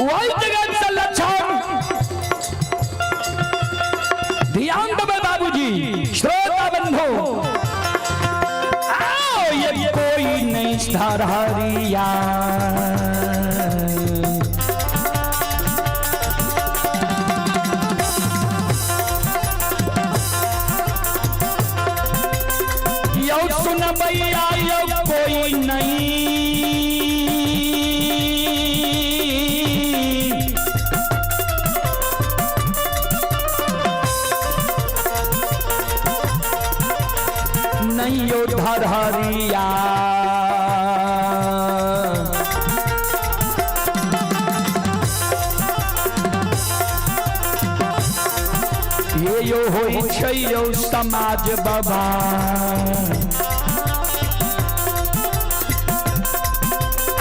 वही जगह से लक्षण ध्यान देवे बाबूजी श्रोता बंधु, आओ ये कोई नहीं धरहरिया, यो सुनबैया यो कोई नहीं, नहीं यो धरहरिया। ये यो होइ छै यो समाज बाबा,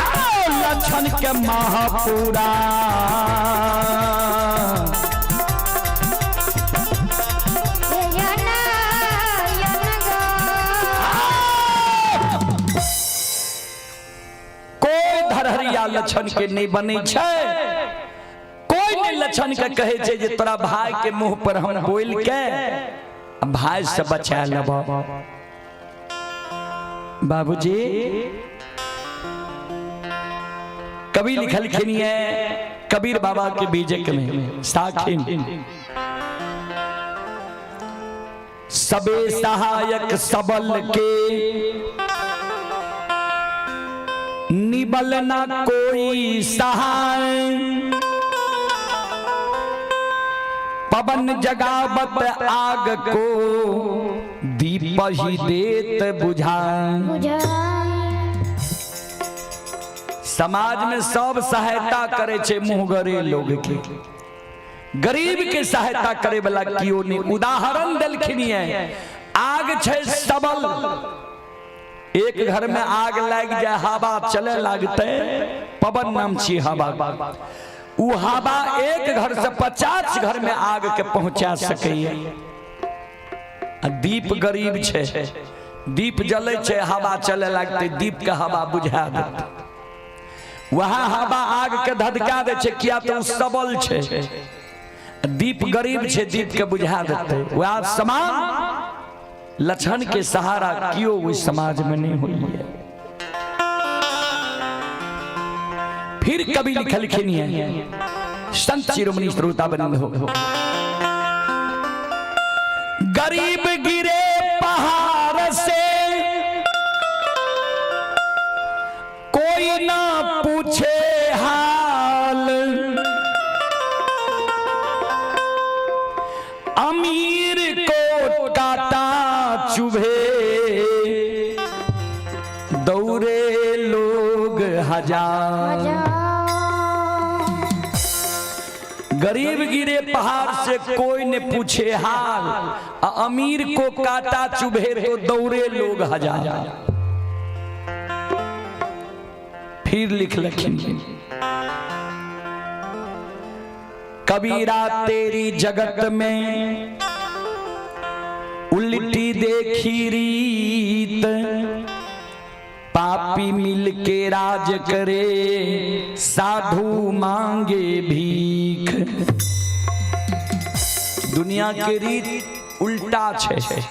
आओ लक्षण के महापुरा। यना यन गो। कोई धरहरिया लक्षण के नहीं बनै छै, कोई नहीं लक्षण के कहे छै जे तोरा भाई के मुंह पर हम बोल के भाई से बचा लेब। बाबूजी कवि लिखलखिन ये कबीर बाबा के बीजक में साखिन सबे सहायक सबल के निबल ना कोई सहाय, पवन जगावत आग को दीप ही देत बुझाए। बुझाए। समाज में सब सहायता करे छे मुंहगरे लोग के, गरीब के सहायता करे वाला कियो नहीं। उदाहरण देलखिन ये आग छे सबल, एक घर में आग लाग जाए हवा चले लागते, पवन नाम छी हवा, उ हवा एक घर से 50 घर में आग के पहुंचा सकैया। आ दीप गरीब छे, दीप जले छे हवा चले लागते, दीप के हवा बुझा देते। वह हवा आग के धधका दै छै, किया तऽ ओ सबल छै। दीप गरीब छै, दीप के बुझा देतै। वएह समान लक्षण के सहारा कियो ओहि समाज में नहीं हुई है। फिर कवि लिखलखिन है संत शिरोमणि श्रोता बंधु, गरीब गिरे पहाड़ से कोई ना पूछे हाल, अमीर को काटा चुभे दौड़े लोग हजार। गरीब गिरे पहाड़ से कोई ने पूछे हाल, आ अमीर को काटा चुभे तो दौड़े लोग हजार। फिर लिख लखिन कबीरा तेरी जगत में उल्टी देखी रीत, पापी मिल के राज करे साधु मांगे भीख। दुनिया के रीत उल्टा छे,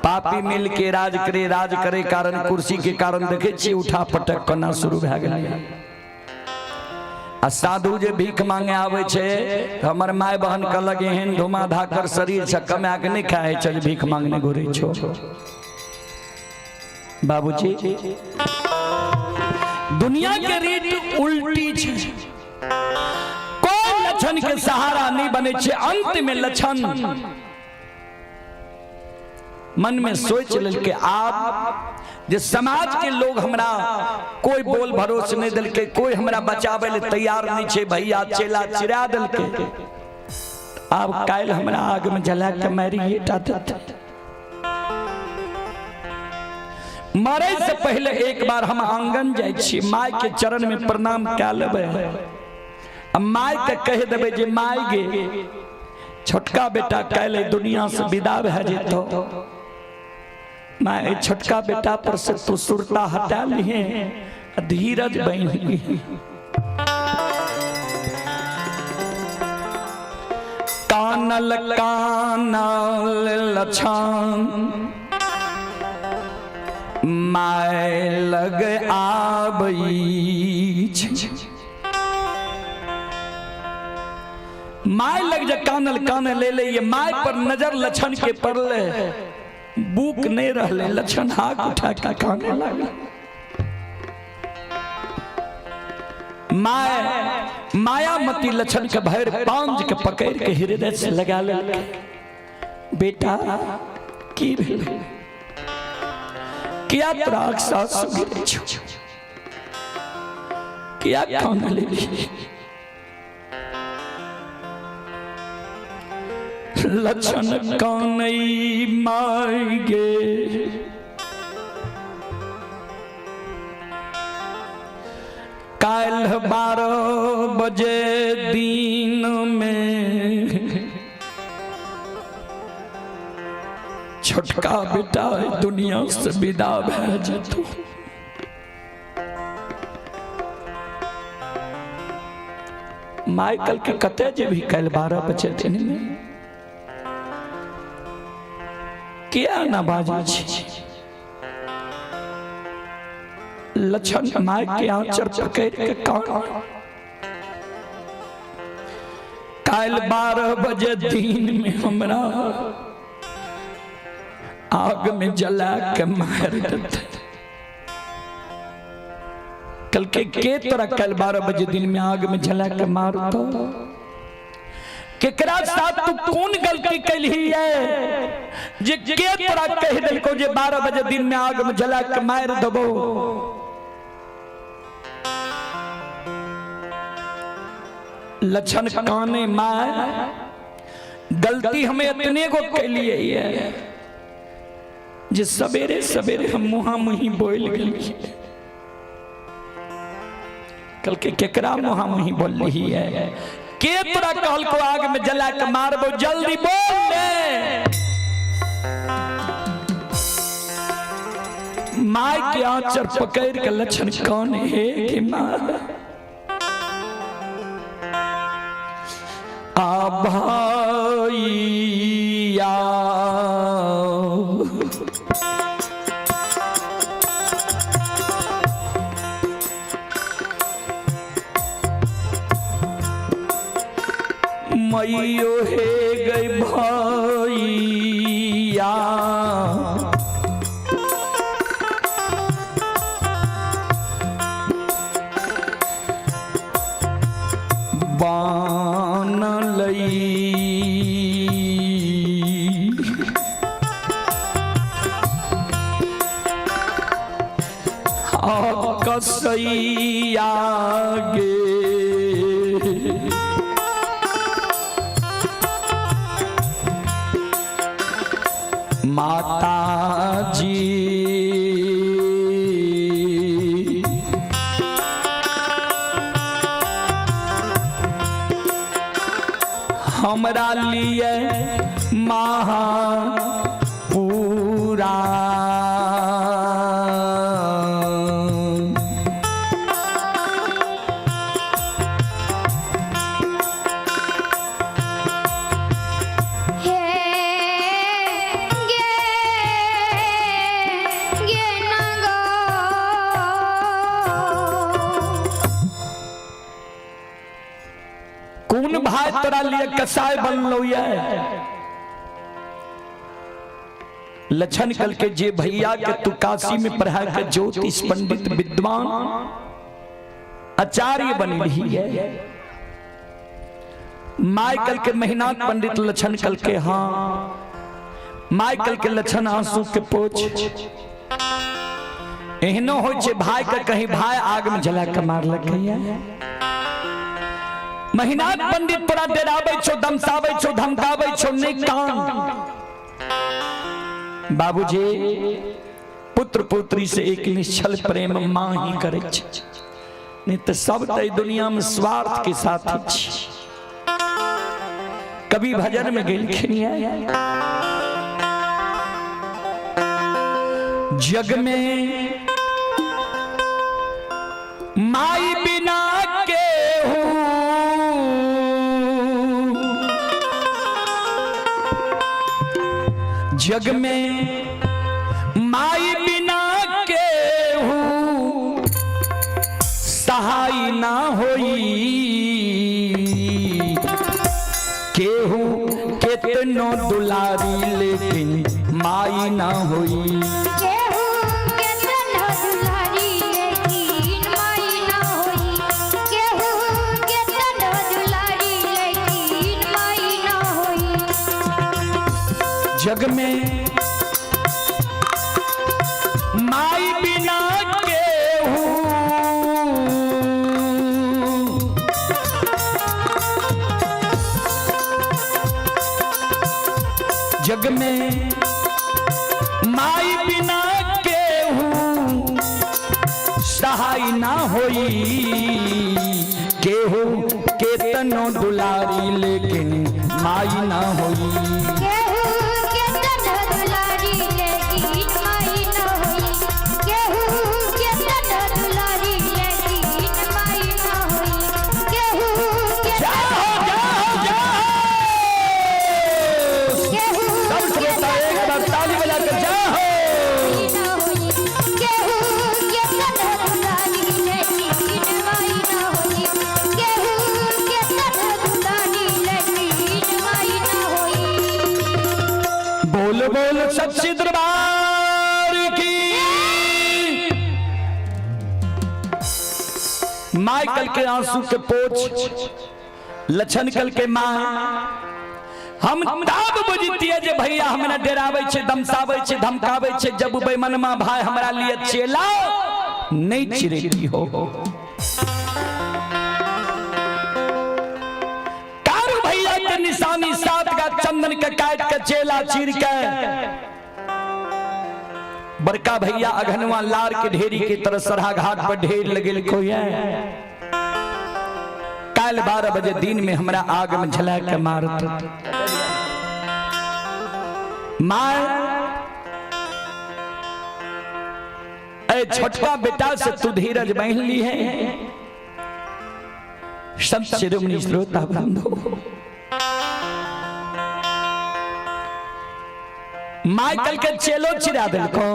पापी मिल के राज करे, राज करे कारण कुर्सी के कारण देखे छी उठा पटक करना शुरू भए गेलै। आ साधु जे भीख मांगे आबै छै तऽ हमर माय बहन कहलक एहन धुमा धाकर शरीर छै, कमा के नहि खाइ छै, भीख मांगने घुरै छौ। बाबूजी दुनिया के रीत उल्टी छै, कोई लक्षण के सहारा नहीं बने छै। अंत में लक्षण मन में सोच लेलकै, आब जे समाज के लोग हमरा कोई बोल भरोस नहीं देलकै, कोई हमरा बचाबै ले तैयार नहीं छै, भैया चेला चिरा देलकै, आब काल्हि हमरा आग में जला के मारिए टा देतै। मरे से पहले एक बार हम आंगन जाइ छी, माय के चरण में प्रणाम कए लेबै, आ माय के कहि देबै जे माय गे, छोटका बेटा काल्हि दुनिया से विदा भए जेतौ, माय छोटका बेटा पर से तू सुरता हटा लिहे, धीरज बनि लिहे। कानल कानल लछन my लग आबै छै। My लग जे कानल कानल ले ले, ये my पर नजर लछन के पड़ले, बुक नहीं रहले, लछन हाथ उठा के काने लागल। My Mayamati लछन के भैर पांज के पकड़ के हृदय से लगा ले, बेटा की भेल, किया तोरा सासु गिरे छौ, किया कान लेली। लछन कानई my गे, काल्हि 12 बजे दिन में छोटका बेटा दुनिया से विदा भए जेतौ। माइकल के कते जे भी काल्हि 12 बजे दिन में किया ना बाजै छी। लछन my के आंचर पकड़ के कान, काल्हि 12 बजे दिन में हमरा आग में जला के मार देते। कल के तोरा कल 12 बजे दिन में आग में जला के मारतो, केकरा साथ तू कौन गलती कैलही है जे के तोरा कह देलको जे 12 बजे दिन में आग में जला के मार देबो। लछन काने my गलती हमें इतने को कैलिए है जे सवेरे सवेरे हम मुहा मुही बोल गेलिए। कल के केकरा मुहा मुही बोल रही है, के तोरा कहल को आग में जला के मारबो, जल्दी बोल ले। माय के आंचर पकड़ के लक्षण कौन है कि माँ आ भैया मैयो हे गई भैया बान लई कसैया गे माता जी हमरा लिए महा पूरा हे गे गे नगो कौन भाई तोरा लिए कसाई बनलो ये लक्षण कल के जे भैया के तू काशी में पढ़ा के ज्योतिष पंडित विद्वान आचार्य बन रही है। माइकल के मेहनाथ पंडित लक्षण कल के हाँ माइकल के लक्षण आंसू के पोछ एहनो हो छे भाई के कहीं भाई आग में जला के मारलक है। महिनाथ पंडित तोरा डराबै छौ दमसाबै छौ धमकाबै छौ नहि कान। बाबूजी पुत्र पुत्री से एक निश्चल प्रेम माँ ही करै छै, नहीं तो सब तऽ एहि दुनिया में स्वार्थ के साथी छै। कभी भजन में गेलखिन ये जग में माई बिना के जग में माई बिना के सहाय ना होई, केहू केतनो दुलारी लेकिन माई ना होई। केहू केतनो दुलारी लेकिन माई ना होई। केहू केतनो दुलारी लेकिन माई ना होई। जग में माई बिना केहू जग में माई बिना केहू सहाय ना होई, केहू केतनो दुलारी लेकिन माई ना होई। केहू केतनो दुलारी लेकिन माई ना होई। केहू केतनो दुलारी लेकिन माई ना होई। केहू जाओ जाओ जाओ केहू सब श्रोता एक बार ताली बजाकर जाओ। ना होई। केहू केतनो दुलारी लेकिन माई ना होई। केहू केतनो दुलारी लेकिन माई ना होई। बोल बोल सच्ची दरबार की। माइकल के आंसू के पोछ लछन कल के माँ हम तब बुझतिए जे भैया हमरा डराबै छै दमसाबै छै धमकाबै छै, जब बेमनमा भाई हमरा लिए चेला नहीं चिरेती हो। कारू भैया के निशानी सात का चंदन के काट के चेला चीर के बड़का भैया अघनवा लार के ढेरी के तरह सरहा घाट पर ढेर लगेल कोई है। काल 12 बजे दिन में हमरा आग में झला के मारत मार। ए छोटका बेटा से तू धीरज बहन ली है। संत शिरोमणि श्रोता बंधु, माइकल के चेलो चिरा दिलको।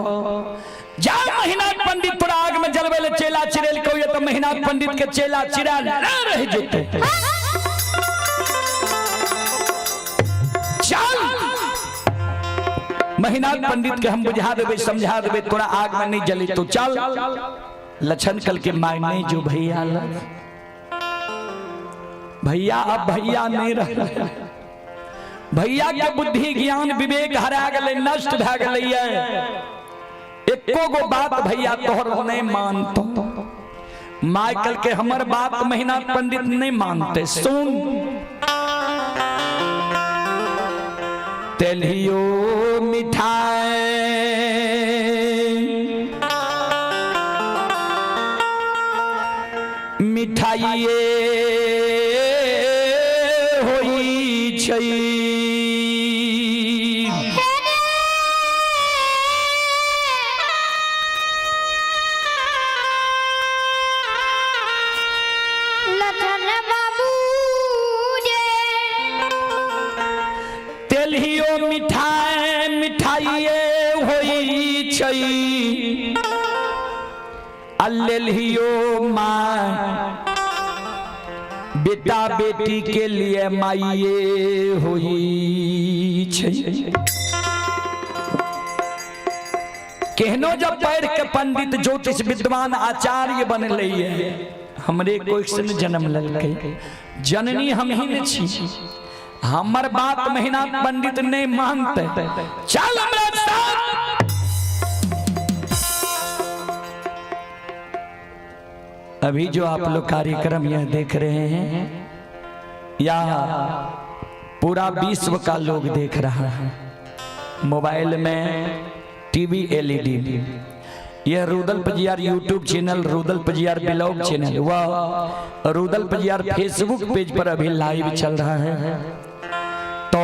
जा महीनाथ पंडित तोरा आग में जलवे ले चेला चिरेल को, ये तो महीनाथ पंडित के चेला चिरा न रह जेते। चल महीनाथ पंडित के हम बुझा देबे समझा देबे, तोरा आग में नहीं जली तो चल। लक्षण कल के माय नहीं जो भैया भैया अब भैया नहीं रह, भैया के बुद्धि ज्ञान विवेक हरा गए, नष्ट भए गेलै। एको गो बात भैया तोहर नहीं मानतो। माइकल के हमर बात महीनाथ पंडित नहीं मानते। सुन तेलियो मिठाई मिठाइए होई छै। लठन बाबू रे तेलहियो मिठाई मिठाइए होई छै, आ लेलहियो माँ बेटा बेटी के लिए माइये होई छै। केहनो जब पढ़ के पंडित ज्योतिष विद्वान आचार्य बनले, हमरे कोई जन्म ललकै, जननी हम ही ने छी, हमर बात महीनाथ पंडित नहीं मानते। चल हमरा साथ। अभी जो आप लोग कार्यक्रम यह देख रहे हैं या पूरा विश्व का लोग देख रहा है, मोबाइल में, टीवी, एलईडी में, यह Rudal Pajiyar YouTube channel, Rudal Pajiyar blog channel व रुदल पजियार फेसबुक पेज पर अभी लाइव चल रहा है। तो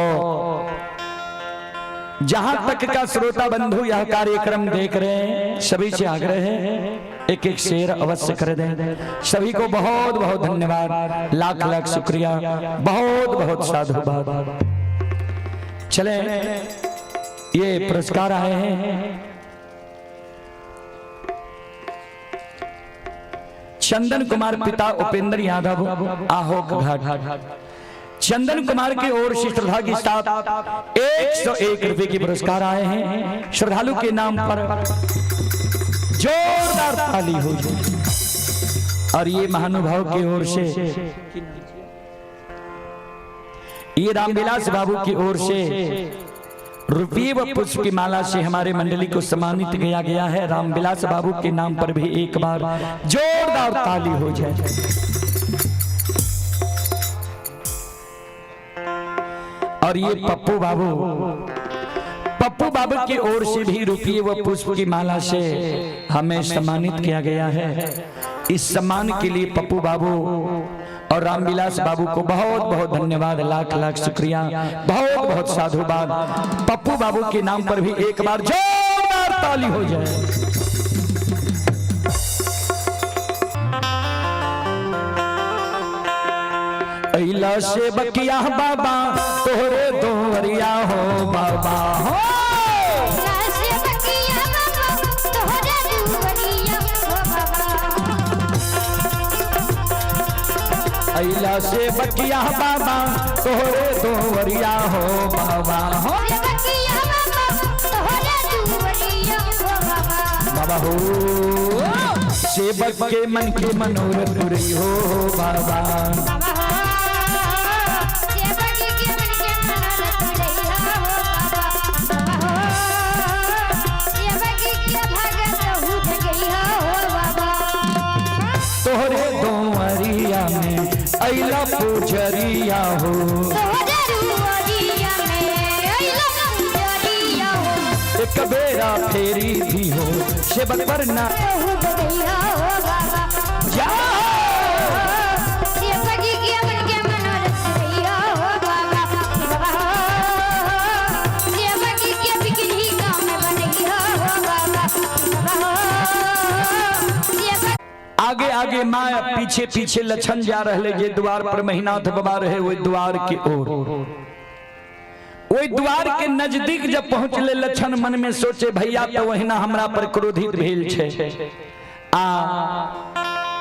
जहां तक का श्रोता बंधु यह कार्यक्रम देख रहे हैं, सभी से आग्रह है एक एक शेयर अवश्य कर दें। सभी को बहुत बहुत धन्यवाद, लाख लाख शुक्रिया, बहुत बहुत साधुवाद। चले ये पुरस्कार आए हैं चंदन कुमार पिता उपेंद्र यादव आहोक घाट। चंदन कुमार की ओर से श्रद्धा के साथ 101 रुपए के पुरस्कार आए हैं। श्रद्धालु के नाम पर जोरदार ताली हो जाए। और ये महानुभाव की ओर से, ये रामविलास बाबू की ओर से रुपये व पुष्प की माला से हमारे मंडली को सम्मानित किया गया है। रामविलास बाबू के नाम पर भी एक बार जोरदार ताली हो जाए। और ये पप्पू बाबू, पप्पू बाबू की ओर से भी रुपये व पुष्प की माला से हमें सम्मानित किया गया है। इस सम्मान के लिए पप्पू बाबू और रामविलास बाबू को बहुत बहुत धन्यवाद, लाख लाख शुक्रिया, बहुत बहुत साधुवाद। पप्पू बाबू के नाम पर भी एक बार जोरदार ताली हो जाए। अइला से बकिया बाबा तोहरे दोवरिया हो बाबा हो। से बकिया बाबा तोहरे दुवरिया हो बाबा। अइला से बकिया बाबा तोहरे दोवरिया हो बाबा हो। से बकिया बाबा तोहरे दुवरिया हो बाबा। बाबा हो सेवक के मन के मनोरथ पुरी हो बाबा। बाबा हो सेवक के मन के मनोरथ पुरैया हो बाबा। बाबा हो सेवक के भगत हो जगैया हो बाबा। तोहरे दोवरिया में अइला पुजरिया हो। तोहरे दुवरिया में अइला पुजरिया हो। एक बेरा फेरी भी हो सेवक पर ना हो जगैया हो बाबा। जा सेवक के मन के मनोरथ पुरैया हो बाबा। बाबा हो सेवक के बिगड़ी काम बनैया हो बाबा। बाबा हो आगे माय, पीछे पीछे लछन जा रहे जे द्वार पर महिनाथ बाबा रहे ओहि द्वार के ओर। ओहि द्वार के नजदीक जब पहुंचले लछन मन में सोचे भैया तो वहिना हमरा पर क्रोधित भेल छै, आ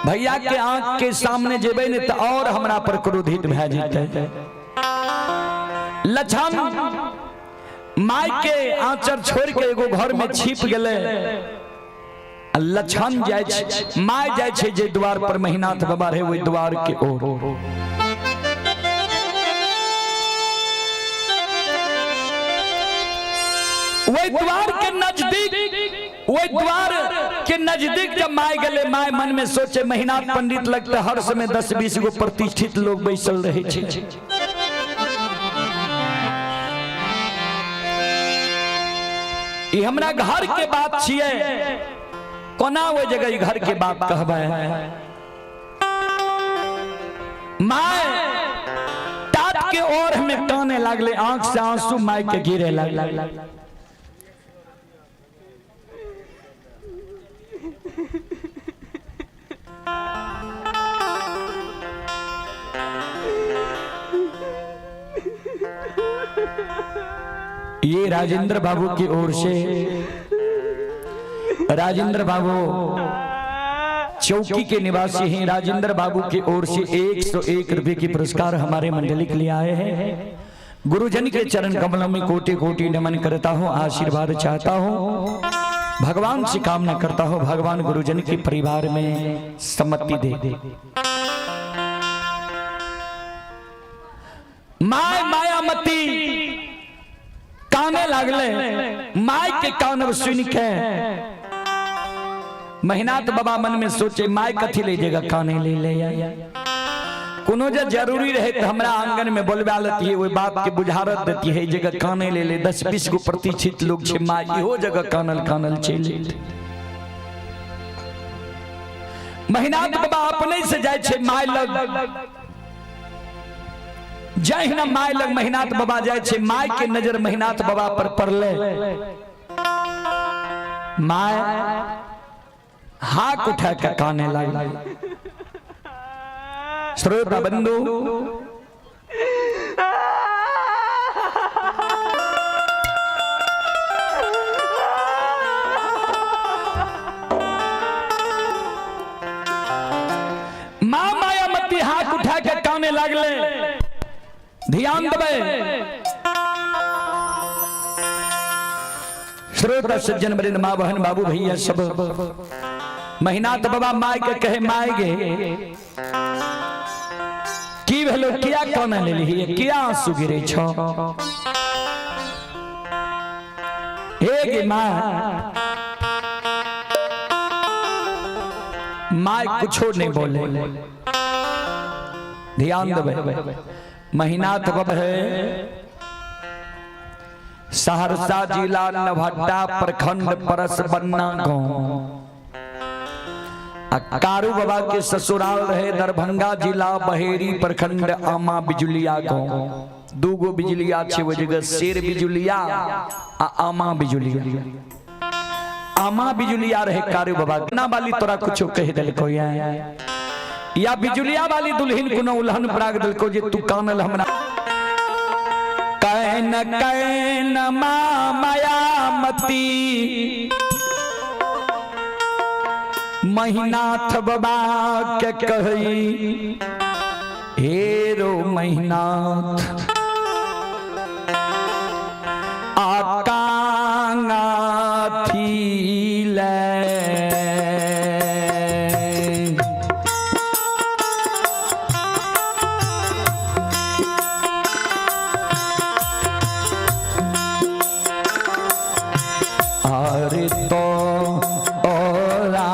भैया के आंख के सामने जेबै ने तो और हमरा पर क्रोधित भए जेतै। लछन माय के आंचर छोड़ के एगो घर में छिप गेलै। आ लछन जाइ छै, my जाइ छै जे द्वार पर महिनाथ बाबा रहे ओहि द्वार के ओर। ओहि द्वार के नजदीक, ओहि द्वार के नजदीक जब my गेले, my मन में सोचे महिनाथ पंडित लगते हर समय 10-20 गो प्रतिष्ठित लोग बैसल रहे छै। ई हमरा घर के बात छियै, कोना ओहि जगह ई घर के बात कहबै। My तात के ओर में काने लागले, आंख से आंसू my के गिरे लागले। ये राजेंद्र बाबू की ओर से, राजेंद्र बाबू चौकी के निवासी हैं, राजेंद्र बाबू की ओर से 101 रुपए की पुरस्कार हमारे मंडली के लिए आए हैं। गुरुजन के चरण कमलों में कोटि कोटि नमन करता हूँ, आशीर्वाद चाहता हूँ, भगवान से कामना करता हूँ भगवान गुरुजन के परिवार में सम्मति दे। My Mayamati काने लागले, my के कानब सुन के महिनाथ बाबा मन में सोचे my कथी ले जगह काने ले ले आया। कोनो जे जरूरी रहे तो हमरा आंगन में बोलबा लेती है, ओहि बात के बुझारत देती है, जगह काने ले ले। 10-20 गो प्रतिष्ठित लोग छे, my इहो जगह कानल कानल चलि। महिनाथ बाबा अपने से जाइ छे my लग। जहिना my लग महिनाथ बाबा जाइ छे, my के नजर महिनाथ बाबा पर पड़ले, my हाक उठा के काने लागल। श्रोता बंधु, मां मायामती हाथ उठा के काने लागले। ध्यान देबै श्रोता सज्जन वृंद, माँ बहन बाबू भैया सब। महिनाथ बाबा my के कहे, my गे की भेलो, किया काने लेली, किया आंसू गिरे छो? हे गे माँ, my कुछो नहीं बोले। ध्यान देबै, महिनाथ बाबा है सहरसा जिला नवहट्टा प्रखंड परस बन्ना गांव। कारू बाबा के ससुराल रहे दरभंगा जिला बहेरी प्रखंड आमा बिजुलिया गांव। दूगो बिजुलिया छे ओहि जगह, शेर बिजुलिया आ आमा बिजुलिया। आमा बिजुलिया रहे कारू बाबा। ना वाली तोरा कुछो कह देलको या बिजुलिया वाली दुल्हन कोनो उल्हन प्राग देलको जे तू कानल हमरा। Can can मां मायामती महिनाथ बाबा के कही, हे रो महिनाथ आकांगा थी ले। अरे तो ओरा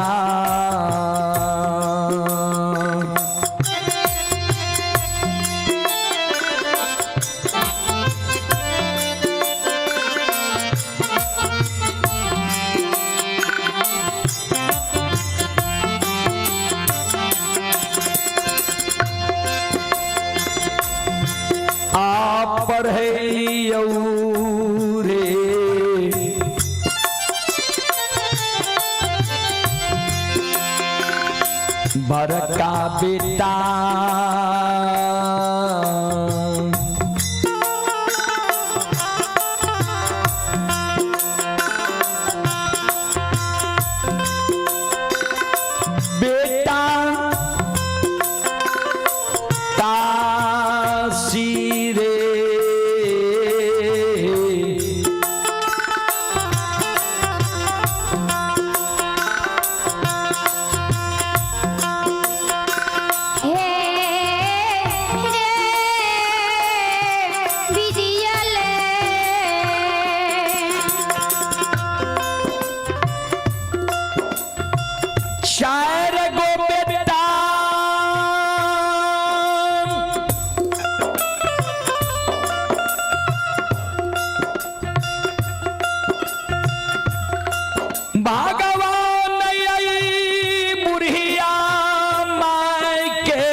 आ पढ़े रे बड़का बेटा बेटा काशी रे। हे रे विजयले। चार गो बेटा भगवान आई बुढ़िया माय के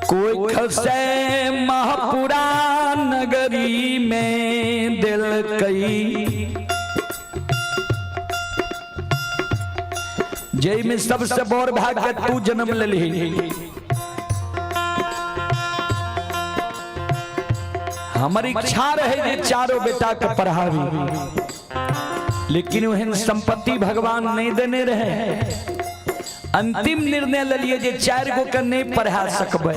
कोई खसे महापुरा नगरी में दिल कई, जय में सबसे बड़ भाग्य तू जन्म लेली। हमर इच्छा रहे जे चारों बेटा के पढ़ावी, लेकिन ओहन संपत्ति भगवान नहीं देने रहे। अंतिम निर्णय लेलिए जे चार गो के नहीं पढ़ा सकबै,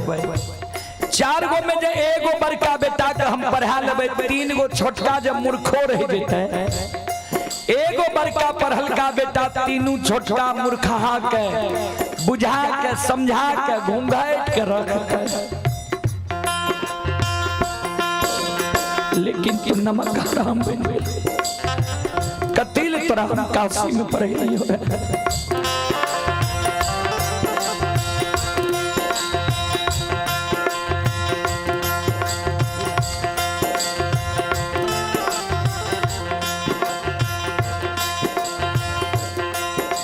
चार गो में जे एगो बड़का बेटा के हम पढ़ा लेबै, तीन गो छोटका जब मूर्खो रह जेतै, एगो बड़का पढ़लका बेटा तीनू छोटका मूर्खहा के बुझा के समझा के घूंघाट के रख। लेकिन तू नमक हराम बन गेल, कतिल तोरा हम काशी में पढ़ेलियो रे।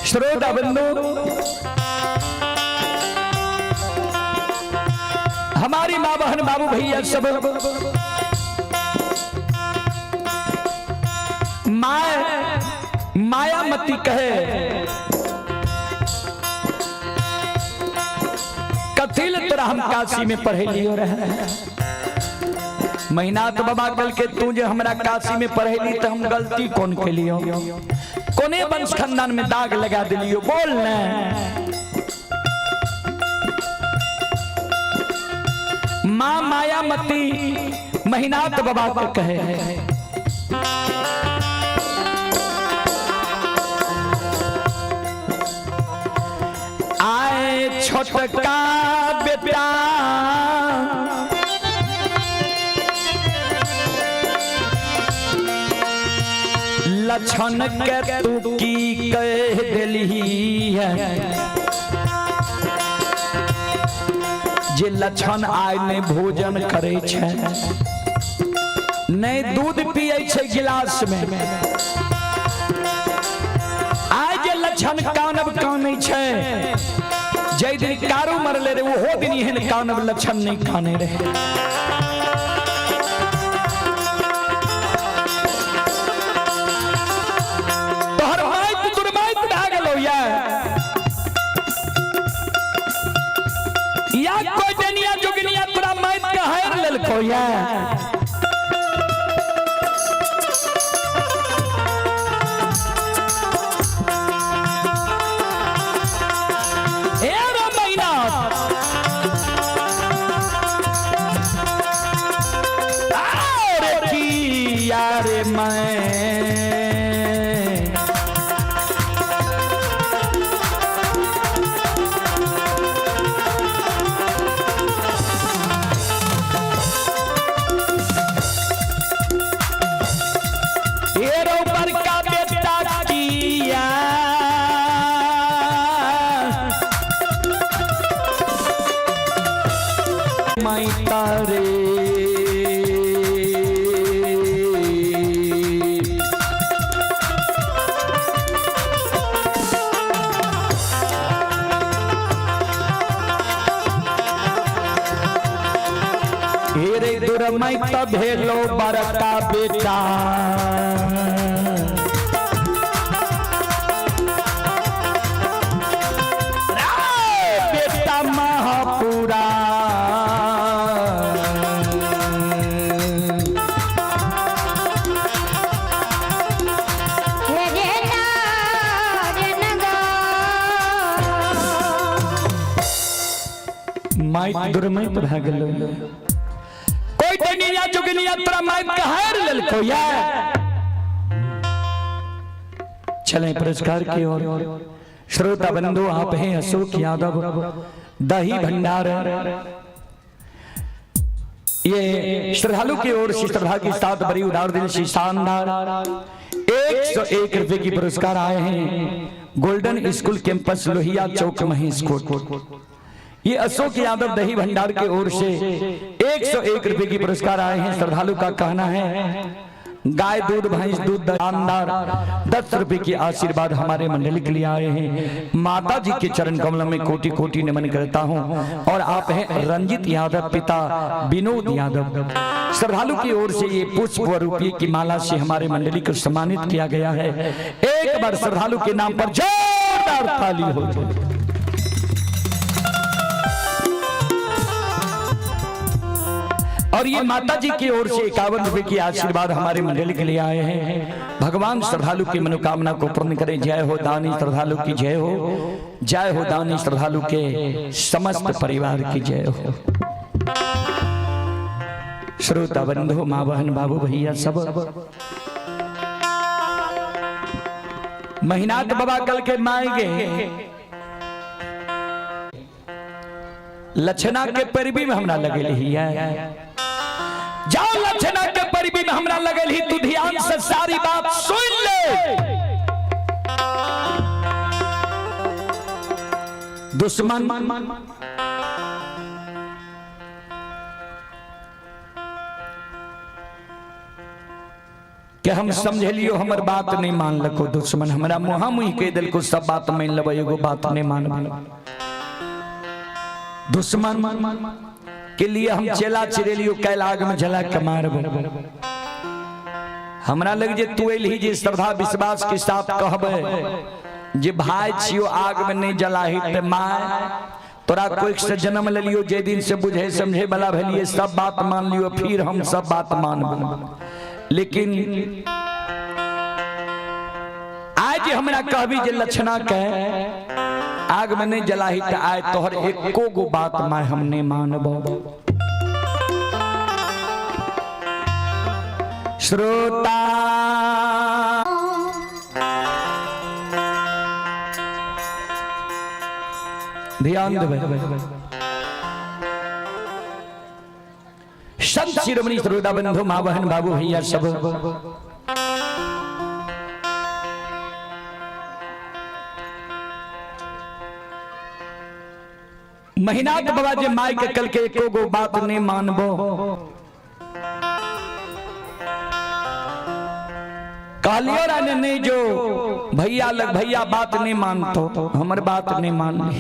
श्रोता बंधु, हमारी माँ बहन बाबू भैया सब, माया मायामती कहे कथिल तोरा हम काशी में पढ़े लियो रहे। महीना तो बाबा कल के तू जे हमरा काशी में पढ़ेली तो हम गलती कौन के लियो, कोने वंश खानदान में दाग लगा दिलियो, बोल ने। माँ मायामती महीनाथ बाबा के कहे आए छोटका बेटा लक्षण के तू की कह दिलही है, जे लक्षण आय नहीं भोजन करे छै, नहीं दूध पिए छै गिलास में, आय जे लक्षण कानब कानै छै, जै दिन कारू मरले रे ओहो दिन एहन कानब लक्षण नहीं काने रहे। तोहर माइत दुर्माइत भए गेलौ या कोई डनिया जोगिनिया तोरा माइत के हारि लेलकौ या। ए रे मैना, अरे की यार मैं एरो बड़का बेटा किया मैं तारे हेरे दुर दुरमैत भेलो बड़का बेटा। बेटा महापुरा हे रे नारन गो। माइक दुर्मैत भए गेलो। कोई डनिया जुगनिया तोरा माइक के हार लेलको या। चलें पुरस्कार की ओर। श्रोता बंधु आप हैं अशोक यादव दही भंडार, ये श्रद्धालु की ओर से श्रद्धा के साथ बड़ी उदार दिल से शानदार 101 रुपए की पुरस्कार आए हैं। गोल्डन स्कूल कैंपस लोहिया चौक महेशकोट, ये अशोक यादव दही भंडार की ओर से 101 रुपए की पुरस्कार आए हैं। श्रद्धालु का कहना है गाय दूध भैंस दूध शानदार 10 रुपए की आशीर्वाद हमारे मंडल के लिए आए हैं। माता जी के चरण कमल में कोटि कोटि नमन करता हूं। और आप हैं रंजित यादव पिता विनोद यादव, श्रद्धालु की ओर से ये पुष्प व रुपये की माला से हमारे मंडली को सम्मानित किया गया है। एक बार श्रद्धालु के नाम पर जोरदार ताली हो जाए। और ये माता जी की ओर से 51 रुपए की आशीर्वाद हमारे मंडल के लिए आए हैं। भगवान श्रद्धालु की मनोकामना को पूर्ण करें। जय हो दानी श्रद्धालु की जय हो, जय हो दानी श्रद्धालु के समस्त परिवार की जय हो। श्रोता बंधु माँ बहन बाबू भैया सब, महीनाथ बाबा कल के माएगे लक्षणा के परबी में हमरा लगल ही है। जाओ लक्षणा के परबी में हमरा लगल ही, तू ध्यान से सारी बात सुन ले। दुश्मन के हम समझलियो हमर बात नहीं मानलको। दुश्मन हमरा मुहा मुही कह दिलको सब बात मान लेबै, एगो बात नहीं मानब। दुश्मन के लिए हम चेला चिरेलियो कैल आग में जला के मारब। हमरा लग जे तू एलही जे श्रद्धा विश्वास के साथ कहबे जे भाई छियो आग में नहीं जलाही ते my तोरा कोई से जन्म लेलियो, जे दिन से बुझे समझे वाला भेलिए सब बात मान लियो, फिर हम सब बात मानब। लेकिन आज हमरा कहबी जे लक्षणा के आग में नहीं जलाही ते आय तोहर एको गो बात my हम नहीं मानब। श्रोता ध्यान देबै। संत शिरोमणि श्रोता बंधु माँ बहन बाबू भैया सब, महीनाथ बाबा जे my के कल के एको गो बात नहीं मानबो। कहलियो राने नहीं जो भैया लग भैया बात नहीं मानतो, हमर बात नहीं मान ली।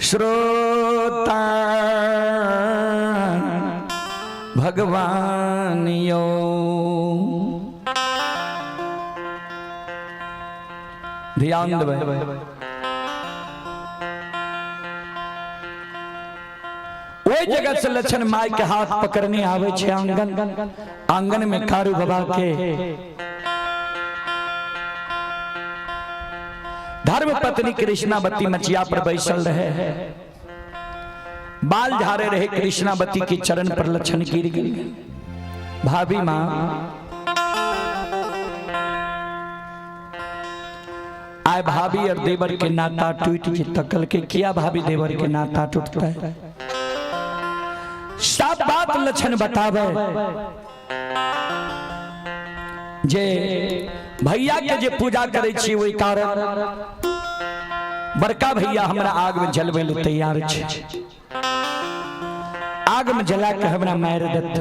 श्रोता भगवान यो ध्यान देबै। ओहि जगह से लक्षण माय के हाथ पकड़ने आवे छे आंगन, आंगन में कारू बाबा के धर्म पत्नी कृष्णावती मचिया पर बैसल रहे, बाल झारे रहे। कृष्णावती के चरण पर लक्षण गिर गई। भाभी मां आए भाभी और देवर के नाता टूट तकल के किया भाभी देवर के नाता टूटता है। सब बात लक्षण बतावे जे भैया के जे पूजा करे छी ओहि कारण बड़का भैया हमरा आग में जलबै ले तैयार छे, आग में जला के हमरा मार देत।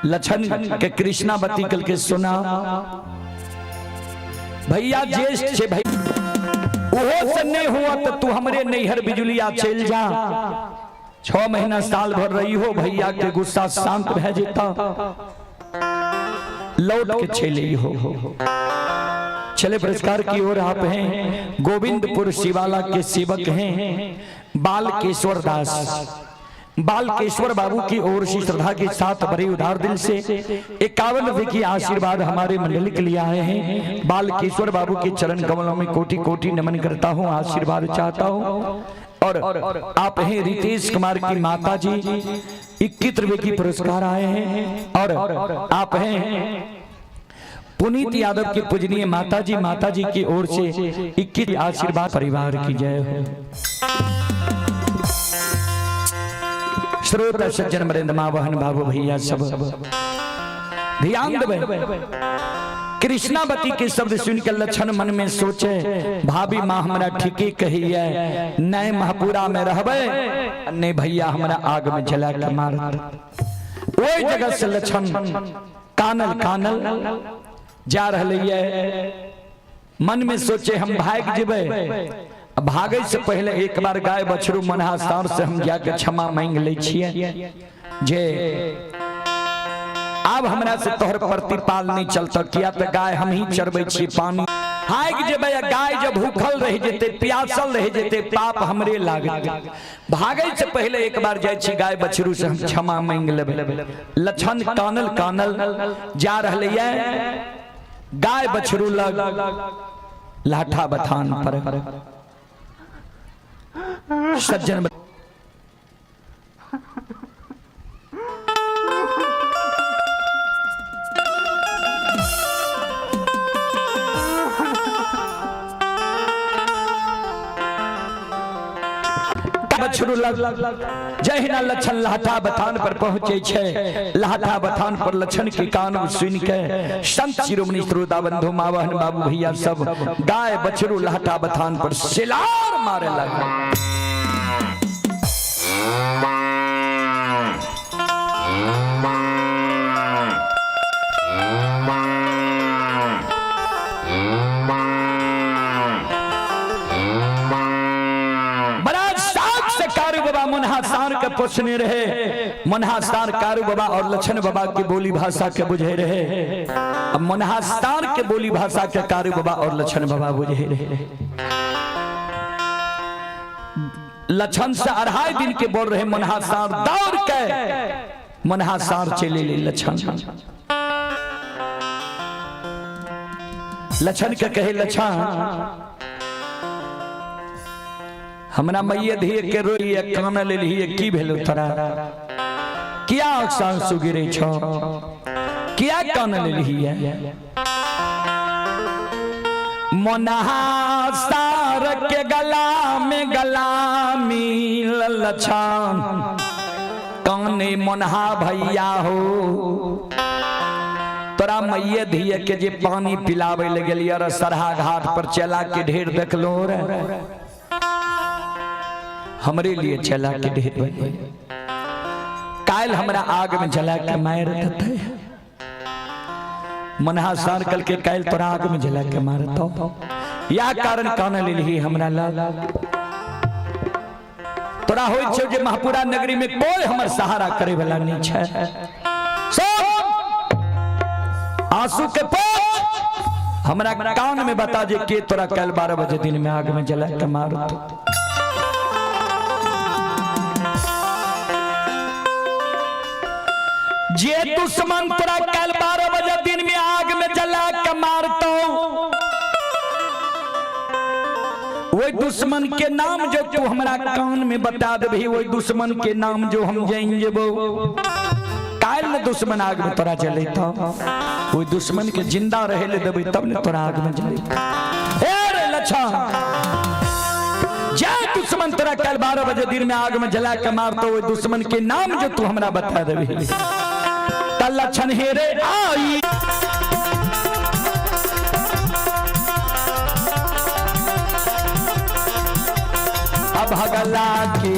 लक्षण के कृष्णावती कल के सुना भैया ज्येष्ठ छे भैया ओहो से नहीं हुआ तो तू हमरे नैहर बिजुलिया चल जा, 6 महीना साल भर रही हो, भैया के गुस्सा शांत भै जेता, लौट के चले हो। चले पुरस्कार की ओर आप हैं गोविंदपुर शिवाला के सेवक हैं बालकेश्वर दास। बालकेश्वर बाबू की ओर से श्रद्धा के साथ बड़े उदार दिल से 51 रुपए की आशीर्वाद हमारे मंडली के लिए आए हैं। बालकेश्वर बाबू के चरण कमलों में कोटि कोटि नमन करता हूँ, आशीर्वाद चाहता हूँ। और आप हैं रितेश कुमार की माता जी, 21 रुपए की पुरस्कार आए हैं। और आप हैं पुनीत यादव की पूजनीय माता जी, माता जी की ओर से 21 आशीर्वाद परिवार की जय हो। श्रोता सज्जन मरेंद्र माँ बहन बाबू भैया सब ध्यान देवे। कृष्णावती के शब्द सुनकर लक्षण मन में सोचे, भाभी माँ हमरा ठीके कही है, नए महपुरा में रहबे ने भैया हमरा आग में जला के मार। वही जगह से लक्षण कानल कानल जा रहे है, मन में सोचे हम भाग जेबे, भागे से पहले एक बार गाय बछरू मनहा सार से हम जाके क्षमा मांग ले छिए जे अब हमरा से तोहर प्रतिपाल नहीं चलता, किया तो गाय हम ही चरबै छी पानी। भाग जेबै गाय जब भूखल रह जेते प्यासल रह जेते पाप हमरे लागत। भागे से पहले एक बार जाय छी गाय बछरू से हम क्षमा मांग लेबै। लक्षण कानल कानल जा रहले है गाय बछरू लग लाठा बथान पर। सज्जन बछरू लग जहिना लक्षण लाठा बथान पर पहुंचे छे, लाठा बथान पर लक्षण के कान सुन के संत शिरोमणि श्रोता बंधु माँ बहन बाबू भैया सब गाय बछरू लाठा बथान पर सिलार मारे लगा। मुन्हा सार के पोछने रहे, मुन्हा सार कारू बाबा और लक्षण बाबा के बोली भाषा के बुझे रहे। अब मुन्हा सार के बोली भाषा के कारू बाबा और लक्षण बाबा बुझे रहे। लक्षण से 2.5 दिन के बोल रहे मुन्हा सार दौड़ के मुन्हा सार चले ले लक्षण। लक्षण के कहे लक्षण हमरा मैये धीए के रोइए कान लेलिए की भेलो तोरा, किया आंसू गिरे छो, किया कान लेलिए। मोनहा सार के गला में गला मिल लछन काने मोनहा भैया हो तोरा मैये धीए के जे पानी पिलावे ले गेलिए रे सरहा घाट पर चला के ढेर देखलो रे, हमरे लिए चला के ढेर बन काल हमरा आग में जला के मार देते। मनहा सार कल के काल तोरा आग में जला के मारतो, या कारण कान लेलही हमरा लाल। तोरा होय छौ जे महपुरा नगरी में कोई हमर सहारा करे वाला नहीं छै। सब आंसू के पोछ हमरा कान में बता जे के तोरा कल 12 बजे दिन में आग में जला के मारतो। जे दुश्मन तोरा कल 12 बजे दिन में आग में जला के मारतो वही दुश्मन के नाम जो तू हमरा कान में बता देबही, वही दुश्मन के नाम जो हम जान जेबो। काल न दुश्मन आग में तोरा जलेतो, वही दुश्मन के जिंदा रहे ले देबी तब न तोरा आग में जलेतो। ए रे लच्छा जे दुश्मन तोरा कल 12 बजे दिन में आग में जला के मारतो वही दुश्मन के नाम जो तू हमरा बता देबही। लक्षण हेरे आई अब भगला के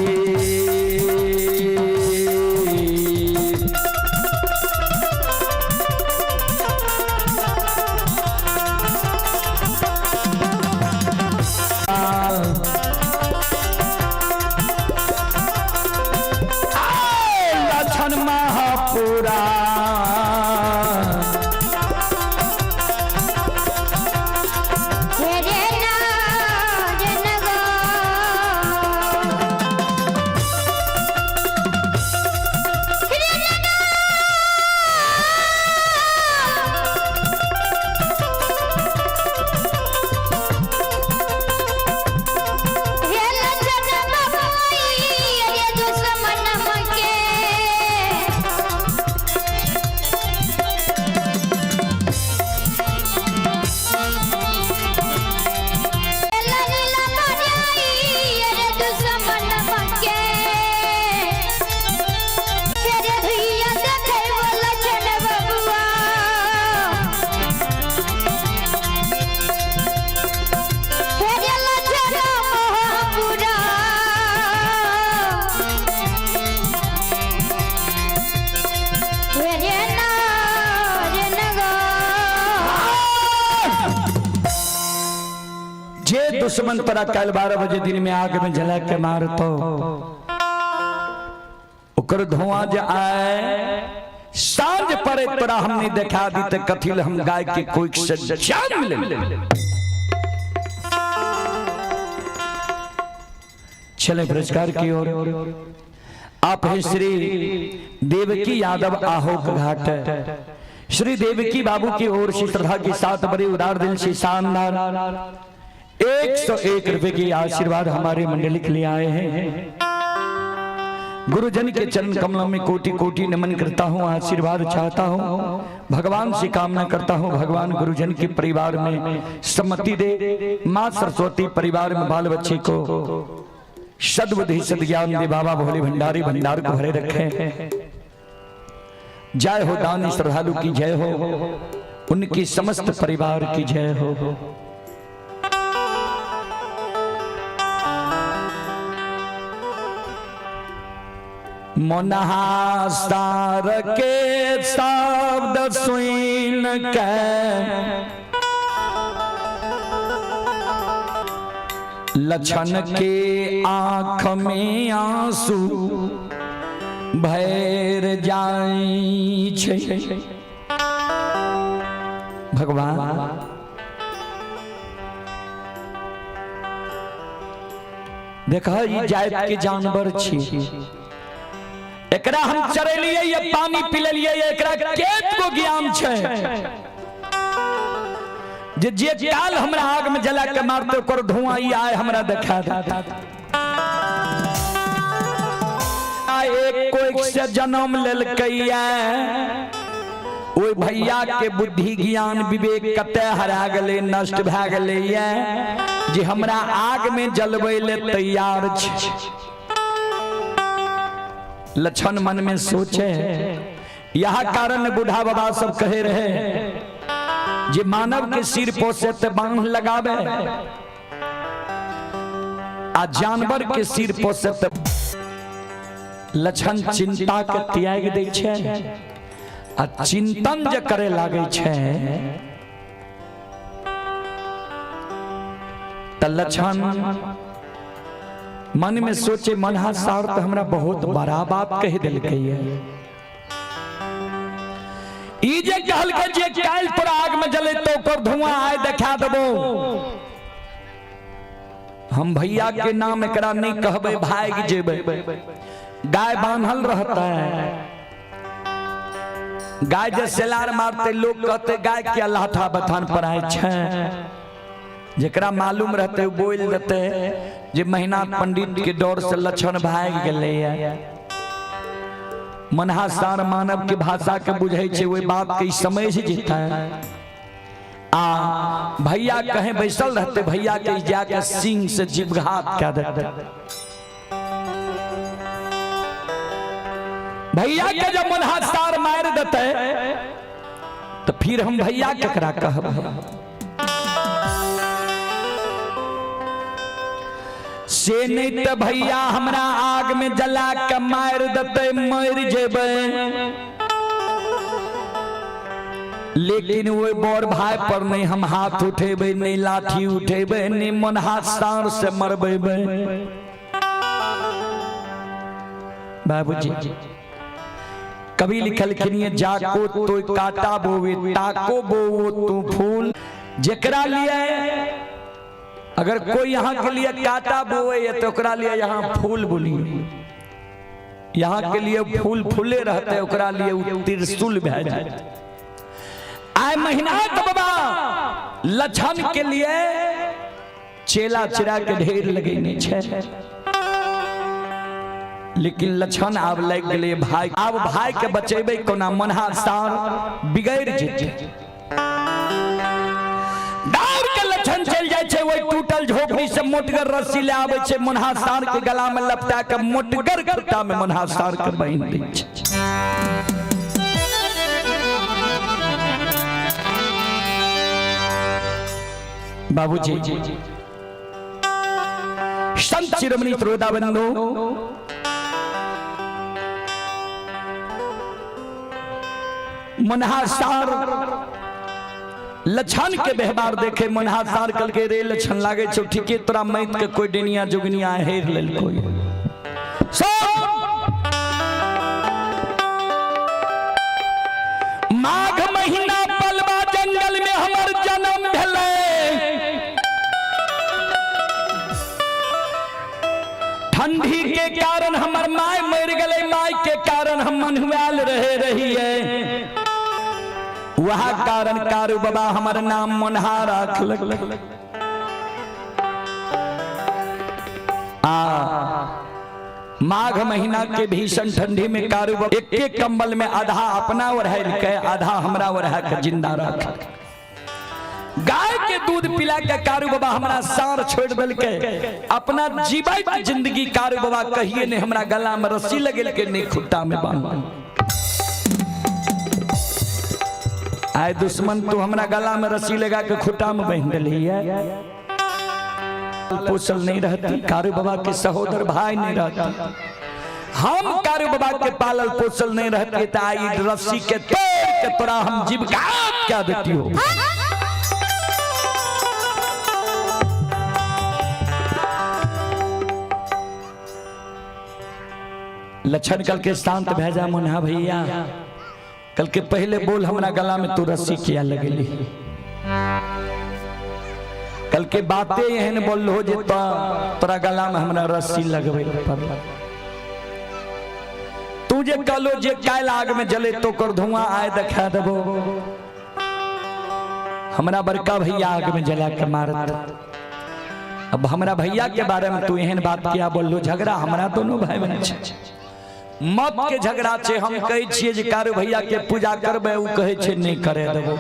दुश्मन तोरा काल्हि 12 बजे दिन में आग में जला के मारतो, ओकर धुआं जे आए साँझ पड़े तोरा हम नहीं देखा दी ते कथी ले हम गाय के कोई से जान ले। चले पुरस्कार की ओर। आप हैं श्री देवकी यादव आहोक घाट, श्री देवकी बाबू की ओर से श्रद्धा के साथ बड़े उदार दिल से शानदार 101 रुपए की आशीर्वाद हमारे मंडली के लिए आए हैं। गुरुजन के चरण कमलों में कोटि कोटि नमन करता हूँ, आशीर्वाद चाहता हूँ, भगवान से कामना करता हूँ भगवान गुरुजन के परिवार में सम्मति दे, माँ सरस्वती परिवार में बाल बच्चे को सद्बुद्धि सद्ज्ञान दे, बाबा भोले भंडारी भंडार को भरे रखे। जय हो दानी श्रद्धालु की जय हो, उनकी समस्त परिवार की जय हो। मोनहा सार के शब्द सुन के लक्षण के आंख में आंसू भैर जाई छै। भगवान देख ई जात के जानवर छी, एकरा हम चरेलिए ये पानी पिलेलिए, एकरा केत को ज्ञान छै जे जे काल हमरा आग में जला के मारते ओकर धुआं ई आए हमरा देखा दे। आ एक कोई से जन्म लेलकैया, ओहि भैया के बुद्धि ज्ञान विवेक कते हरा गेलै, नष्ट भए गेलैया जे हमरा आग में जलबै ले तैयार छै। लक्षण मन में सोचे, यह कारण बूढ़ा बाबा सब कहे रहे जे मानव के सिर पोसे ते बांध लगावे आ जानवर के सिर पोसे ते। लक्षण चिंता के त्याग दै छै आ चिंतन जे करे लागे छै त लक्षण मन में सोचे मनहा सार तो हमरा बहुत बड़ा बात कह देलकै है। ई जे कहलकै जे काल्हि तोरा आग में जले तो ओकर धुआं आय देखा देबो, हम भैया के नाम एकरा नहीं कहबै, भागि जेबै। गाय बान्हल रहता है, गाय जे सेलार मारते लोग कहते गाय के लाठा बथान पर आए छै। जेकरा मालूम रहते बोल देते जे महीना पंडित के डर से लक्षण भागि गेलै। मनहा सार मानव के भाषा के बुझै छै, ओहि बात के समझ जेतै। आ भैया कहे बैसल रहते, भैया के जाके सिंह से जीवघात कह देते। भैया के जब मनहा सार मार देते तो फिर हम भैया केकरा कहब। से नहीं तो भैया हमरा आग में जला के मार देते, मर जेबै। लेकिन वो बड़ भाई पर नहीं हम हाथ उठेबै, नहीं लाठी उठेबै, नहीं मन हाथ सार से मरबेबै। बाबूजी कवि लिखलखिन ये जाको तो काटा बोवे ताको बोवो तू फूल। जेकरा लिए अगर कोई यहाँ के लिए काटा बोवे तो ओकरा लिए यहाँ फूल बोलिए, यहाँ के लिए फूल फूले रहते ओकरा लिए उ त्रिशूल भए जाए। आय महीना तो बाबा लक्षण के लिए चेला चिरा के ढेर लगेने छै, लेकिन लक्षण आब लागि गेलै भाई, आब भाई के बचेबै कोना, मनहा सार बिगड़ जेतै। दौड़ के लक्षण चलि जाइ छै ओहि टूटल झोपड़ी से मोटगर रस्सी ले आबै छै, मनहा सार के गला में लपटा के मोटगर खुट्टा में मनहा सार के बान्हि दै छै। बाबूजी संत शिरोमणि श्रोता बंधु मनहा सार लछन के व्यवहार देखे मनहा सार कल के रे लछन लागे छौ ठीके तोरा मैत के कोई डेनिया जोगनिया हेर लेल कोई। माघ महीना पलवा जंगल में हमर जन्म भेलै। ठंडी के कारण हमर my मर गए, my के कारण हम मनुआल रहे रहिए, वह कारण कारू बाबा हमर नाम मनहा रखलक। आ माघ महीना के भीषण ठंडी में कारू बाबा एक एक कंबल में आधा अपना ओढ़ाइल के आधा हमरा ओढ़ा के जिंदा रख। गाय के दूध पिला के कारू बाबा हमरा सार छोड़ देलके। अपना जीवित जिंदगी कारू बाबा कहिए ने हमरा गला में रस्सी लगेल के नहीं खुट्टा में बांध। आए दुश्मन तू हमरा गला में रस्सी लगा के खुट्टा में बांध देली है। पोसल नहीं रहती, कारू बाबा के सहोदर भाई नहीं रहती, हम कारू बाबा के पालल पोसल नहीं रहते तो आई रस्सी के तोड़ के तोरा हम जीविका क्या देती हो। लक्षण कल के शांत भै जा मुन्हा भैया, कल के पहले बोल हमरा गला में तू रस्सी किया लगेली। कल के बातें एहन बोल हो जे तोरा गला में हमरा रस्सी लगबे पड़ल। तू जे कहलो जे कायल आग में जले तो कर धुआं आए देखा देबो, हमरा बड़का भैया आग में जला के मारत। अब हमरा भैया के बारे में तू एहन बात किया बोललो, झगड़ा हमरा दोनों भाई बहन छै, मत के झगड़ा छै। हम कहै छियै जे कारू भैया के पूजा करबै, उ कहै छै नहीं करे देबो,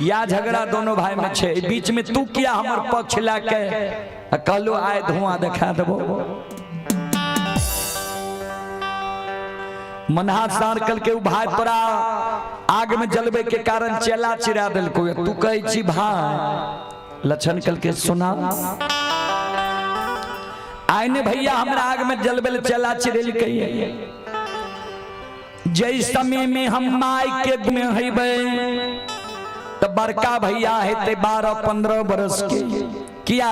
या झगड़ा दोनों भाई में छै। बीच में तू किया हमर पक्ष लए के कहलो आए धुआं देखा देबो। मनहा सार कल के उ भाई तोरा आग में जलबे के कारण चेला चिरा देलको, तू कहै छी भाई। लक्षण कल के सुना आइने भैया हमरा आग में जलबे चेला चिरेलकै। जै समय में हम माय के में हेबै तो बड़का भैया हेतै 12-15 बरस के। किया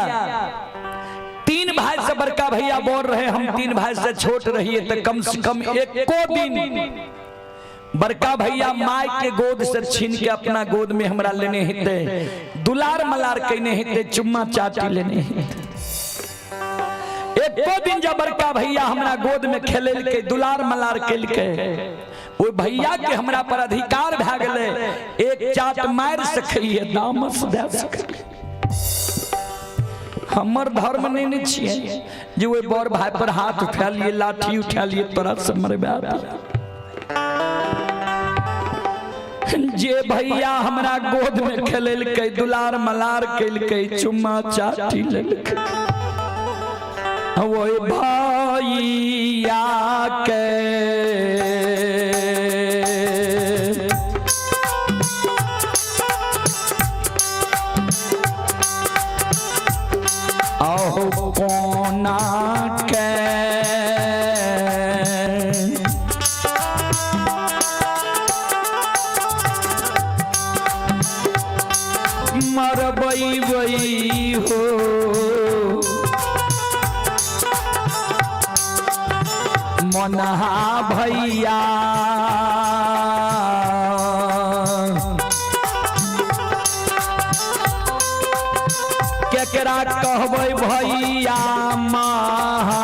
तीन भाई से बड़का भैया बोल रहे, हम तीन भाई से छोट रहिए, तो कम से कम एको दिन बड़का भैया my के गोद से छीन के अपना गोद में हमरा लेने हेतै, दुलार मलार केने हेतै, चुम्मा चाटी लेने हेतै। एको दिन जब बड़का भैया हमरा गोद में खेलेलकै, दुलार मलार केलकै, ओहि भैया के हमरा पर अधिकार भए गेलै, एक चाट मारि सकैए, दामस दए सकैए। हमर धर्म नहीं ने छियै जे ओहि बड़ भाई पर हाथ उठा लिए, लाठी उठा लिए, तोरा से मरबा दिया। जे भैया हमरा गोद में खेलेलकै, दुलार मलार केलकै, चुम्मा चाटी लेलकै, ओहि भैया के अहो कोना के मरबै वही हो। मनहा भैया केकरा कहबै भैया महा।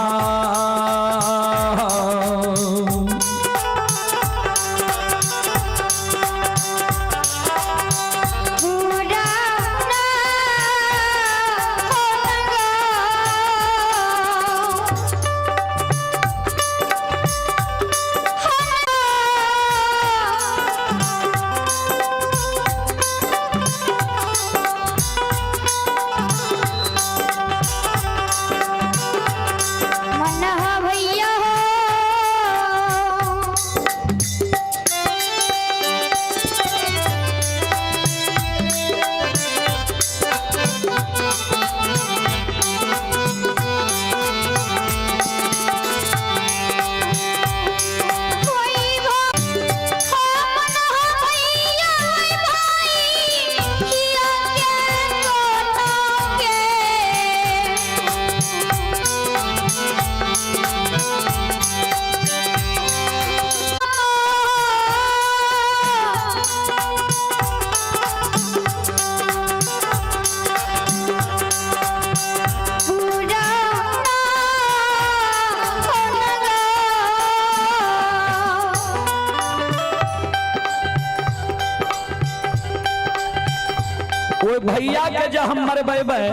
ओहि भैया के जे हम मरबेबै,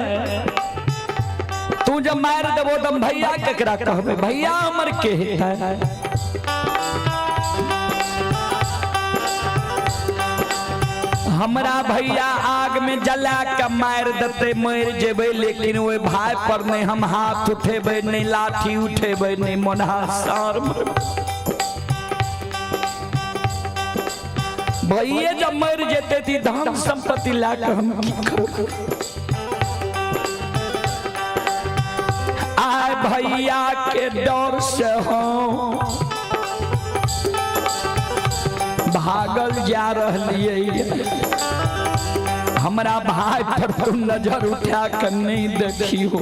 तू जब मार देबो त भैया केकरा कहबै? भैया हमर के हेतै? हमरा भैया आग में जला के मार देते, मर जेबै, लेकिन ओहि भाई पर नहीं हम हाथ उठेबै, नहीं लाठी उठेबै, नहीं मोनहा सार। भैये जब मर जेते ती धन संपत्ति ला के हम की करब? आय भैया के डर से हम भागल जा रहलियै। हमरा भाई पर तू नजर उठा के नहीं देखी हो।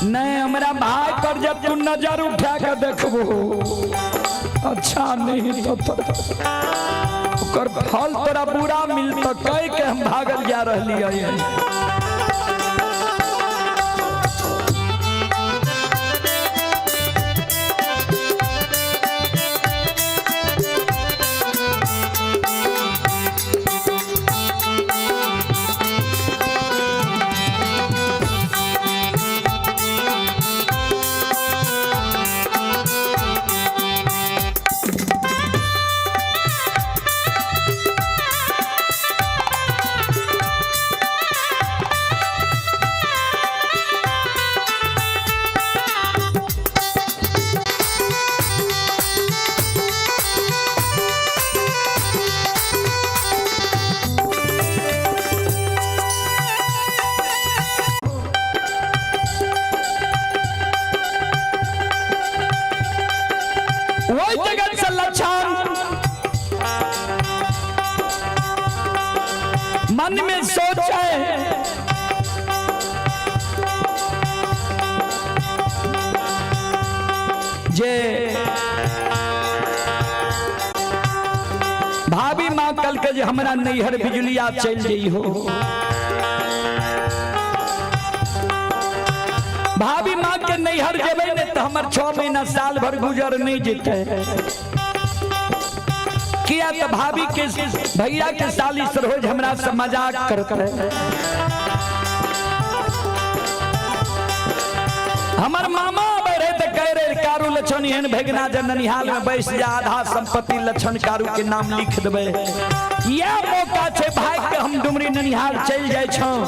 नहीं, हमरा भाई पर जब तू नजर उठा के देखबो, अच्छा नहीं तो ओकर फल तोरा बुरा मिलत। कह के हम भागल जा रहलियै। वही जगत से लक्षण मन में सोचे, जे भाभी माँ कल के जे हमरा नैहर बिजुलिया चल जई हो। भाभी माँ के नैहर जेबै ने तो हमर 6 महीना साल भर गुजर नहीं जेतै। किया तो भाभी के भैया के साली सरोज हमरा से मजाक करते। हमर मामा आबै रहे तो कह रहे कारू लक्षण एहन भेगना जे ननिहाल में बैस जा, आधा संपत्ति लक्षण कारू के नाम लिख देबै। यह मौका छै भाई के हम डुमरी ननिहाल चल जाय छौं।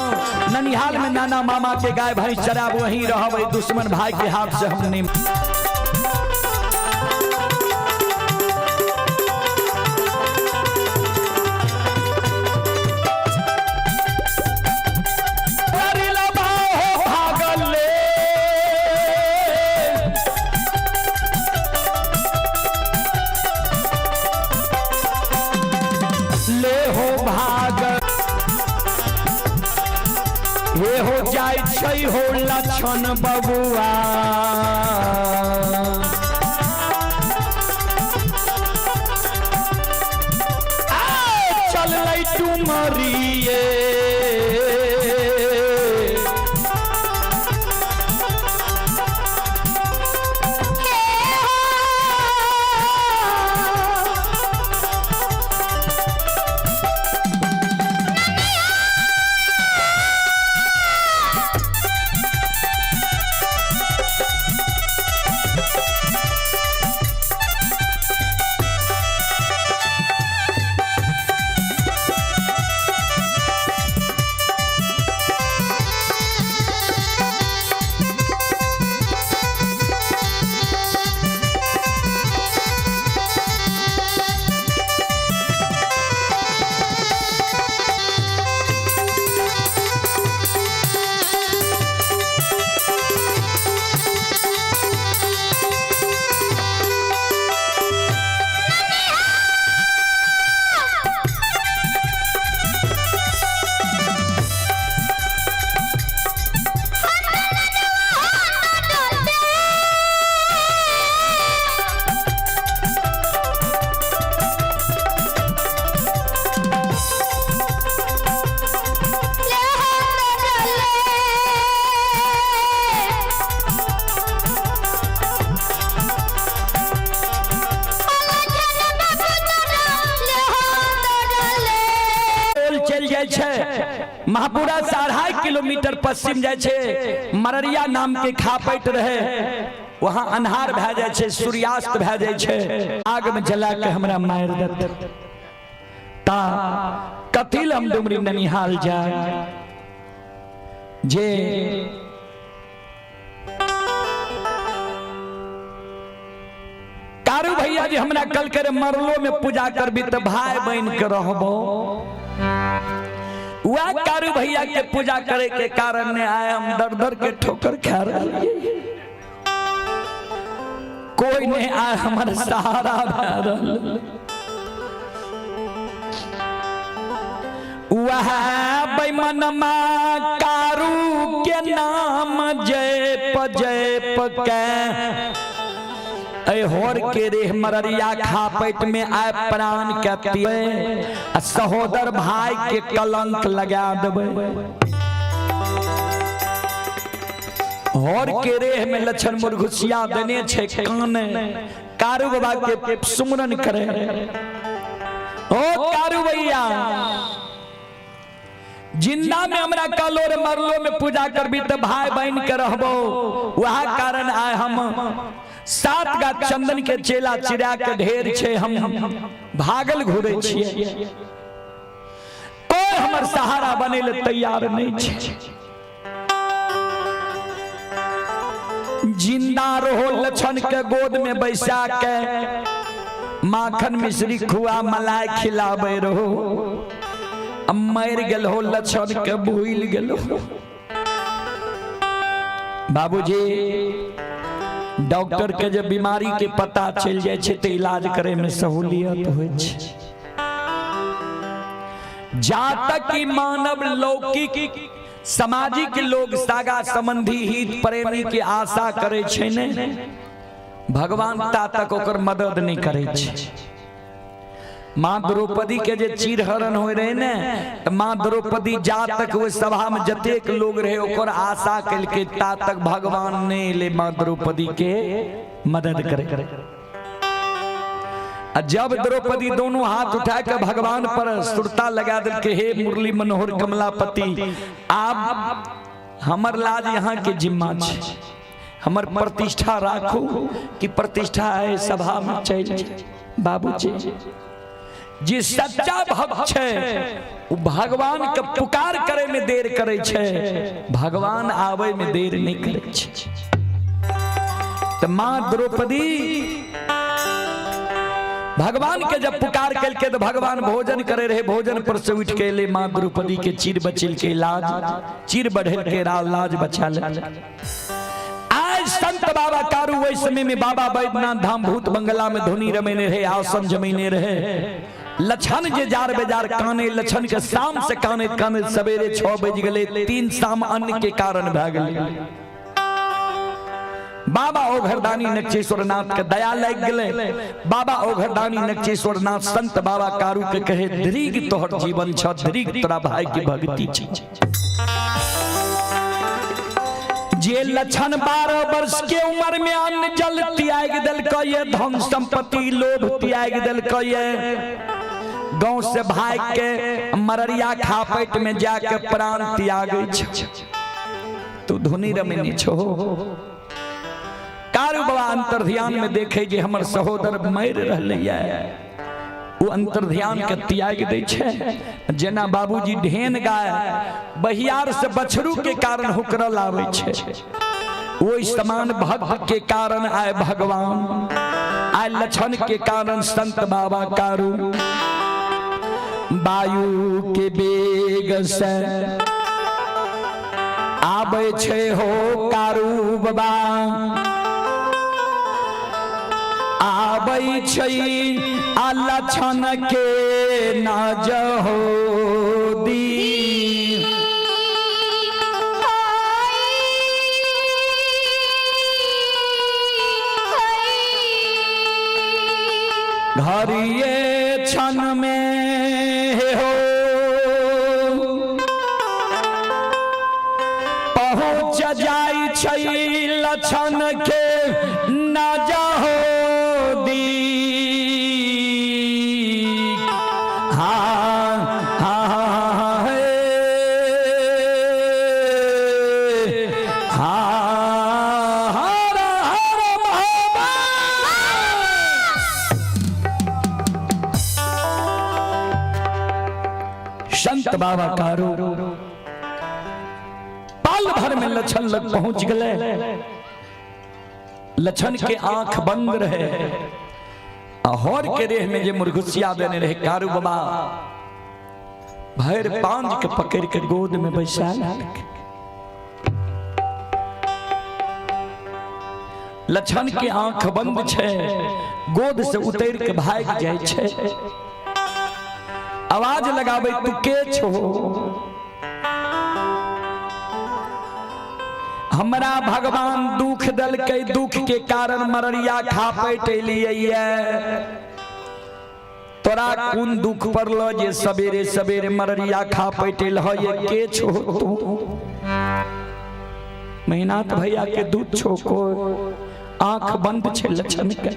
ननिहाल में नाना मामा के गाय भैंस चराब, वहीं रहबै, दुश्मन भाई के हाथ से हम नहीं। ले हो भाग ये हो जाय छै हो लक्षण बबुआ। चल डुमरिए जाइ छै, महापुरा से 2.5 किलोमीटर पश्चिम जाइ छै, मररिया नाम के खापैट रहे, वहां अन्हार भए जाइ छै, सूर्यास्त भए जाइ छै, आग में जला के हमरा मारि देत। ता कथिल हम डुमरी ननिहाल जाय जे कारू भैया जी हमरा कल करे मरलो में पूजा करबी तो भाई बन के रहबो। वह कारू भैया के पूजा करे के कारण ने आए हम दर दर के ठोकर खा रहे, कोई नहीं आए हमारे सहारा भए रहल। वह बेमनमा कारू के नाम जयप जयप के होर के रेह मररिया खापैट में आए प्राण के तिये आ सहोदर भाई के कलंक लगा देबै। होर के रेह में लक्षण मुरघुसिया देने छे काने कारू बाबा के सुमरन करे। ओ कारू भैया जिंदा में हमरा कलो रे मरलो में पूजा करबी तो भाई बहन के रहबो। वह कारण आए हम 7 गा चंदन के चेला चिड़ा के ढेर छे, हम भागल घुरे छिए, कोई हमर सहारा बने ले तैयार नहीं छे। जिंदा रहो लक्षण के गोद में बैसा के माखन मिश्री खुआ मलाई खिलाबे रहो, मर गेल हो लक्षण के भूल गेल हो। बाबूजी डॉक्टर के जब बीमारी के पता चल जाए छे तो इलाज करे में सहूलियत होय छे। जा तक कि मानव लौकिक सामाजिक लोग सागा संबंधी हित प्रेमी के आशा करे छे ने, भगवान ता तक ओकर मदद नहीं करे छे। माँ द्रौपदी के जे चीरहरण हो रहे ने, तो माँ द्रौपदी जा तक वो सभा में जतेक लोग रहे ओकर आशा कलके ता तक भगवान ने ले माँ द्रौपदी के मदद करे। आ जब द्रौपदी दोनों हाथ उठा के भगवान पर सुरता लगा दिल के हे मुरली मनोहर कमलापति, आप हमर लाज यहाँ के जिम्मा छे, हमर प्रतिष्ठा राखू कि प्रतिष्ठा है सभा में चल जाए। बाबूजी जे सच्चा भक्त छे वो भगवान के पुकार करे में देर करे छे, भगवान आवे में देर नहीं करे छे। तो माँ द्रौपदी भगवान के जब पुकार कलके तो भगवान भोजन करे रहे, भोजन पर से उठ के ले माँ द्रौपदी के चीर बचिल के लाज, चीर बढ़ेल के लाज बचा ले। आज संत बाबा कारू वही समय में बाबा बैद्यनाथ धाम भूत बंगला में धुनी रमेने रहे, आसन जमीने रहे। लछन जे जार बेजार काने, लछन के शाम से काने काने सवेरे 6 बज गए, 3 शाम अन्न के कारण भए गेलै। बाबा ओघरदानी नक्षेश्वर नाथ के दया लग गए। बाबा ओघरदानी नक्षेश्वर नाथ संत बाबा कारू के कहे धीग तोहर जीवन छ, धीग तोरा भाई की भक्ति छ। जे लक्षण 12 वर्ष के उम्र में अन्न जल त्याग दिलक ये, धन संपत्ति लोभ त्याग दिलक ये, गांव से भाग के मररिया खापैट में जाके प्राण त्याग तू धुनी रमनी छो। कारू बाबा अंतर्ध्यान में देखे जे हमर सहोदर मर रहले ये, वो अंतर्ध्यान के त्याग दै छे। जेना बाबूजी ढेन गाय बहियार से बछरू के कारण हुकरल आवे छे, वही समान भक्त के कारण आए भगवान, आए लक्षण के कारण संत बाबा कारू। वायु के वेग से आवे छे हो कारू बाबा, आबै छै आ लक्षण के न जहो दी। घरिये क्षण में हो पहुँच जाय छै लक्षण के न जहो दी। हाँ हाँ संत बाबा कारू पल भर में लछन लग पहुंच गए। लछन के आंख बंद रहे, अहोर के रेह में जे मुरघुसिया देने रहे कारू बाबा भैर पांज के पकड़ के गोद में बैसा लेलक। लछन के आंख बंद छे, गोद से उतर के भाग जाय छे। आवाज लगावे, तू के छो? हमरा भगवान दुख दलकै, दुख के कारण मररिया खा पैट लिए। तोरा कोन दुख पड़लो जे सवेरे सवेरे मररिया खा पैटेल ह? ये के छो तू? मेहनाथ भैया के दूध छो को? आंख बंद छे लछन के।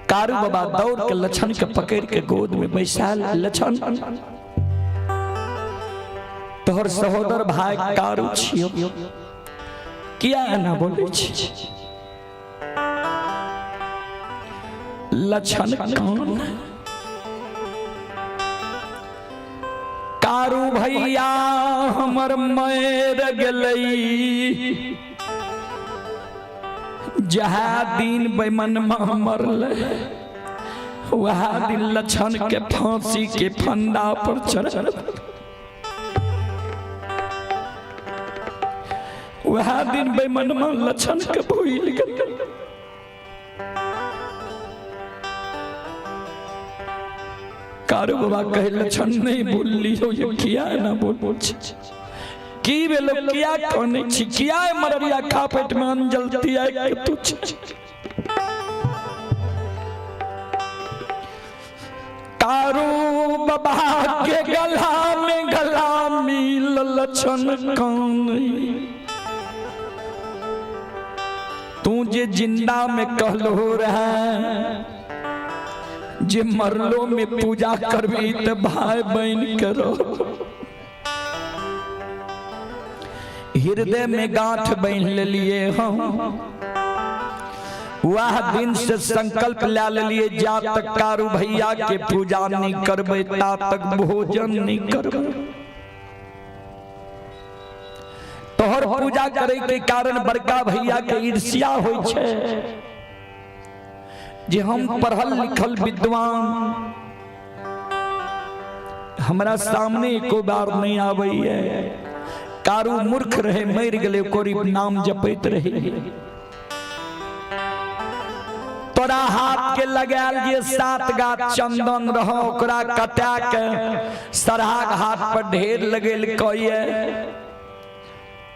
कारू बाबा दौड़ के लछन के पकड़ के गोद में बैसा, लछन, तोहर सहोदर भाई कारू छियो, किया एना बोलै छी? लछन कान, कारू भैया हमर मर गेलै जहाँ दिन बेमन मरलै, वह दिन लछन के फांसी के फंदा पर चढ़, वह दिन बेमन लछन के भूल गेल। कारू बाबा कहे, लछन, नहीं बोललियो ये, किया ना बोल बोल की भेलो? किया कोने छी? किया मररिया खा पेट में अनजलती आए के तू छी? कारू बाबा के गला में गला मिल लछन कान, तू जे जिंदा में कहलो रहे जे मरलो में पूजा करबी त भाई बहन करो, हृदय में गांठ बांध लेलिए हम। वह दिन से संकल्प ला लेलिए, जा तक कारू भैया के पूजा नहीं करबै ता तक भोजन नहीं करबै। तोहर पूजा करे के कारण बड़का भैया के ईर्ष्या होइ छै जे हम पढ़ल लिखल विद्वान, हमरा सामने एको बार नहीं आबैये। कारू मूर्ख रहे, मरि गेलै, कोरी नाम जपैत रहे। तोरा हाथ के लगायल जे सात गाछ चंदन रहो, ओकरा कटा के सरहाक हाथ पर ढेर लगेल कये।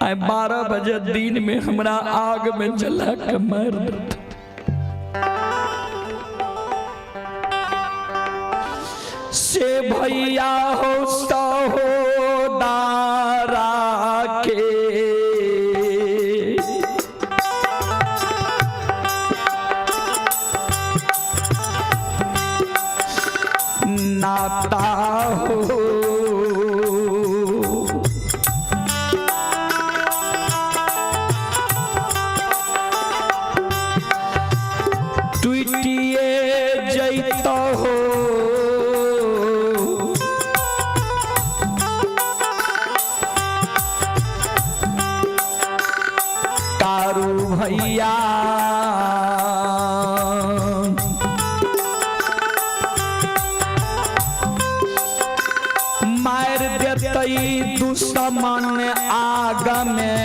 आइ 12 बजे दिन में हमरा आग में जला के मार देत। से भैया हो सहोदारा के नाता हो, टूटिए जैत हो। कारू भैया मार देतई दुश्मन आग में।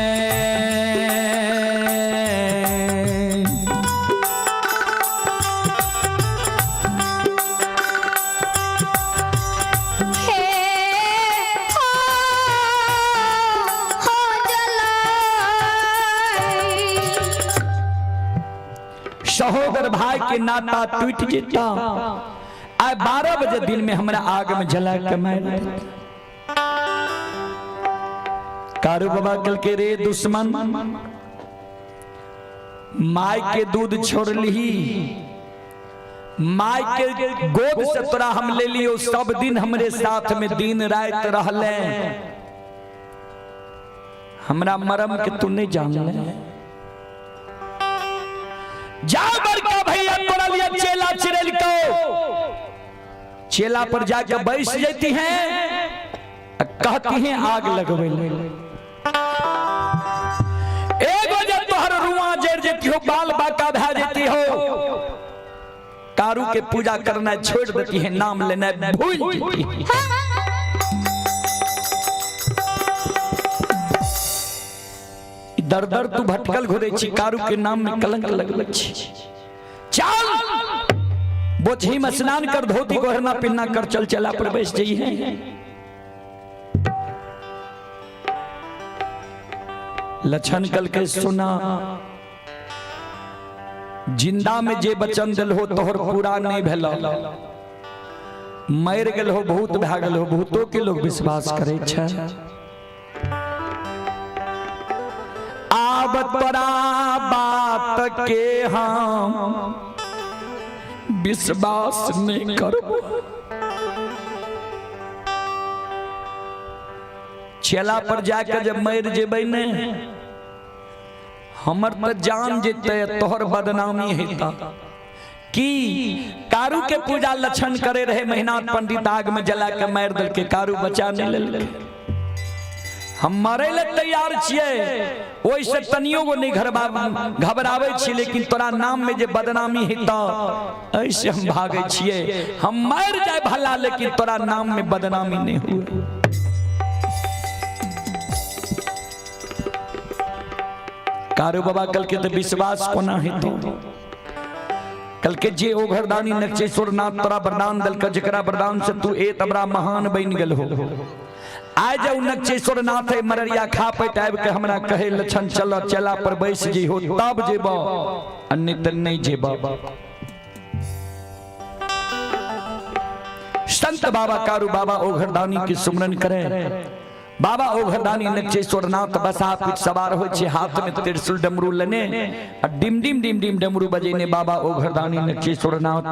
हे हो हो जलाई। सहोदर भाई के नाता टूट जेता, आइ 12 बजे दिन में हमरा आग में जला के मार देता। कारू बाबा कल के, रे दुश्मन, माय के दूध छोड़ ली, माय के गोद से तोरा हम ले लियो, सब दिन हमरे साथ में दिन रात रहले, हमरा मरम के तू नहीं जान ले। जा, बड़का भैया तोरा लिए चेला चिड़ेल को। चेला पर जाके बैस जाती हैं, कहती हैं आग लगवे ले। एगो जब तोहर रुआ जड़ जेती हो, बाल बाका भा जेती हो, कारू के पूजा करना छोड़ देती है, नाम लेना भूल जेती है। दर दर तू भटकल घुरे छी, कारू के नाम में कलंक लगल छी। चल बोझी में स्नान कर, धोती गोहरना पिन्ना कर, चल चला पर बैस जाई है। लक्षण कल के सुना, जिंदा में जे बचन दिल हो तोहर पूरा नहीं भेल, मर गेल हो, भूत भए गेल हो, भूतो के लोग विश्वास करे छै। आब तोरा बात के हम विश्वास नहीं करबो। चेला पर जाके जब मर जेबै ने, हमर तो जान जेते, तोहर बदनामी हेता। की कारू के पूजा लक्षण करे रहे महिनाथ पंडित, आग में जला के मार देलकै, कारू बचा नहीं लेलकै। हम मरे ले तैयार छियै, ओहिसे तनियो गो नहीं घबराबै छी, लेकिन तोरा नाम में जे बदनामी हेता ऐसे हम भागै छियै। हम मर जाए भला, लेकिन तोरा नाम में बदनामी नहीं हुए। कारू बाबा कल के तो विश्वास कोना हेतो। कल के जे ओघरदानी नक्षेश्वर नाथ तोरा वरदान दलक, जकरा वरदान से तू ए तबरा महान बन गेल हो। आइ जाऊ नक्षेश्वर नाथ है मररिया खा पैत आबि के हमरा कहे लक्षण चल चला पर बैस जी हो, तब जेब, अन्य त नहीं जेब। संत बाबा कारू बाबा ओघरदानी के सुमरन करे। बाबा ओघरदानी नक्षेश्वर नाथ बसा पीठ सवार हो छे, हाथ में त्रिशूल डमरू लेने आ डिम डिम डिम डिम डमरू बजेने बाबा ओघरदानी नक्षेश्वर नाथ।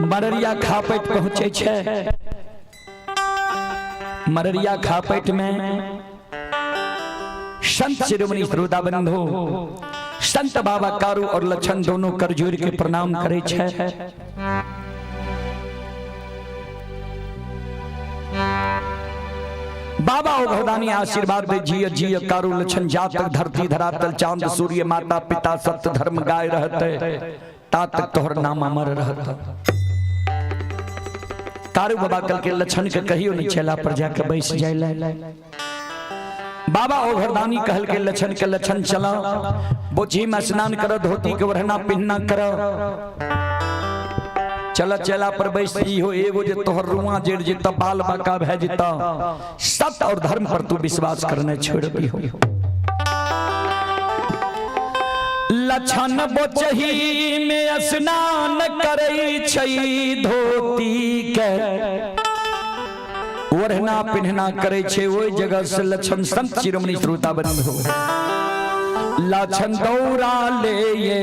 मररिया खापैत पहुँचे छे। मररिया खापैत में संत शिरोमणि श्रोता बंधु संत बाबा कारू और लक्षण दोनों कर जोड़ के प्रणाम करे छे। बाबा ओघरदानी आशीर्वाद दे, जिय जिय कारू लक्षण, जा तक धरती धरातल चांद सूर्य माता पिता सत्य धर्म गाय रहते, ता तक तोहर नाम अमर रहता। कारू बाबा कल के लक्षण के कहियो नहीं चेला पर जाके बैस जाए। बाबा ओघरदानी कहल के लक्षण के लक्षण चला, बोझी में स्नान कर, धोती के ओढ़ना पिन्ना कर, चल चला पर बैस जी हो। एगो जे तोहर रुआ जेड़ जेता, बाल बाका भै जेता, सत्य और धर्म पर तू विश्वास करने छोड़ दी हो। लक्षण बोचही में स्नान करै छै, धोती के ओढ़ना पिन्हना करे छे, ओहि जगह से लक्षण संत शिरोमणि श्रोता बंधु लक्षण दौड़ा ले ये।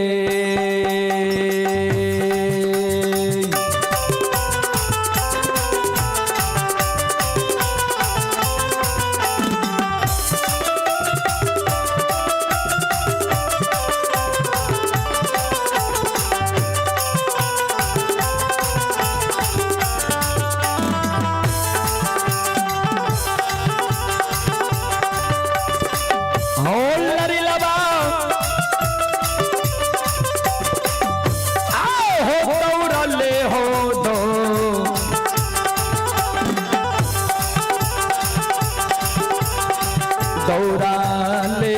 दौड़ा ले।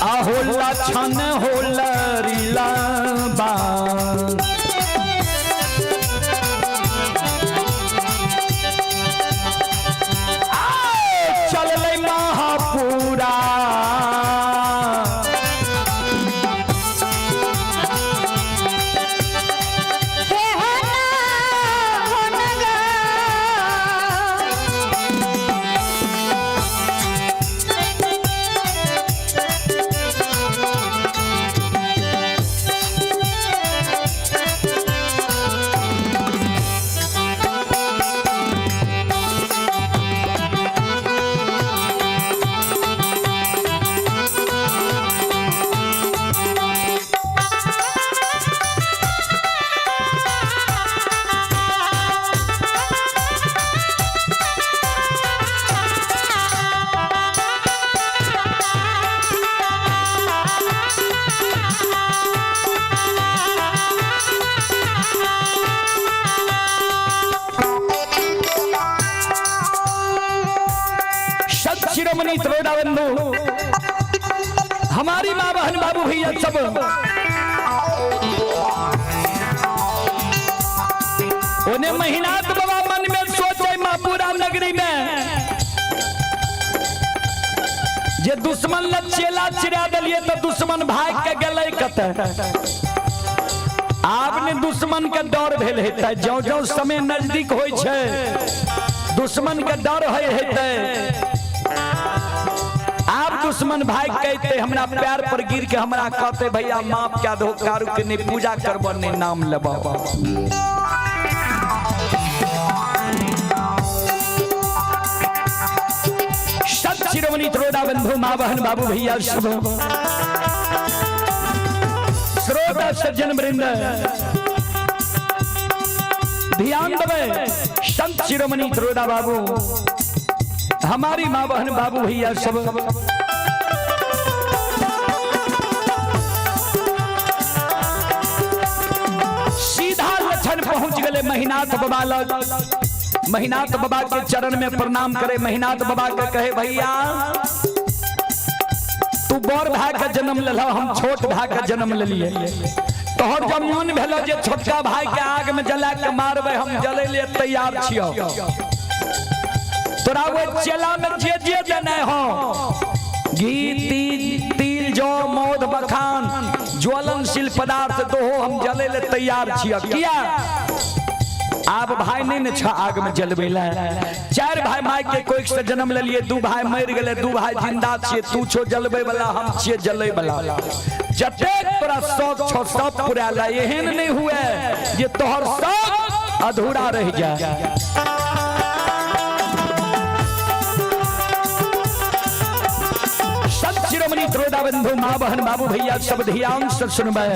आहो लक्षण हो लरिला बा, चललै महापुरा। हे हो ना हो ना गा। संत शिरोमणि त्रोड़ा बंधु, हमारी माँ बहन बाबू भैया सब, उन्हें महिनाथ बाबा मन में सोचे मापुरा नगरी में जे दुश्मन ल चेला चिरा दिलिए तो दुश्मन भाग के गेलै कतऽ। आब ने दुश्मन के डर भेल हेतै, ज्यों ज्यों समय नजदीक होइ छै दुश्मन के डर होइ हेतै। आब दुश्मन भाग के अयतै हमरा पैर पर गिर के हमरा कहते भैया माफ कए दहो, कारू के नहीं पूजा करब नहीं नाम लेब। सत शिरोमणि त्रोड़ा बंधु, माँ बहन बाबू भैया सब, श्रोता सज्जन वृंद, ध्यान देवे। संत शिरोमणि त्रोड़ा बाबू, हमारी माँ बहन बाबू भैया सब, सीधा लछन पहुंच गए महिनाथ बाबा लग। महिनाथ बाबा के चरण में प्रणाम करे। महिनाथ बाबा के कहे भैया तू बड़ भाई के जन्म लेल, हम छोट भाई के जन्म लेलिए। तोहर जब मन भेल जे छोटका भाई के आग में जला के मारबे, हम जले लिए तैयार छियो। तोरा वो चेला में जे जे देने हो, घी तिल जौ मौध बखान ज्वलनशील पदार्थ दोहो हम जले ले तैयार छियो। किया आब भाई नहीं ने छ आग में जलबे ला। चार भाई माय के कोई से जन्म लेलिए, दू भाई मर गेले, दू भाई जिंदा छिए, तू छो जलबे वाला, हम छिए जले वाला। जतेक तोरा शौक छो सब पूरा ला, एहन नहीं हुए जे तोहर शौक अधूरा रह जाए। संत शिरोमणि त्रोदा बंधु, माँ बहन बाबू भैया सब ध्यान से सुनबे।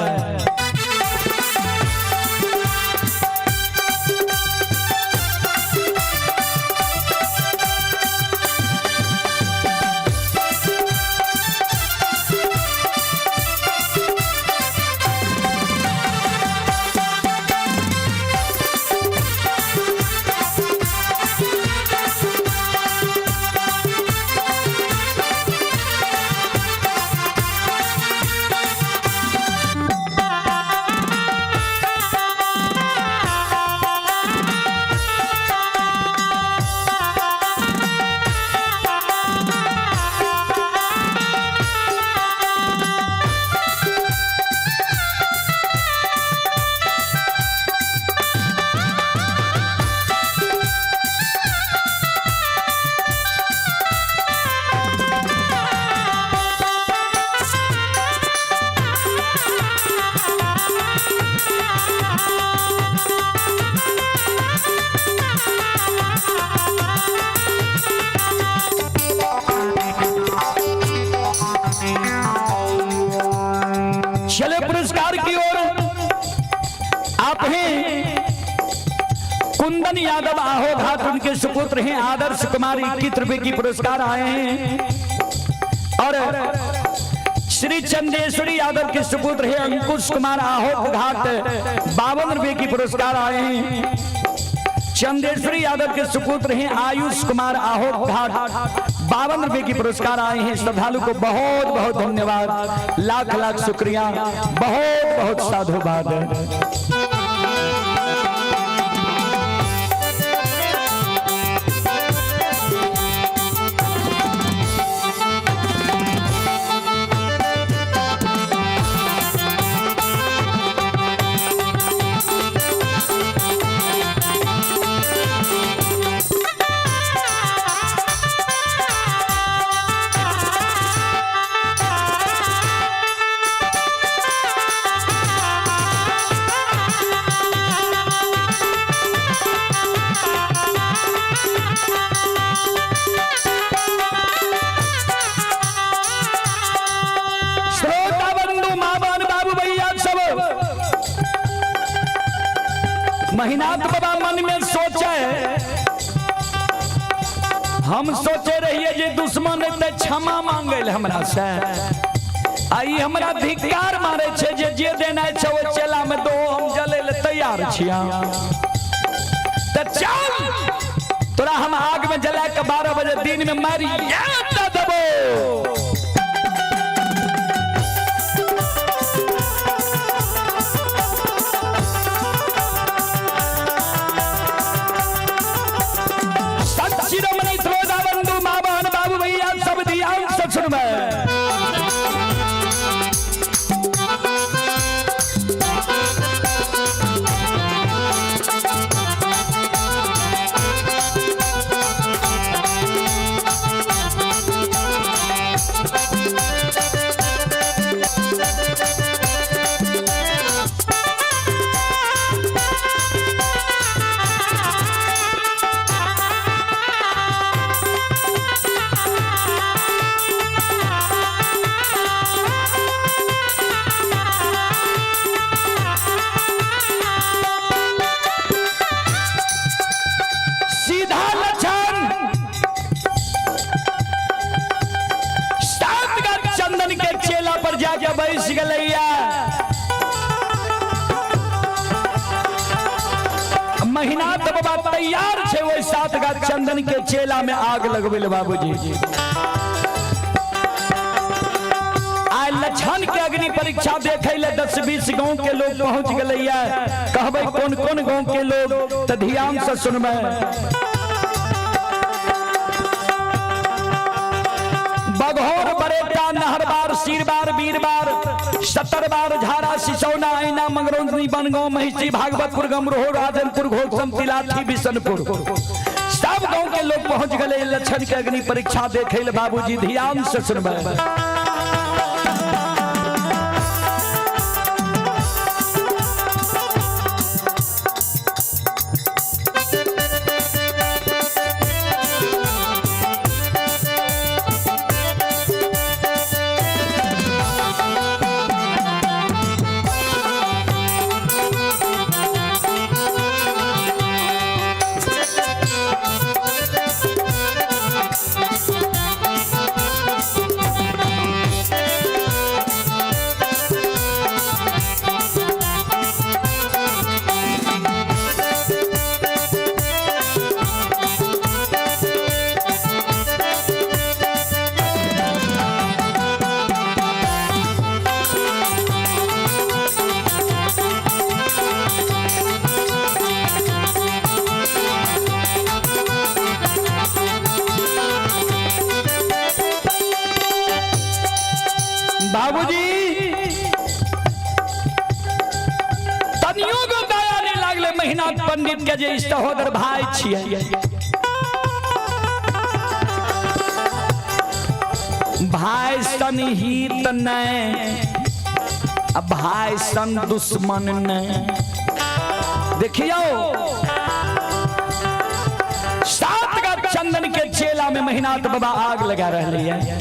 चले पुरस्कार की ओर। आप हैं कुंदन यादव आहो घाट, उनके सुपुत्र हैं आदर्श कुमार, 21 रुपए की पुरस्कार आए हैं। और श्री चंदेश्वरी यादव के सुपुत्र हैं अंकुश कुमार आहो घाट, 52 रुपए की पुरस्कार आए हैं। चंदेश्वरी यादव के सुपुत्र हैं आयुष कुमार आहो घाट, 52 रुपए की पुरस्कार आए हैं। श्रद्धालु को बहुत बहुत धन्यवाद, लाख लाख शुक्रिया, बहुत बहुत साधुवाद। श्रोता बंधु, माँ बहन बाबू भैया सब, महिनाथ बाबा मन में सोचे, हम सोचे रहिए जे दुश्मन एते क्षमा मांगे हमरा से, आई हमरा धिक्कार मारे छे जे जे देना छे ओ चेला में दो, हम जले ले तैयार छिया। त चल तोरा तोरा हम आग में जला के 12 बजे दिन में मारी दे देबो। संत शिरोमणि त्रोदा बंधु माँ बहन बाबू भैया सब ध्यान से सुनबै। सीधा लक्षण सात गाछ चंदन के चेला पर जाके बैस गलैया। महीना तो बाबा तैयार छे वही सात गाछ चंदन के चेला में आग लगबे ले बाबूजी। आइ लक्षण के अग्नि परीक्षा देखे ले 10-20 गांव के लोग पहुंच गलैया। कहबै कौन कौन गांव के लोग तो ध्यान से सुनबै। बघौर बरेटा नहरबार सीरबार बीरबार सत्तरबार झारा सिसौना ऐना मंगरौनी बनगांव महिषी भागवतपुर गमरोह राजनपुर घोड़सम तिलाठी बिशनपुर सब गांव के लोग पहुंच गए लक्षण के अग्नि परीक्षा देखे ले बाबूजी ध्यान से सुनबै। बाबूजी तनियो गो दया नहीं लागले महीना पंडित के जे सहोदर भाई छियै। भाई सन हित नहीं आ भाई सन दुश्मन नहीं। देखियो सात गा चंदन के चेला में महीनाथ बाबा आग लगा रहे है।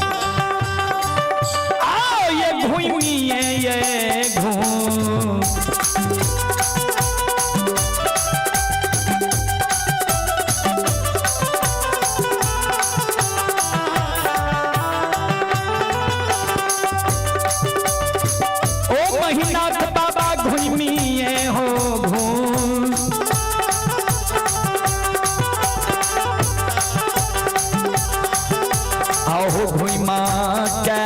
आओ ये घूमिए ये घूम ओ महीनाथ बाबा घूमिए हो घूम। आओ घुमा के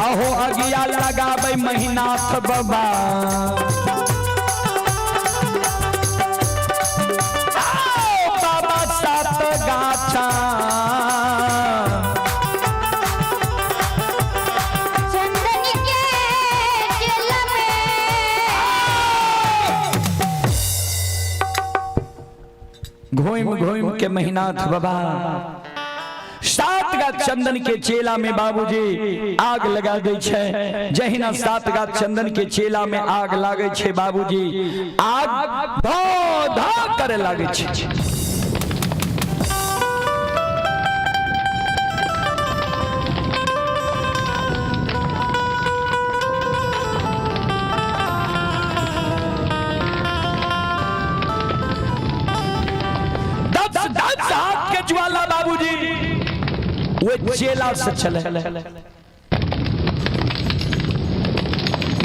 आहो अगिया लगाबै महीनाथ बाबा। आओ बाबा सात गाछा चंदन के चेला में घूम घूम के महीनाथ बाबा सात गाछ चंदन के चेला में बाबूजी आग लगा दै छै। जहिना सात गाछ चंदन के चेला में आग लागै छै बाबूजी आग धो धो करे लागै छै। दस दस हाथ के ज्वाला बाबूजी वे चेला से चले।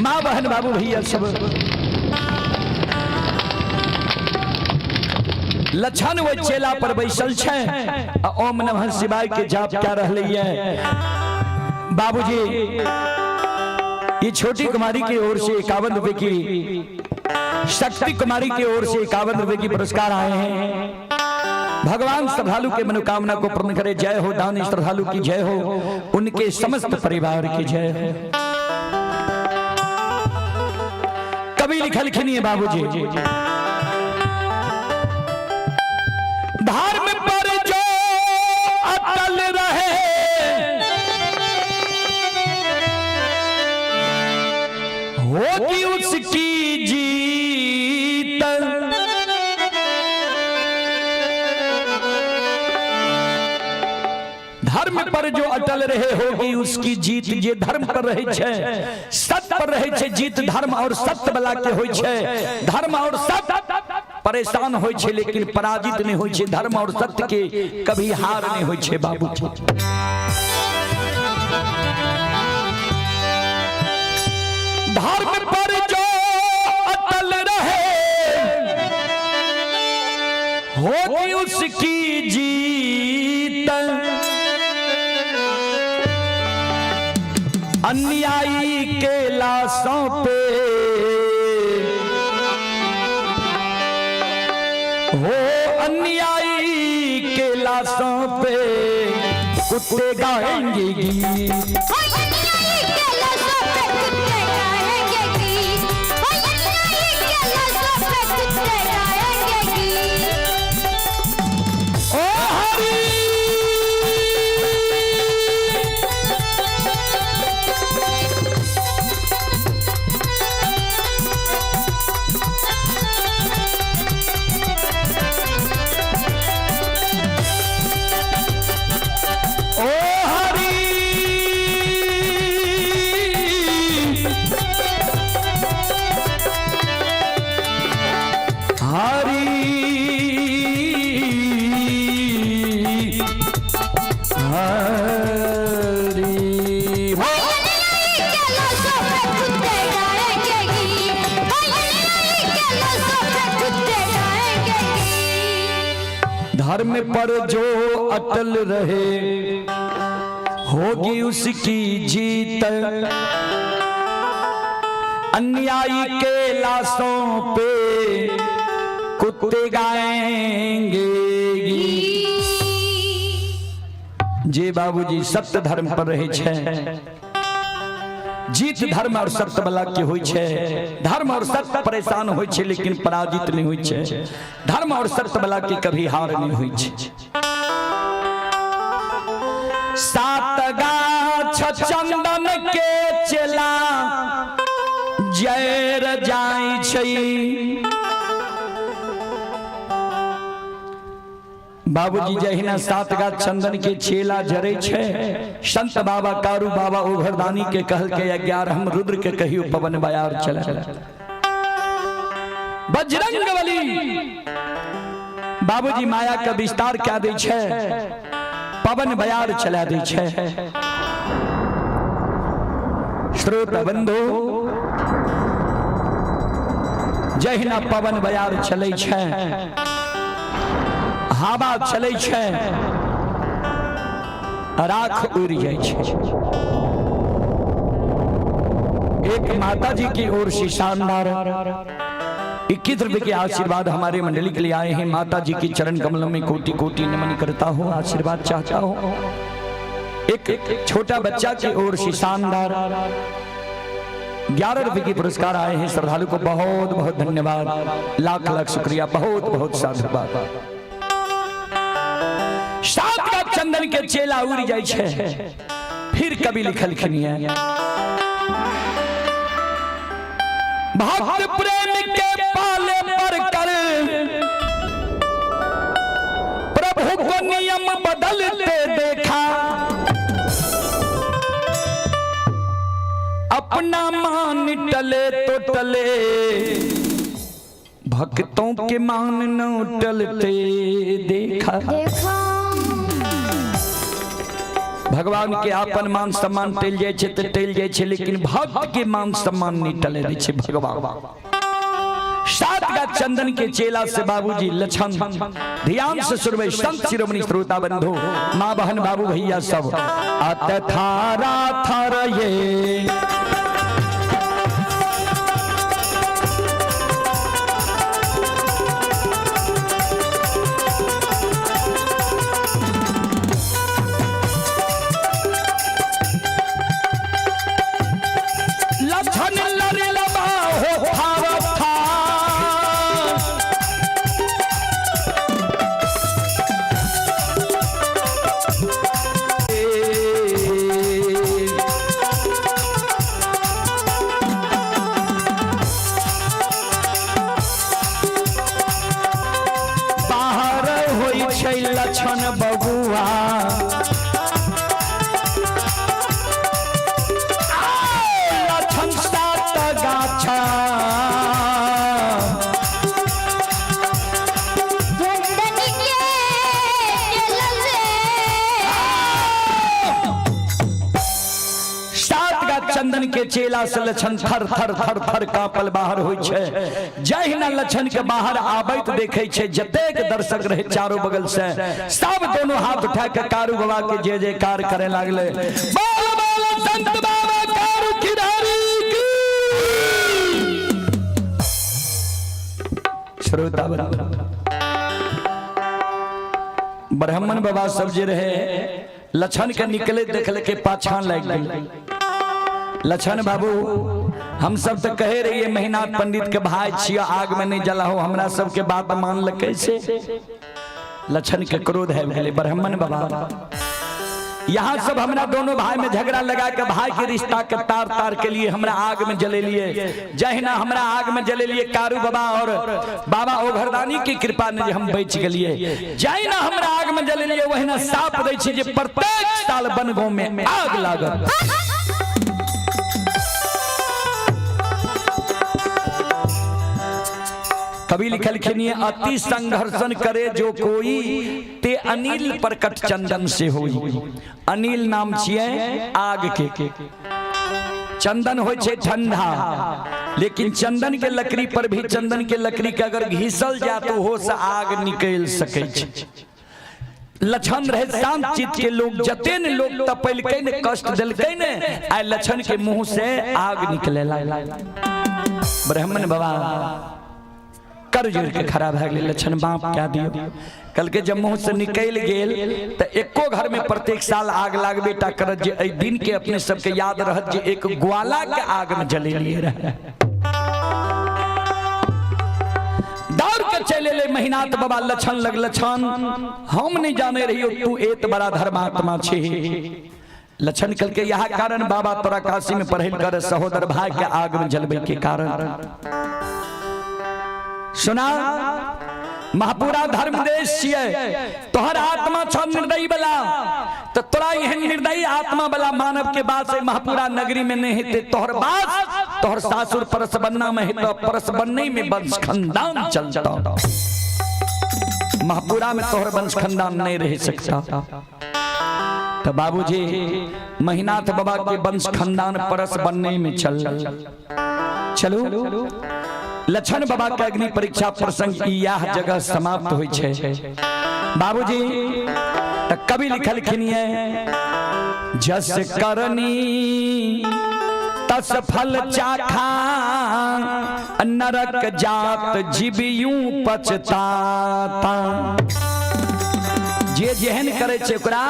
माँ बहन बाबू भैया सब लछन वो चेला पर बैसल छै आ ओम नमः शिवाय के जाप क्या रहले है। बाबूजी ये छोटी कुमारी की ओर से 51 रुपए की, शक्ति कुमारी की ओर से 51 रुपए की पुरस्कार आए हैं। भगवान श्रद्धालु के मनोकामना को पूर्ण करे। जय हो दानी श्रद्धालु की जय हो, उनके समस्त परिवार की जय हो। कवि लिखलखिन है बाबूजी, धर्म पर जो अटल रहे होगी उसकी जीत, धर्म पर जो अटल रहे होगी उसकी जीत। जे धर्म पर रहे छे, सत्य पर रहे छे, जीत धर्म और सत्य वाला के होई छे। धर्म और सत्य परेशान होई छे लेकिन पराजित नहीं होई छे। धर्म और सत्य के कभी हार नहीं होई छे बाबूजी। धर्म पर जो अटल रहे होगी उसकी जीत, अन्यायी के लाशों पे हो, अन्यायी के लाशों पे कुत्ते गाएंगे गीत। ओ अन्यायी के लाशों पे कुत्ते गाएंगे गीत। ओ अन्यायी के लाशों पे कुत्ते गाएंगे गीत। ओ हरि ओ हरि हरि हरि ओ अन्यायी के लाशों पे कुत्ते गाएंगे गीत। ओ अन्यायी के लाशों पे कुत्ते गाएंगे गीत। धर्म पर जो अटल रहे होगी उसकी जीत, अन्यायी के लाशों पे कुत्ते गाएंगे गीत। जे बाबूजी सत्य धर्म पर रहे छे, जीत धर्म और सत्य वाला के होई छे। धर्म और सत्य परेशान होई छे लेकिन पराजित नहीं होई छे। धर्म और सत्य वाला के कभी हार नहीं होई छे। सात गाछ चंदन के चेला जैर जाई छै। बाबूजी जहिना सात गाछ चंदन के चेला जरे छे, संत बाबा कारू बाबा ओघरदानी के कहल के 11 रुद्र के कहियो पवन बयार चला। बजरंग बली बाबूजी माया का विस्तार क्या दै छे, पवन बयार चला दै छे। श्रोत बंधु जहिना पवन बयार चलै छे, हवा चलै छे, राख उड़ जाइ छे। एक माता जी की ओर से शानदार 21 रुपए के आशीर्वाद हमारे मंडली के लिए आए हैं। माता जी की चरण कमलों में कोटि कोटि नमन करता हूँ, आशीर्वाद चाहता हूँ। एक छोटा बच्चा की ओर से शानदार 11 रुपए के पुरस्कार आए हैं। श्रद्धालु को बहुत बहुत धन्यवाद, लाख लाख शुक्रिया, बहुत बहुत साधुवाद। सात का चंदन के चेला उड़ जाय छे। फिर कभी लिखलखिन है, भक्त प्रेम के पाले पर कर प्रभु को नियम बदलते देखा, अपना मान टले तो टले भक्तों के मान न टलते देखा। देखा। भगवान के अपन मान सम्मान टलि जाइ छै तऽ टलि जाइ छै, लेकिन भक्त के मान सम्मान नहि टले दै छै भगवान। सात गा चंदन के चेला से बाबूजी लक्षण ध्यान से सुनबै संत शिरोमणि श्रोता बंधु माँ बहन बाबू भैया सब। अत थारा थर ये लक्षण लड़लबा हो थार थार। बाहर होइ छै लक्षण बबुआ, लक्षण सात गाछा। चंदन के तेल से सात गा चंदन के चेला से लक्षण थर थर थर थर कांपल बाहर होइ छै। जहिना लक्षण के बाहर आबैत देखै छै, जतेक दर्शक रहे चारो बगल से सब दोनों हाथ उठा के कारू बाबा के जय जयकार करे लागले। बोल बोल संत बाबा कारू खिलाड़ी की। श्रोता बंधु, ब्राह्मण बाबा सब जे रहे लक्षण के निकले देखले के पाछा लागि गेल। लक्षण बाबू, हम सब तो कहे रहिए महिनाथ पंडित के भाई छियो, आग में नहीं जलाहो, हमरा सबके बात मान ल कैसे? लक्षण के क्रोध है गेलै। ब्राह्मण बाबा, यहाँ सब हमरा दोनों भाई में झगड़ा लगा के भाई के रिश्ता के तार तार के लिए हमरा आग में जले लिए। जहिना हमरा आग में जले लिए कारू बाबा और बाबा ओघरदानी की कृपा ने जे हम बच गेलिए। जहिना हमरा आग में जले लिए वहिना साप दै छी जे प्रत्येक साल बनगांव में आग लागत। कवि लिखलखिन ये अति संघर्षण करे जो कोई ते अनिल प्रकट चंदन से होई। अनिल नाम छियै आग के, चंदन होइ छै ठंडा, लेकिन चंदन के लकड़ी पर भी चंदन के लकड़ी के अगर घिसल जाए तो हो से आग निकल सकै छै। लक्षण रहे शांत चित्त के लोग, जते ने लोग तपेलकै ने कष्ट देलकै ने, आइ लक्षण के मुंह से आग निकले लागल। ब्राह्मण बाबा कर जोड़ के खड़ा भए गेलै। लक्षण बाप कह दियौ, कल के जब मुंह से निकल गेल तो एको घर में प्रत्येक साल आग लागबे टा करत, जे एहि दिन के अपने सबके याद रहत जे एक ग्वाला के आग में जलेलिए रहे। दौड़ के चले ले महिनाथ बाबा लक्षण लग। लक्षण, हम नहीं जाने रहियो तू एत बड़ा धर्मात्मा छी। लक्षण कल के यह कारण बाबा तोरा काशी में पढ़ल कर सहोदर भाई के आग में जलबे के कारण। सुना, महापुरा धर्म देश छियै, तोहर आत्मा छ निर्दयी वाला, तो तोरा एहन निर्दयी आत्मा वाला मानव के बात से महापुरा नगरी में नहीं हेतै तोहर बास, तोहर सासुर परसबन्ना में हेतौ, परसबन्ने में वंश खानदान चलता, महापुरा में तोहर वंश खानदान नहीं रह सकता। तो बाबूजी महिनाथ बाबा के वंश खानदान परस बनने में चल चलू। लक्षण बाबा के अग्नि परीक्षा प्रसंग यह जगह समाप्त होइ छै बाबूजी। त कवि लिखलखिन ये जस करनी तस फल चाखा, नरक जात जीवियूं पछताता। जे जेहन करे छै ओकरा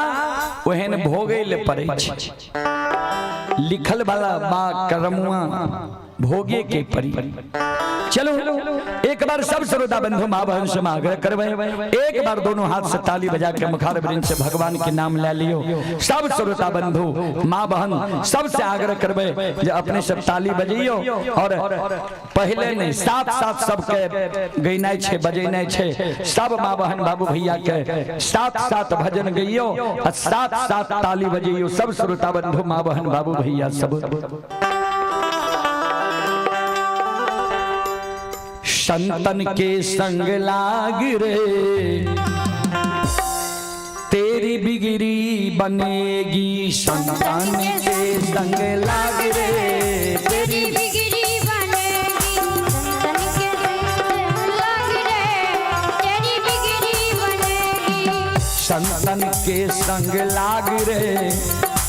ओहन भोगै ले पड़ै छै। लिखल वाला बा करमुआ भोगे के परी। चलो एक बार सब श्रोता बंधु माँ बहन से आग्रह करबै, एक बार दोनों हाथ से ताली बजा के मुखार वृंद से भगवान के नाम ले लियो। सब श्रोता बंधु माँ बहन सबसे आग्रह करबै जे अपने सब ताली बजैयो, और पहले नहीं साथ साथ सबके गैनाइ छै बजेनाइ छै। सब माँ बहन बाबू भैया के साथ साथ भजन गइयो और साथ साथ ताली बजैयो। सब श्रोता बंधु माँ बहन बाबू भैया सब। संतन के संग लाग रे तेरी बिगड़ी बनेगी संतान के संग लाग रे। तेरी बिगड़ी बनेगी संतन के संग लाग रे, तेरी बिगड़ी बनेगी संतन के संग लाग रे,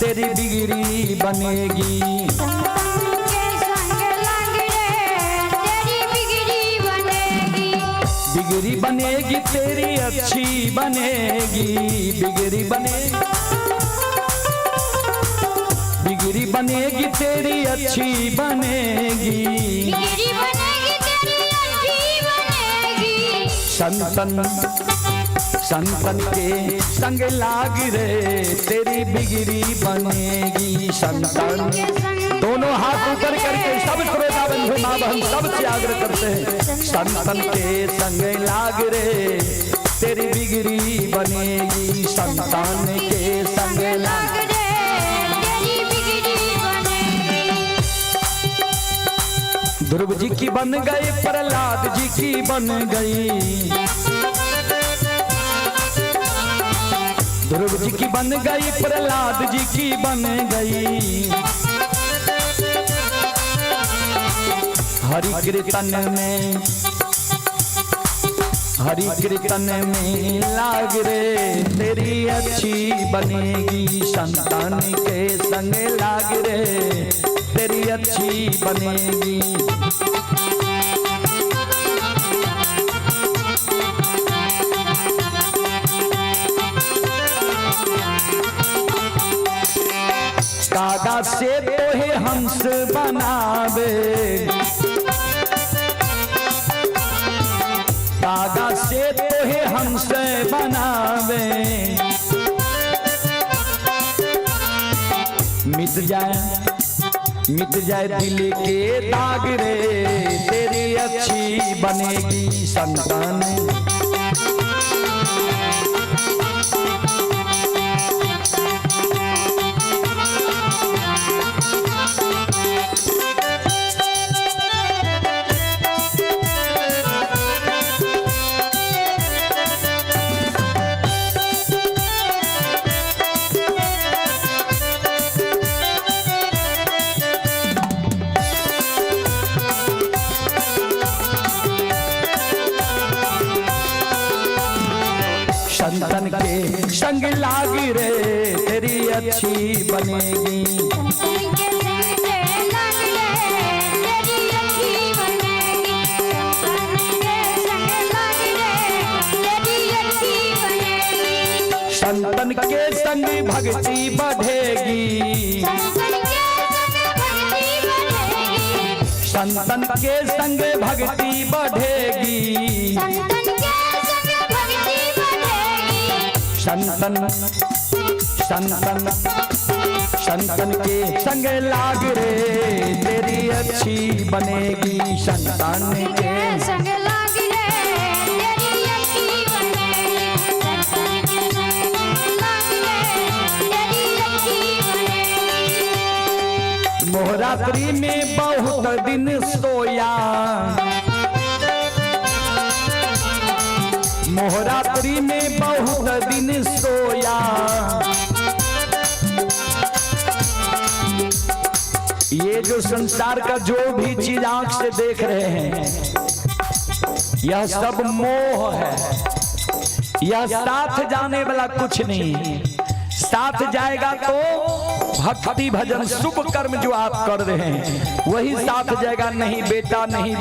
तेरी बिगड़ी बनेगी। संतन के संग लाग रे, तेरी बिगड़ी बनेगी। बिगड़ी बनेगी तेरी अच्छी बनेगी, बिगड़ी बनेगी, बिगड़ी बनेगी तेरी अच्छी बनेगी। बिगड़ी बनेगी तेरी अच्छी बनेगी। संतन संतन के संग लाग रे, तेरी बिगड़ी बनेगी। संतन दोनों हाथ ऊपर करके सब श्रोता बंधु माँ बहन सबसे आग्रह करते हैं, संतन के संग लाग रे, तेरी बिगड़ी बनेगी। संतान के संग लाग लाग रे, तेरी बिगड़ी बनेगी। ध्रुव जी की बन गई, प्रहलाद जी की बन गई, ध्रुव जी की बन गई, प्रहलाद जी की बन गई। हरि कीर्तन में, हरि कीर्तन में लाग रे, तेरी अच्छी बनेगी। संतान के संग लाग रे, तेरी अच्छी बनेगी। कागा से तोहे हंस बनावे, कागा से तोहे हंस बनावे, मिट जाए, मिट जाए दिल के दाग रे, तेरी अच्छी बनेगी संतान। संतन के संग लाग रे, तेरी अच्छी बनेगी। संतन के संग लाग रे, तेरी अच्छी बनेगी। संतन के संग लाग रे, तेरी अच्छी बनेगी। संतन के संग भक्ति बढ़ेगी, संतन के संग भक्ति बढ़ेगी। संतन के संग भक्ति बढ़ेगी। संतन के संग भक्ति बढ़ेगी। संतन संतन संतन के संग लाग रे, तेरी अच्छी बनेगी। संतान के संग लाग रे, तेरी अच्छी बनेगी। संतन के संग लाग रे, तेरी अच्छी बनेगी। मोहरात्रि में बहुत दिन सोया, मोहरात्रि में बहुत दिन सोया, ये जो संसार का जो भी चीज आंख से देख रहे हैं, यह सब मोह है। यह साथ जाने वाला कुछ नहीं। साथ जाएगा तो भक्ति भजन शुभ कर्म जो आप कर रहे हैं वही साथ जाएगा, नहीं बेटा, नहीं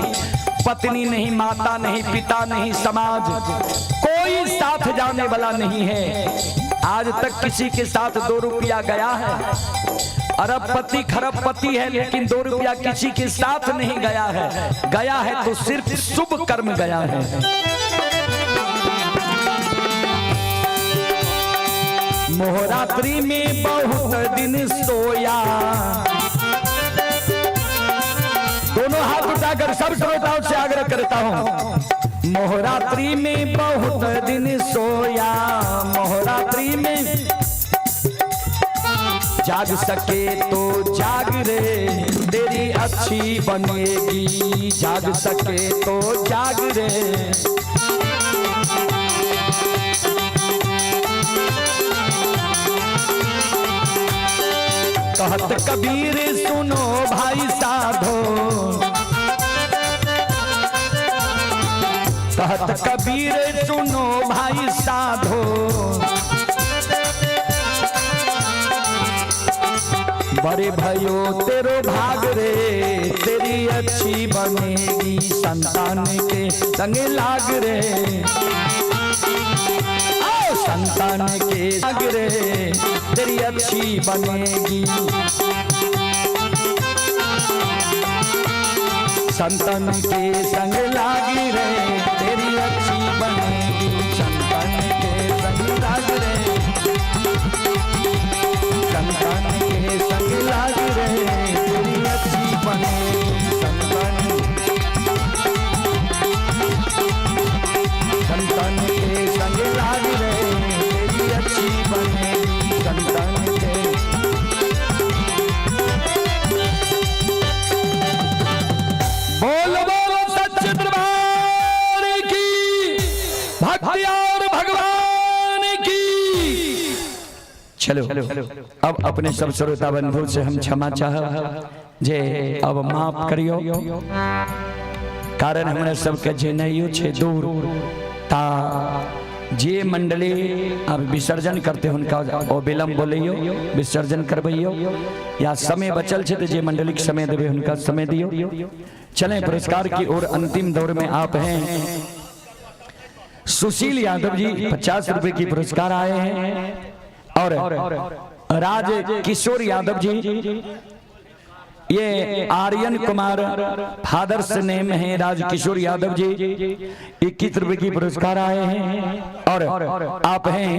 पत्नी, नहीं माता, नहीं पिता, नहीं समाज, कोई साथ जाने वाला नहीं है। आज तक किसी के साथ 2 रुपया गया है? अरबपति खरबपति है, लेकिन 2 रुपया किसी के साथ नहीं गया है। गया है तो सिर्फ शुभ कर्म गया है। मोहरात्रि में बहुत दिन सोया, दोनों हाथ उठाकर सब श्रोताओं से आग्रह करता हूं, मोहरात्रि में बहुत दिन सोया, मोहरात्रि में जाग सके तो जाग रे, तेरी अच्छी बनेगी। जाग सके तो जाग रे। कहत कबीर सुनो भाई साधो, कहत कबीर सुनो भाई साधो, बड़े भयो तेरो भाग रे, तेरी अच्छी बनेगी संतान के संग लाग रे। आओ संतान के संग रे, तेरी अच्छी बनेगी संतान के संग लागी रे, तेरी अच्छी बनेगी संतान के संग लाग रे, संतान के संग लाग रे, तेरी अच्छी बनेगी संतान, संतान के संग लाग रे, तेरी अच्छी बनेगी संतान के। बोल बोल सच्चे दरबार की, भक्ति और भगवान की। चलो अब अपने सब श्रोता बंधु से हम क्षमा चाह जे अब माफ करियो, कारण हमरा सबके जेनाइयो छे दूर, ता जे मंडली अब विसर्जन करते हुनका ओ विलम्ब बोलियो, विसर्जन करबैयो, या समय बचल छे तो जे मंडली के समय देबे हुनका समय दियो। चलें पुरस्कार की ओर अंतिम दौर में आप हैं। सुशील यादव जी 50 रुपए की पुरस्कार आए हैं, और राज किशोर यादव जी, ये आर्यन कुमार फादर्स नेम है राज किशोर यादव जी, 21 रुपए की पुरस्कार आए हैं। और आप हैं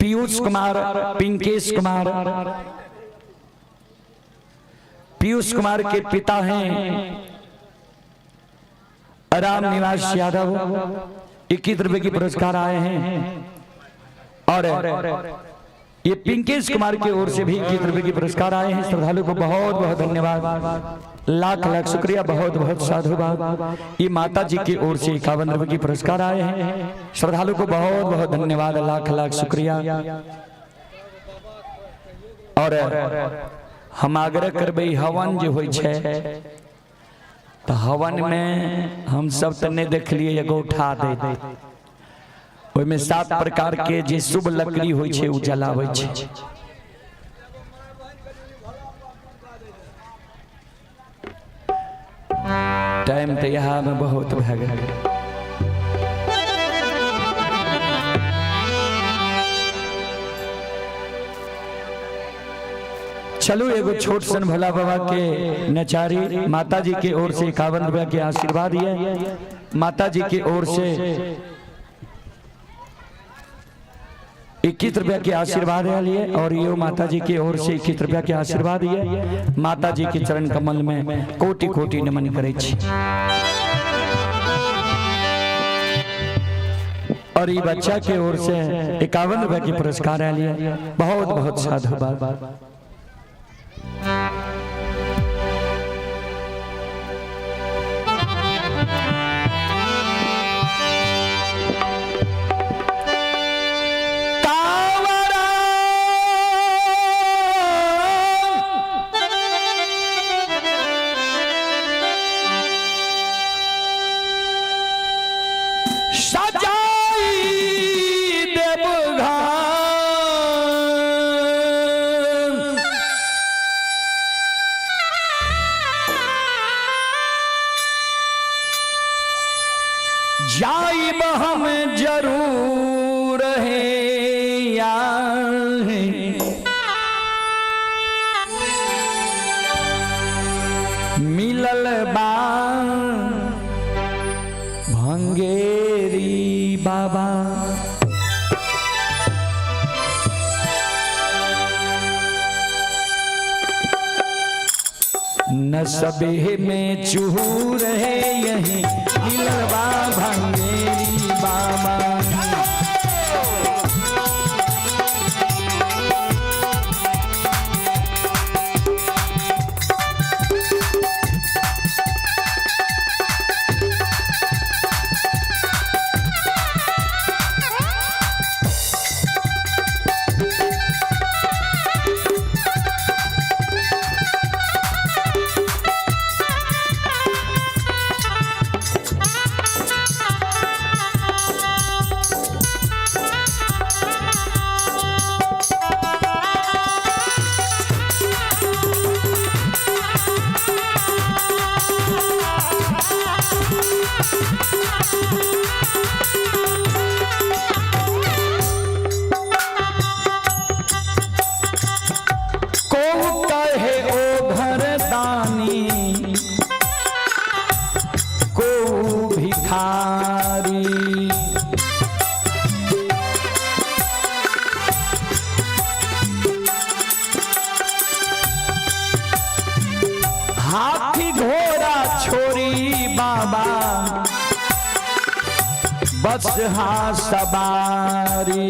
पीयूष कुमार, पिंकेश कुमार, पीयूष कुमार के पिता हैं राम निवास यादव, 21 रुपए की पुरस्कार आए हैं। और ये पिंकेश कुमार की ओर से भी 21 रुपए की पुरस्कार आए हैं। श्रद्धालु को बहुत बहुत धन्यवाद, लाख लाख शुक्रिया, बहुत बहुत साधुवाद। ये माता जी की ओर से 51 रुपए की पुरस्कार आए हैं। श्रद्धालु को बहुत बहुत धन्यवाद, लाख लाख शुक्रिया। और हम आग्रह करबै, हवन जे होइ छै तो हवन में हम सब तो नहीं देखलिए गोठा दे, ओहिमे 7 प्रकार के जे शुभ लकड़ी होइ छै उ जलाबै छै। टाइम तो यहाँ में बहुत भए गेल। चलो एगो छोट सन भोला बाबा के नचारी माता जी के ओर से 51 रुपया के आशीर्वाद है। माता जी के ओर से 21 रुपया के आशीर्वाद है लिए, और ये माता जी की ओर से 21 रुपया के आशीर्वाद है। माता जी के चरण कमल में कोटि कोटि नमन करे छी। और ये बच्चा के ओर से 51 रुपया के पुरस्कार है लिए, बहुत बहुत साधुवाद। जाइब हम जरूर है यार, मिलल बा भंगेरी बाबा। न सबे में चूर है यही मिलल बा भंगेरी बाबा। बस हाँ सवारी।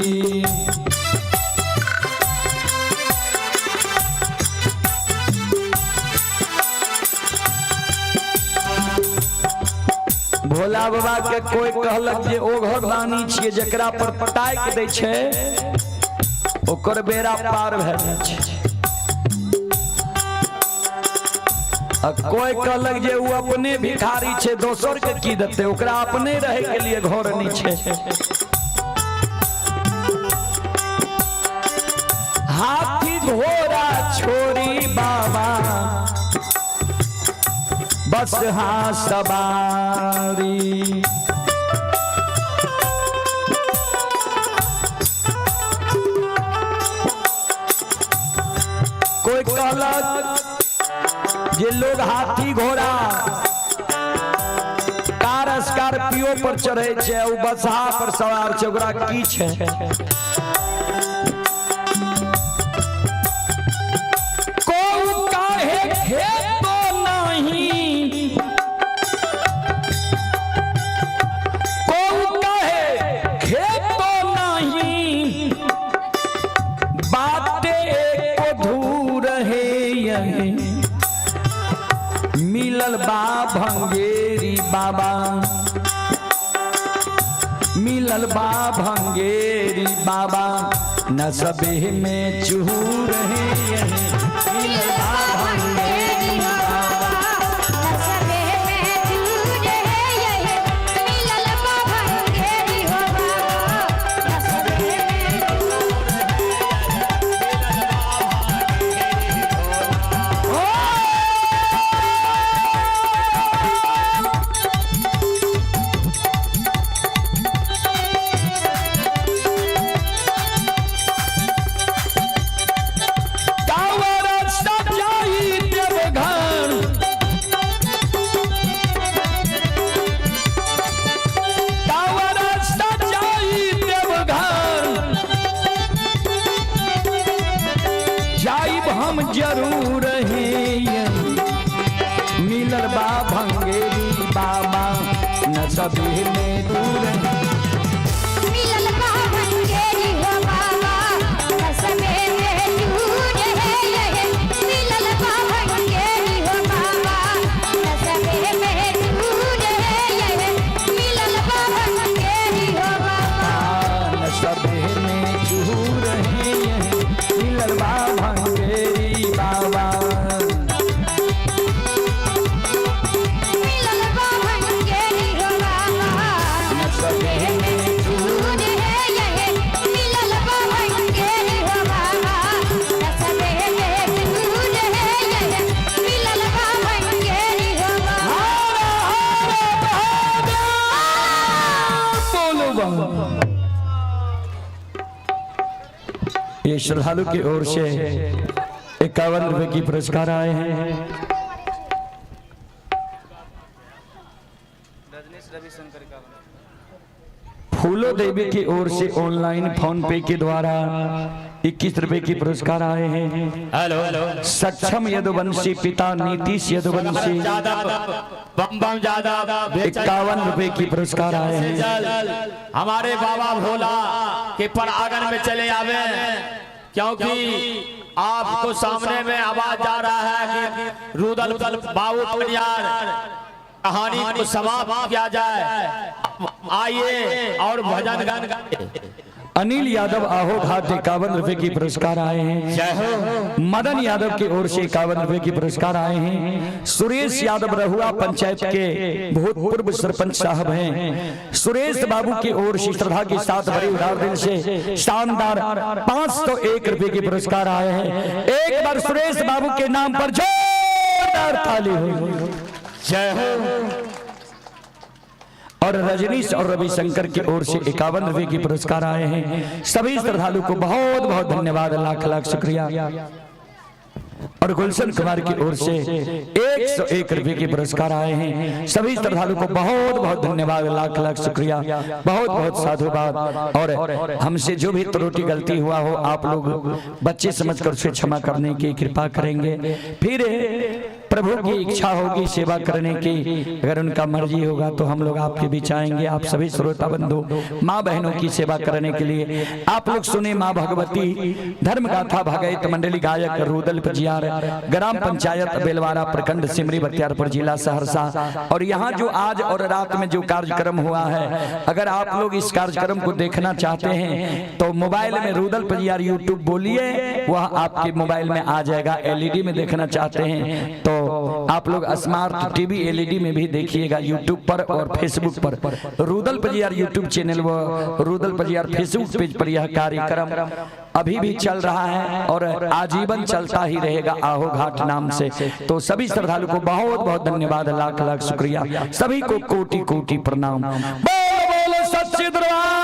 भोला बाबा के कोई कहलक जे ओ घरदानी छियै, जकरा पर ताकि दै छै ओकर बेड़ा पार भए जाइ छै। आ कोई कहलक जे ओ अपने भिखारी छै, दोसर के की देतै, ओकरा अपने रहे के लिए घर नहीं छै। हाथी घोड़ा छोड़ी बाबा बस हाँ सवारी। कोई कहलक जे लोग हाथी घोड़ा कार स्कॉर्पियो पर चढ़े छै, ओ बसहा पर सवार छै, ओकरा की छै? को काहे खेतो नहीं, को काहे खेतो नहीं, बाते को धूर है यही मिलल बा भंगेरी बाबा, मिलल बा भंगेरी बाबा, न सबे में चूर है यही मिलल बा भंगेरी बाबा। नसबे में चूर है यही मिलल बा भंगेरी हो बाबा, नसबे में चूर। कांवर सजाई देवघर, कांवर सजाई देवघर, जाइब हम जरूर है मिलल बा भंगेरी बाबा, न सभी में दूर है। मिलल बा भंगेरी हो बाबा, नसबे में चूर है यही मिलल बा भंगेरी हो बाबा, नसबे में चूर है यही मिलल बा भंगेरी हो बाबा। न सभी में चूर है मिलल बा भंगेरी बाबा, मिलल बा भंगेरी हो बाबा, नसबे में चूर है यही मिलल बा भंगेरी हो बाबा, नसबे में चूर है यही मिलल बा भंगेरी हो बाबा। हर हर महादेव बोलो बाबा। ये श्रद्धालु की ओर से 51 रुपए की पुरस्कार आए हैं। फूलो देवी की ओर से ऑनलाइन फोन पे के द्वारा 21 रुपए की पुरस्कार आए हैं। Hello hello. सक्षम यदुवंशी पिता नीतीश यदुवंशी यादव, बम बम यादव। 51 रुपए की पुरस्कार आए हैं। चल हमारे बाबा भोला के पर आंगन में चले आवे, क्योंकि आपको सामने में आवाज जा रहा है कि रुदल बाबू पनियार कहानी को समाप्त किया जाए। आइए और भजन गान। अनिल यादव आहो घाट 51 रुपए की पुरस्कार आए हैं। जय हो। मदन यादव की ओर से 51 रुपए की पुरस्कार आए हैं। सुरेश यादव रहुआ पंचायत के भूतपूर्व सरपंच साहब हैं। सुरेश बाबू की ओर से श्रद्धा के साथ बड़ी उदार दिल से शानदार 501 रुपए के पुरस्कार आए हैं। एक बार सुरेश बाबू के नाम पर जोरदार ताली हो। जय हो। और रजनीश और रविशंकर की ओर से 51 रुपए की पुरस्कार आए हैं। सभी श्रद्धालु को बहुत बहुत धन्यवाद, लाख लाख शुक्रिया। और गुलशन कुमार की ओर से 101 रुपए के पुरस्कार आए हैं। सभी श्रद्धालु को बहुत बहुत धन्यवाद, लाख लाख शुक्रिया, बहुत बहुत साधुवाद। और हमसे जो भी त्रुटि गलती हुआ हो, आप लोग बच्चे समझकर उसे क्षमा करने की कृपा करेंगे। फिर प्रभु की इच्छा होगी सेवा करने की, अगर उनका मर्जी होगा तो हम लोग आपके बीच आएंगे। आप सभी श्रोता बंधु माँ बहनों की सेवा करने के लिए आप लोग सुने माँ भगवती धर्म गाथा भगत मंडली गायक रुदल पजियार, ग्राम पंचायत बेलवारा, प्रखंड सिमरी बख्तियारपुर, जिला सहरसा। और यहाँ जो आज और रात में जो कार्यक्रम हुआ है, अगर आप लोग इस कार्यक्रम को देखना चाहते हैं तो मोबाइल में रुदल पजियार यूट्यूब बोलिए, वह आपके मोबाइल में आ जाएगा। एलईडी में देखना चाहते हैं तो आप लोग स्मार्ट टीवी एलईडी में भी देखिएगा, यूट्यूब पर और फेसबुक पर रुदल पजियार यूट्यूब चैनल व रुदल पजियार फेसबुक पेज पर यह कार्यक्रम अभी भी चल रहा है और आजीवन चलता ही रहेगा आहो घाट नाम से। तो सभी श्रद्धालु को बहुत बहुत धन्यवाद, लाख लाख शुक्रिया, सभी को कोटि कोटि प्रणाम। बोलो बोलो सच्चे दरबार।